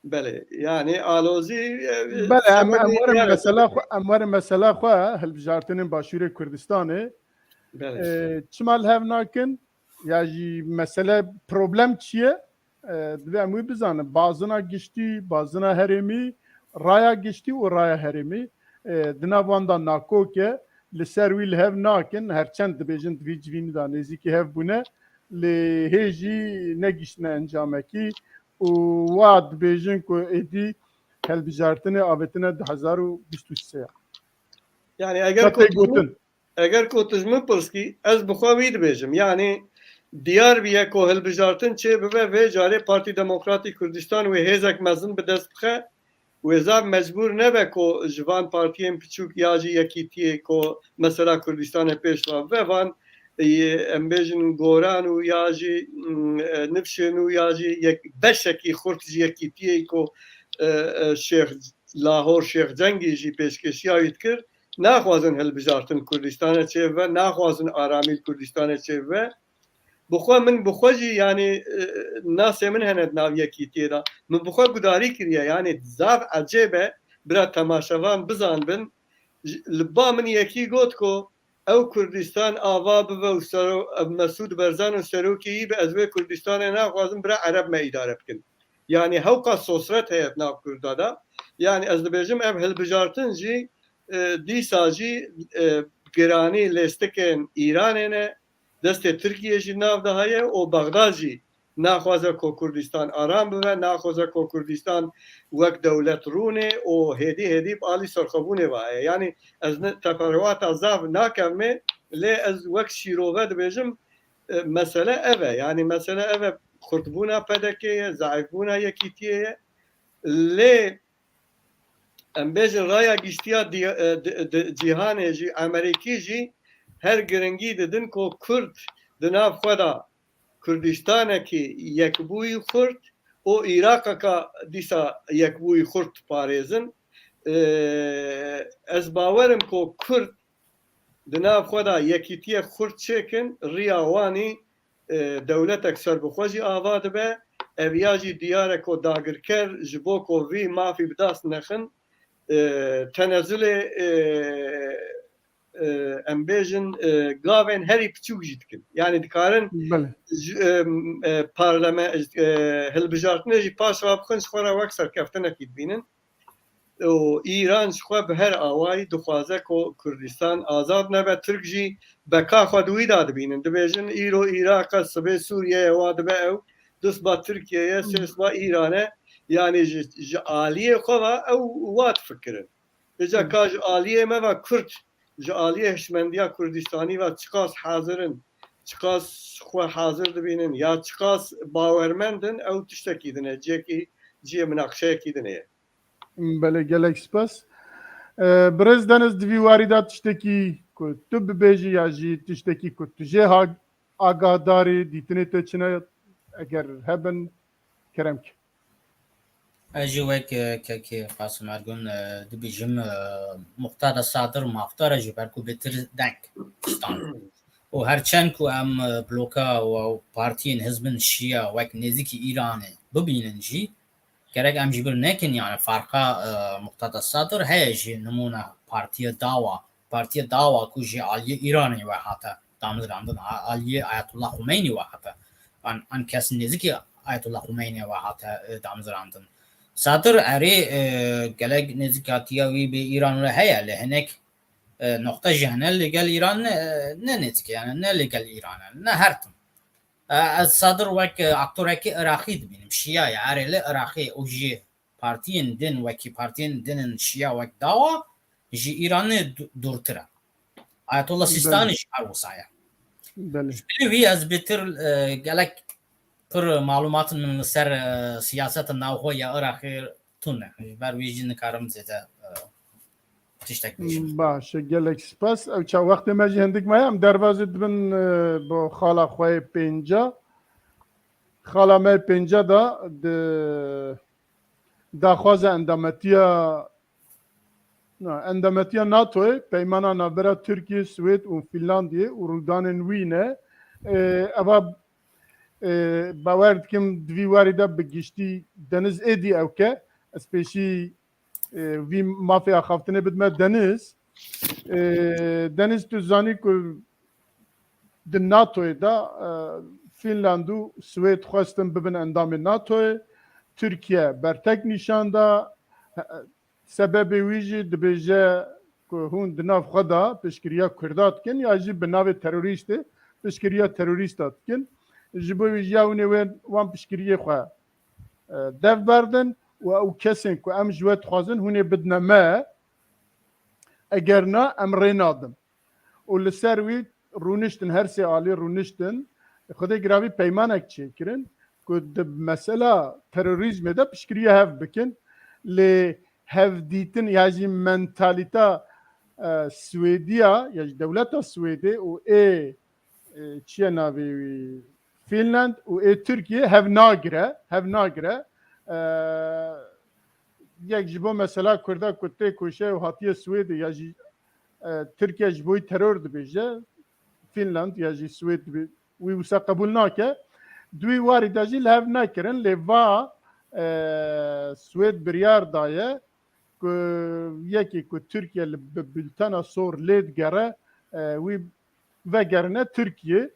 Belê, yani alozî, e, Belê, em, em werin mesela xwe, em werin mesela xwe hilbijartinên Başûrê Kurdistanê. Belê. E, çima li hev nakin? Ya jî mesele, problem çi ye? E, divê em wî bizanin. Bazina giştî, bazina herêmî, raya giştî û raya herêmî, e, di nav wan de nakok e, li ser wî li hev nakin. Her çend dibêjin di vî civînî de nêzîkî hev bûne, lê hê jî negiştine encamekî û wa dibêjin ku êdî helbijartinê avêtine du hezar û bîst û sê. Yani eger Ka tê gotin. Eger ku tu ji min pirskî, ez bi xwe wî dibêjim. Yani diyar biye ku hilbijartin çê bibe, vê carê Partî Demokratî Kurdistan wê hêzek mezin bi dest bixe. Wê zaf mecbûr nebe ku ji van partiyên piçûk ya jî yekîtiyê ku mesela Kurdistanê pêş ve bibe, van, e, em bêjin goran û ya jî, mm, e, nifşên û ya jî yek, beşekî xurt ji yekîtiyê ku, e, e, Şêx Lahor Şêx Cengî jî pêşkêşiya wî dikir, naxwazin hilbijartin Kurdistanê çêbibe, naxwazin aramî li Kurdistanê çêbibe. Bi xwe min, bi xwe jî, yani, e, nasê min hene di nav yekîtiyê de. Min bi xwe gudarî kiriye, yani zaf ecêb e, bira temaşevan bizanbin. Ji, li ba min yekî got ku ew Kurdistan ava bibe û sero-, ev Mesûd Berzan û serokê yî be, ez vê Kurdistanê naxwazim, bira Ereb me îdare bikin. Yani hewqa sosret heye di nav Kurda de. Yani ez dibêjim ev hilbijartin jî, e, dîsa jî, e, giranî lêstikên Îranê ne, destê Tirkiyê jî nav de heye û Bexdad jî naxwaze ku Kurdistan aram bibe, naxwaze ku Kurdistan wek dewlet rûnê û hêdî hêdî bi alî serxwebûnê ve heye. Yani ez ne teferûata zaf nakevmê, lê ez wek şîrove dibêjim, e, mesele ev e. Yani mesele ev e, xurtbûna P D K ye, zeîfbûna yekîtiyê ye. Lê em bêjin raya giştiya di-, e, di-, di-, cîhanê jî, Amerîkî jî her giringî didin ku Kurd di nav xwe de Kurdistanekî yekbûyî xurt û Iraqeka dîsa yekbûyî xurt diparêzin. E, ez bawerim ku Kurd di nav xwe de yekîtiyek xurt çêkin, riya wanî, e, dewletek serbixwe jî ava dibe. Ev ya jî diyar e ku dagirker ji bo ku vî mafî bi dest nexin, e, tenezulê, e, e, em bêjin, e, gavên herî piçûk jî dikin. Yani dikarin Belê. ji, e, e, parlame-, e, hilbijartinê jî paş ve bixin, ji xwe re wek serkeftinekî dibînin. Û Îran ji xwe bi her awayî dixwaze ku Kurdistan azad nebe. Tirk jî beka xwe di wî de dibînin. Dibêjin îro Iraq e, sibê Sûriye ye, wa dibe ew, du siba Tirkiye ye, sê siba Îran e. Yani ji, ji aliyê xwe ve ew wa difikirin. Îca ka ji aliyê me ve Kurd, ji aliyê hişmendiya Kurdistanî ve çiqas hazir in, çiqas xwe hazir dibînin ya çiqas bawermend in, ew tiştekî din e, cihekî, cihê minaqişeyekî din e. Belê, gelek spas. E, Birêz Deniz, di vî warî de tiştekî ku tu bibêjî ya jî tiştekî ku tu jê ha-, agadarî, dîtinê te çi ne, eger hebin, kerem ke. Ez jî wek, e, kekê Qasim Ergun, e, dibêjim, e, Muqtada Sadir mafdar e ji ber ku bêtir deng stand. Û her çend ku em, e, bloka û partiyên hizbin şiya wek nêzîkî Îranê bibînin jî, gerek em ji bîr nekin, yani farqa, e, Muqtada Sadir heye ji nimûne Partiya Dawa. Partiya Dawa ku ji aliyê Îranê ve hate damezrandin, a-, aliyê Ayetullah Xumeynî ve hate. An, an kes nêzîkî Ayetullah Xumeynî ve hate, e, damezrandin. Sadir erê, e, gelek nêzîkatiya wî bi Îran re heye, lê hinek, e, noqte jî hene li gel Îran ne, ne nêzîk e, yani ne li gel Îran e, ne her tim. E, ez Sadir wek, e, aktorekî Iraqî dibînim. Şiya ye, erê li Iraqê û ji partiyên din wekî partiyên din in şiya wek Dawa ji Îranê du-, dûrtir e. Ayetullah Belê. Sîstanî jî her wisa ye. Belê. Ji bilî wî ez bêtir, e, gelek pir malumatên min li ser, e, siyaseta navxwe ya Iraqê tune. Ji ber wî jî nikarim zêde, e, tiştek bêjim. Baş e, gelek spas. Ew ça wextê me jî hindik maye, em derbazê dibin, e, bo xala xwe yê pênca. Xala me yê pênca de di daxwaza endametiya Na, endametiya NATOyê peymana navbera Tirkiye, Swêd û Fînlandiyê û rûdanên wî ne. E, eva, e, bawer dikim di vî warî de bi giştî Deniz êdî ew ke. Ez pêşî, e, vî mafê axaftinê bidime Deniz. E, Deniz, tu zanî ku di NATOyê de, e, Fînland û Swêd xwestin bibin endamê NATOyê. Tirkiye bertek nîşan da. Sebebê wî jî dibêje ku hûn di nav xwe de piştgiriya Kurda dikin ya jî bi navê terorîstê piştgiriya terorîsta dikin. Ji bo wî jî ya hûn ê wê wan piştgiriyê xwe, e, dev berdin û ew kesên ku em ji we dixwazin hûn ê bidine me, eger na em rê nadin. Û li ser wî rûniştin, her sê alî rûniştin, Xwedê giravî peymanek çêkirin ku di mesela terorîzmê de piştgiriya hev bikin. Lê hevdîtin ya jî mentalîta, e, Swêdiya ya jî dewleta Swêdê û ê, e, çi ye navê wî, Fînland û ê Tirkiye hev nagire, hev nagire. E, yek ji bo mesela Kurda ku tê koşe û hatiye Swêdê ya jî, e, Tirkiye ji bo wî teror dibêje, Fînland ya jî Swêd dibê, wî wisa qebûl nake. Di wî warî de jî li hev nekirin, lê va, e, Swêd biryar daye ku yekê ku Tirkiye li bi bultena sor lê digere, e, wî vegerine Tirkiye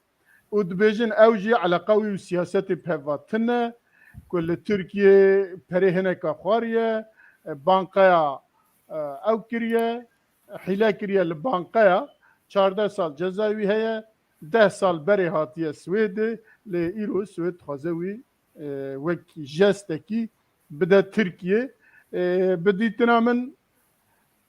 û dibêjin ew jî eleqa wî û siyasetê bi hev ve tune, ku li Tirkiye perê hineka xwariye, e, banqeya, e, ew kiriye, hîle kiriye li banqeya, çardeh sal cezayê wî heye, deh sal berê hatiye Swêdê, lê îro Swêd dixwaze wî, e, wek jestekî bide Tirkiye. E, bi dîtina min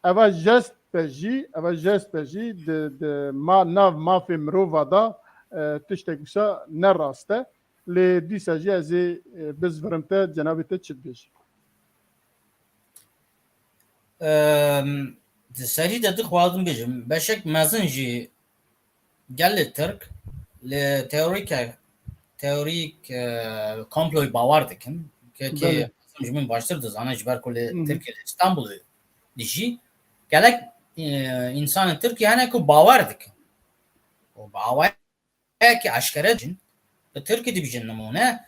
eva jest be jî, eva jest be jî di, di ma-, nav mafê mirova da, e, tiştek wisa ne rast e. Lê dîsa jî ez ê, e, bizvirim te, cenabê te çi dibêjî? Em, di serî de dixwazim bêjim, beşek mezin jî gelê Tirk li teorîke, teorîk, e, komployê bawer dikin. Kekê Belê. Mezin ji min baştir dizane, ji ber ku li Hı hı. Tirkiye, li Îstanbulê dijî. Gelek, e, însanên Tirkiyê hene ku bawer dikin. Û bawer Peki eşkere dibêjin, bi tirkî dibêjin nimûne,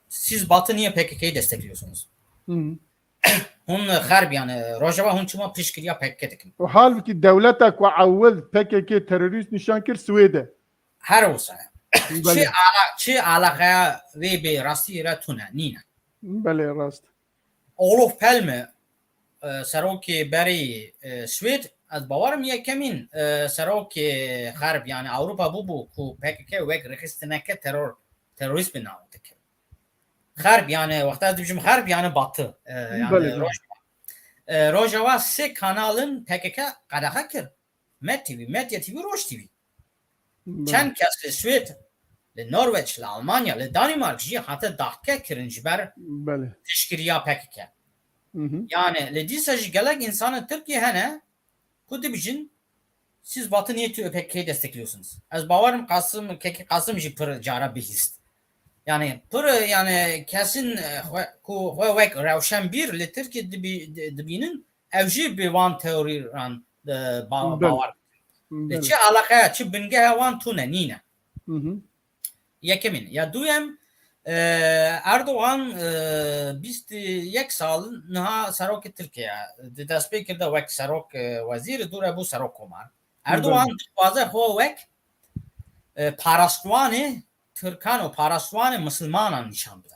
siz Batı niye P K K'yı destekliyorsunuz? Hı hı. Hûn xerb yani, Rojava hûn çima piştgiriya P K K dikin? Û halbikî dewleta ku ewil P K K terorîst nîşan kir Swêd e. Her olsa. Belê. Çi ala-, çi alaqeya wê bi rastî re tune, nîne. Belê, rast. Olof Palme, e, serokê berî, e, Swêd, ez bawerim yekemîn, e, serokê xerb, yani Ewropa bûbû ku P K K wek rêxistineke teror, terorîst bi nav dikir. Xerb, yani wexta ez dibêjim xerb, yani batı, e, yani Belê, belê. Rojava. E, Rojava sê kanalin P K K qedexe kir. Med T V, Medya T V, Roj T V. Belê. Çend kes li Swêd, li Norweç, li Almanya, li Danimark jî hate dahke kirin ji ber Belê. Piştgiriya P K K. Hı hı. Yani li dîsa jî gelek însanên Tirkiye hene ku dibêjin, siz Batı niye P K K'yı destekliyorsunuz? Ez bawerim Qasim, Kekî Qasim jî pir cara bihîst. Yani pir, yani kesin, e, xwe, ku xwe wek rewşenbîr li Tirkiye dibî-, di-, dibînin, ew jî bi wan teorîran, e, ba-, Belê. Bawer dikin. Belê. Çi alaqeya, çi bingeha wan tune nîne. Hı hı. Yekemîn. Ya duyem, e, Erdogan, e, bîst yek sal niha serokê Tirkiye, di destpêkê de wek serok, e, wezîr, dûre bû serok komar. Erdogan Belê. Dixwaze xwe wek, e, parastwanê Tirkan û parastwanê misilmanan nîşan bide.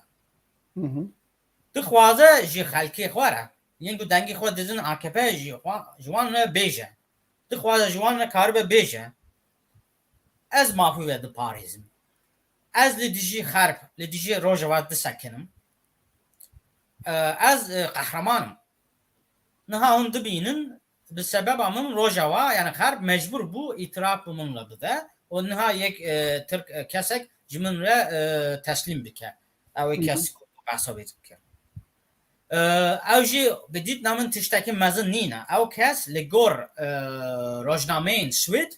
Hı hı. Dixwaze ji xelkê xwe re, yên ku dengê xwe didin A K P jî xwe, ji wan re bêje. Dixwaze ji wan re karibe bêje, ez mafî we diparêzim. Ez li dijî xerb, li dijî Rojava disekinim. E, ez, e, qehreman im. Niha hûn dibînin, bi sebeba min Rojava, yani xerb mecbur bû îtiraf bi min re bide û niha yek, e, Tirk, e, kesek ji min re, e, teslîm bike. Ew ê Hı hı. Kes ku behsa wê dike. E, ew jî bi dîtina min tiştekî mezin nîne. Ew kes li gor, e, rojnameyên Swêd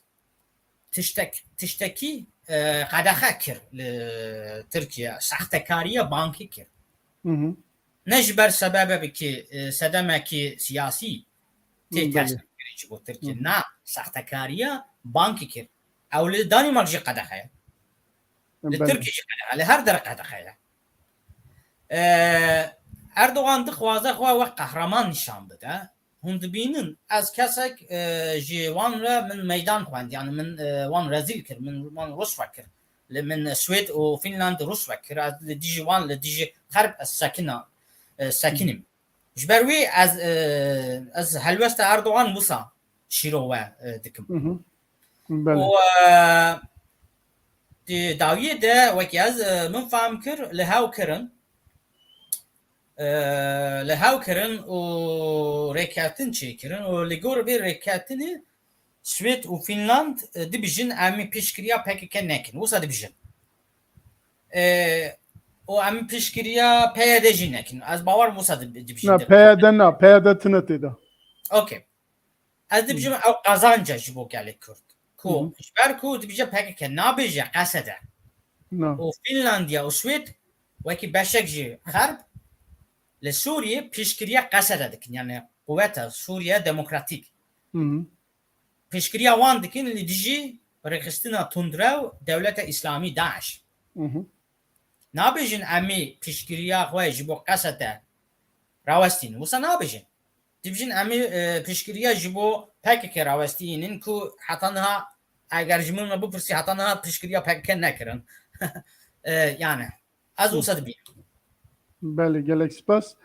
tiştek-, tiştekî, e, qedexe kir li Tirkiye, sextekariya bankî kir. Hı hı. Ne ji ber sebebekî, e, sedemekî siyasî, Tê ters kirî ji bo Tirkiye. Na, saxtekariya bankî kir. Ew li Danîmark jî qedexe ye. Li Tirkiye jî qedexe, li her der qedexe ye. Ee, Erdogan dixwaze xwe wek qehreman nîşan bide. Hûn dibînin, ez kesek, e, ji wan re min meydan xwend, yani min, e, wan rezîl kir, min wan rûsve kir. Li min Swêd û Fînland rûsve kir, ez li dijî wan, li dijî xerb ez sekina, e, sekinîm. Ji ber wî ez, e, ez helwesta Erdogan wisa şîrove, e, dikim. Hı hı. Belê. Û, e, di dawiyê de wekî ez, e, min fehm kir, li hew kirin, e, li hew kirin û rêkeftin çêkirin û li gor vê rêkeftinê Swêd û Fînland, e, dibijin em ê piştgiriya P K K nekin. Wisa dibijin. E, û em piştgiriya P Y D jî nekin. Ez bawer wisa dib-, dibijin. Na, P Y D na, P Y D tune tê de. Okey. Ez dibijim ew qazanc e ji bo gelê Kurd. Ku, hı hı, ji ber ku dibije P K K, nabêje Qesede. Na. Û Fînlandiya û Swêd wekî beşek ji xerb li Sûriyê piştgiriya Qesede dikin. Yani quweta Sûriye Demokratîk. Hı hı. Piştgiriya wan dikin li dijî rêxistina tundrew dewleta Îslamî, DAIŞ. Hı hı. Nabêjin em ê piştgiriya xwe ji bo Qesede rawestînin. Wisa nabêjin. Dibêjin em ê, e, piştgiriya ji bo P K K rawestînin ku heta niha, eger ji min re bipirsî, heta niha piştgiriya P K K nekirin. E, yani, ez wisa dibînim. Belê, gelek spas.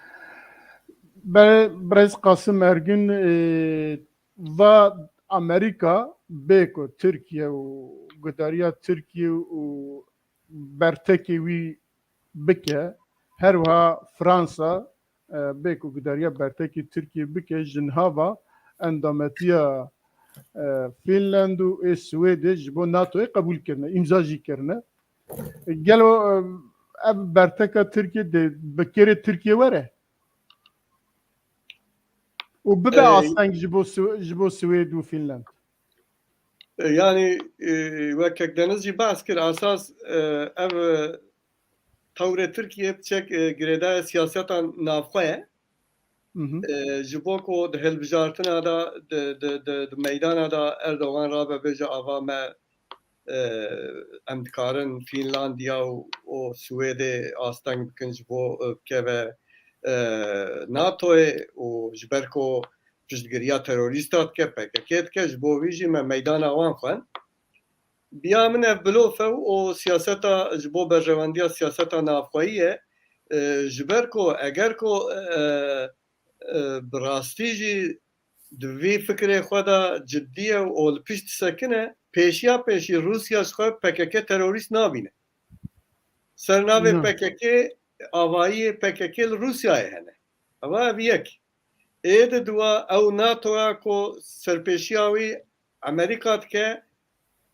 Be-, Birêz Qasim Ergin, e, va Amerîka bê ku Tirkiye û guhdariya Tirkiye û bertekê wî bike, her wiha Fransa, e, bê ku guhdariya bertekê Tirkiye bike, ji niha ve endametiya, e, Fînland û ê Swêdê ji bo NATOyê qebûl kirine, îmza jî kirine. Gelo, e, ev berteka Tirkiye dê bi kêrê Tirkiye were? Û bibe, e, asteng ji bo Swe-, ji bo Swêd û Fînland? E, yani, e, wek kek Deniz jî behs kir, esas, e, ev, e, tewrê Tirkiye piçek, e, girêdayê siyaseta navxwe ye. Hı hı. E, ji bo ku di hilbijartina de, di, di, di, di meydana de Erdogan rabe bêje ava me, e, em dikarin Fînlandiya û, û Swêdê asteng bikin ji bo, e, bikeve, e, NATOyê û ji ber ku piştgiriya terorîsta dike, P K K dike, ji bo vî jî me meydana wan xwend. Biya min ev bilof e û siyaseta ji bo berjewendiya siyaseta navxweyî ye. E, ji ber ku eger ku, e, e, bi rastî jî di vî fikrê xwe de cidî ye û li pişt disekine, pêşiya pêşî Rûsya ji xwe P K K terorîst nabîne. Ser navê Na. P K K avayiyê P K K li Rûsyayê hene. Eva ev yek. Ê di dua ew NATOya ku serpêşiya wî Amerîka dike,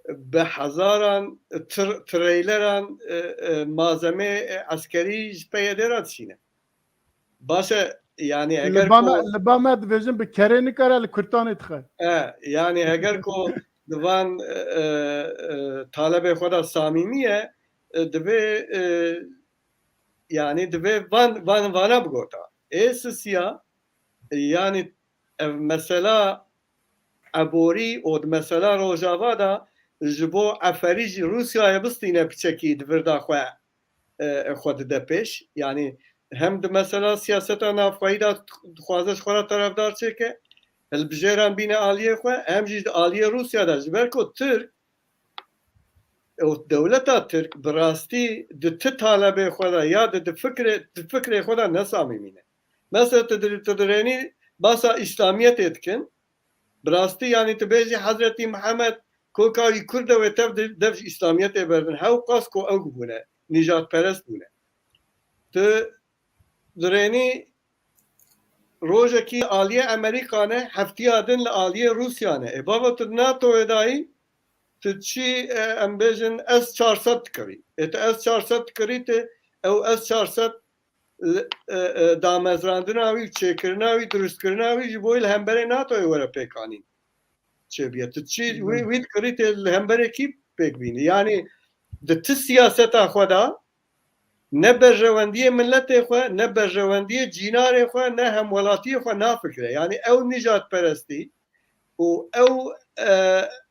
bi hezaran, tr-, treyleran, e, e, malzemê, e, eskerî ji P Y D re dişîne. Baş e, yani, eger Li ba me, ku li ba me dibêjin bi kerê nikare, li kurtanê dixe. E, yani, eger ku di van, e, e, e, talebê xwe de samîmî ye, e, divê, e, yani, divê van, van, vana bigota. Ê sisiya, e, yani, ev mesela eborî û di mesela Rojava de ji bo eferî jî Rûsyayê bistîne piçekî di vir de xwe, e, xwe dide pêş. Yanî hem di mesela siyaseta navxweyî de dixwaze ji xwe re terefdar çêke, hilbijêran bîne aliyê xwe, hem jî di aliyê Rûsya de, ji ber ku Tirk û dewleta Tirk bi rastî di ti talebê xwe de ya di, di fikrê, di fikrê xwe de nesamîmî ne. Mesela tu di, tu dirênî basa Îslamiyetê dikin, bi rastî, yanî tu bêjî Hezretî Mihemed koka wî Kurd e, wê tev di, dev ji Îslamiyetê berdin. Hewqas ku ew bûne, nîjadperest bûne. Tu dirênî rojekî aliyê Amerîka ne, heftiya din li aliyê Rûsya ne. Ê bava tu NATOyê dayî, tu çi, e, em bêjin S çar sed dikirî. Ê tu S çar sed dikirî, tu ew S çar sed li, e, e, damezrandina wî, çêkirina wî, dirustkirina wî ji bo li hemberê NATOyê were pêkanîn çêbiye. Tu çi wî, wî dikirî tê li hemberê kî pêk bînî? Yanî di ti siyaseta xwe de ne berjewendiyê miletê xwe, ne berjewendiyê cînarê xwe, ne hemwelatiyê xwe nafikire. Yanî ew nîjadperestî û ew, e,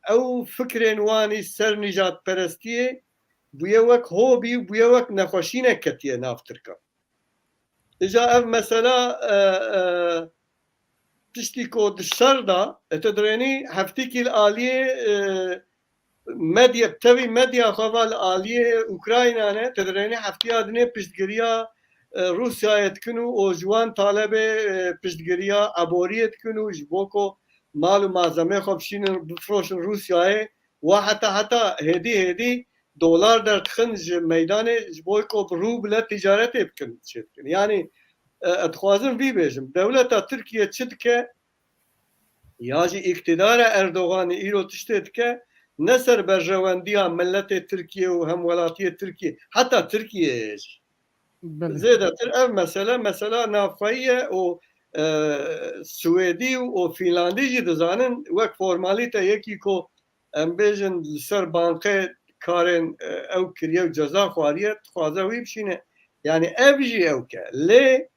ew fikrên wanî ser nîjadperestiyê bûye wek hobî û bûye wek nexweşînek ketiye nav Tirkan. Îca ev mesela, e, e, tiştî ku di şer de, e, tu dirênî heftîkî li aliyê, e, medya, tevî medya xwe va li aliyê Ukrayna ne, tu dirênî heftiya dinê piştgiriya, e, Rûsyayê dikin û, û ji wan talebê, e, piştgiriya eboriyê dikin û ji bo ku mal û malzemê xwe bişînin, bifroşin Rûsyayê, wa heta, heta hêdî hêdî dolar derdixin ji meydanê ji bo ku bi rûble tîcaretê bikin, çê bikin. Yanî, e, ez dixwazim vî bêjim. Dewleta Tirkiye çi dike? Ya jî îktidara Erdoganî îro tiştê dike, ne ser berjewendiya miletê Tirkiye û hemwelatiyê Tirkiye, heta Tirkiyeyê jî. Belê. Zêdetir ev mesele, mesela navxweyî ye û, e, Swêdî û Fînlandî jî dizanin wek formalîte yekî ku em bêjin li ser banqê karên, e, ew kiriye û ceza xwariye, dixwaze wî bişîne. Yanî ev jî ew ke. Lê,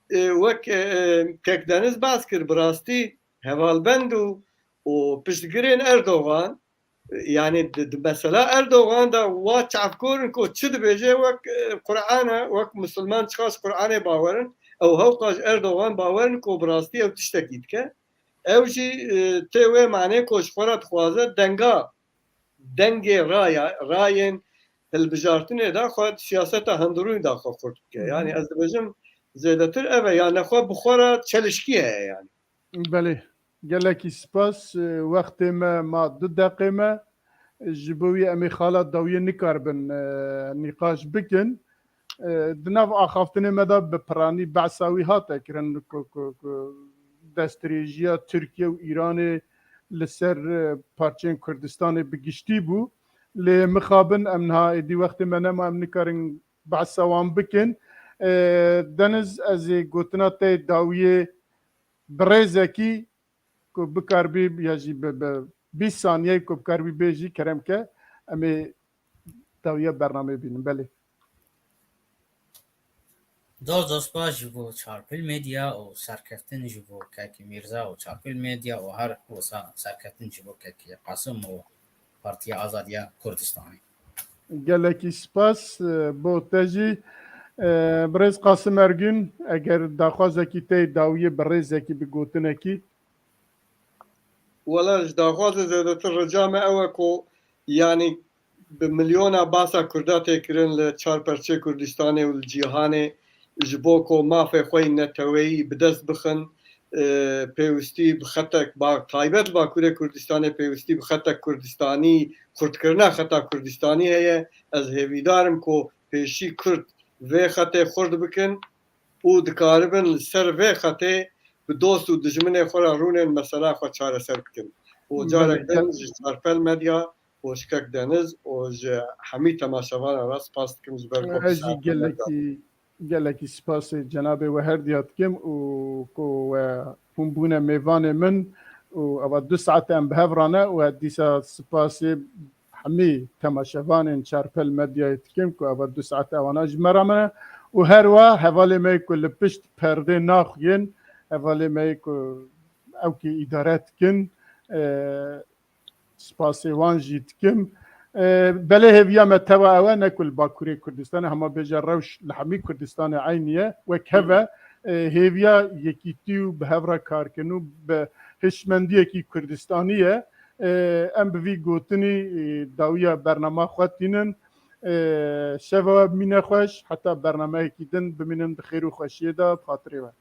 e, wek, e, e, Kek Deniz behs kir, bi rastî hevalbend û, û piştgirên Erdogan, e, yanî di, di mesela Erdogan de wa çavkor in ku çi dibêje wek, e, Qur'an e, wek Musulman çiqas Qur'anê bawer in, ew hewqa ji Erdogan bawer in ku bi rastî ew tiştekî dike. Ew jî, e, tê wê manê ku ji xwe re dixwaze denga, dengê raya, rayên hilbijartinê de xwe di siyaseta hundirûnê de xwe xurt bike. Hı hı. Yanî ez dibêjim zêdetir ev e, ya nexwe bi xwe re çelişkî heye yanî. Belê. Gelekî spas. E, wextê me ma du deqê me. Ji bo wî em ê xala dawiyê nikaribin, e, nîqaş bikin. E, di nav axaftinê me de bi piranî behsa wî hate kirin ku, ku, ku destdirêjiya Tirkiye û Îranê li ser, e, parçeyên Kurdistanê bi giştî bû. Lê mixabin em niha êdî wextê me nema, em nikarin behsa wan bikin. E, Deniz, ez ê gotina te yê dawiyê bi rêzekî ku bikaribî ya jî bi, bi bîst saniyeyê ku bikaribî bêjî, kerem ke, em ê dawiya bernameyê bînin. Belê. Zor zor spas ji bo Çarpil Medya û serkeftin ji bo Kekî Mîrza û Çarpil Medya û her wisa serkeftin ji bo Kekî Qasim û Partiya Azadiya Kurdistanê. Gelekî spas, e, bo te jî. E, birêz Qasim Ergün, eger daxwazekî te yê dawiyê bi rêzekî, bi gotinekî. Wela ji daxwazê zêdetir rica me ew e ku, yanî, bi milyona basa Kurda tê kirin li çar perçê Kurdistanê û li cîhanê ji bo ku mafê xwe yî neteweyî bi dest bixin, e, pêwîstî bi xetek, ba-, taybet li Bakurê Kurdistanê pêwîstî bi xetek Kurdistanî, xurtkirina xeta Kurdistanî heye. Ez hêvîdar im ku pêşî Kurd vê xetê xurt bikin û dikaribin li ser vê xetê bi dost û dijminê xwe re rûnên mesela xwe çareser bikin. Û carek din ji Çarpel Medya û ji Kek Deniz û ji hemî temaşevanan re spas dikim ji ber ku. Ez jî gelekî, gelekî spasê cenabê we her diya dikim û ku we hûn bûne mêvanê min û eva du saet em bi hev re ne û dîsa spasê hemî temaşevanên Çarpel Medyayê dikim ku eva du saet ewana ji me re mene û her wa hevalê me ku li pişt perdê naxuyên, hevalê me ku ew kî îdare dikin, e, spasê wan jî dikim. E, belê hêviya me teva ew e, ne ku li Bakurê Kurdistanê, hema bêje rewş li hemî Kurdistanê eynî ye. Wek hev e, e, hêviya yekîtî û bi hev re karkirin û bi hişmendiyekî Kurdistanî ye. E, em bi vî gotinî, e, dawiya bernama xwe tînin. E, şeva we bimîne xweş, heta bernameyekî din bimînin di xêr û xweşiyê de, bi xatirê we.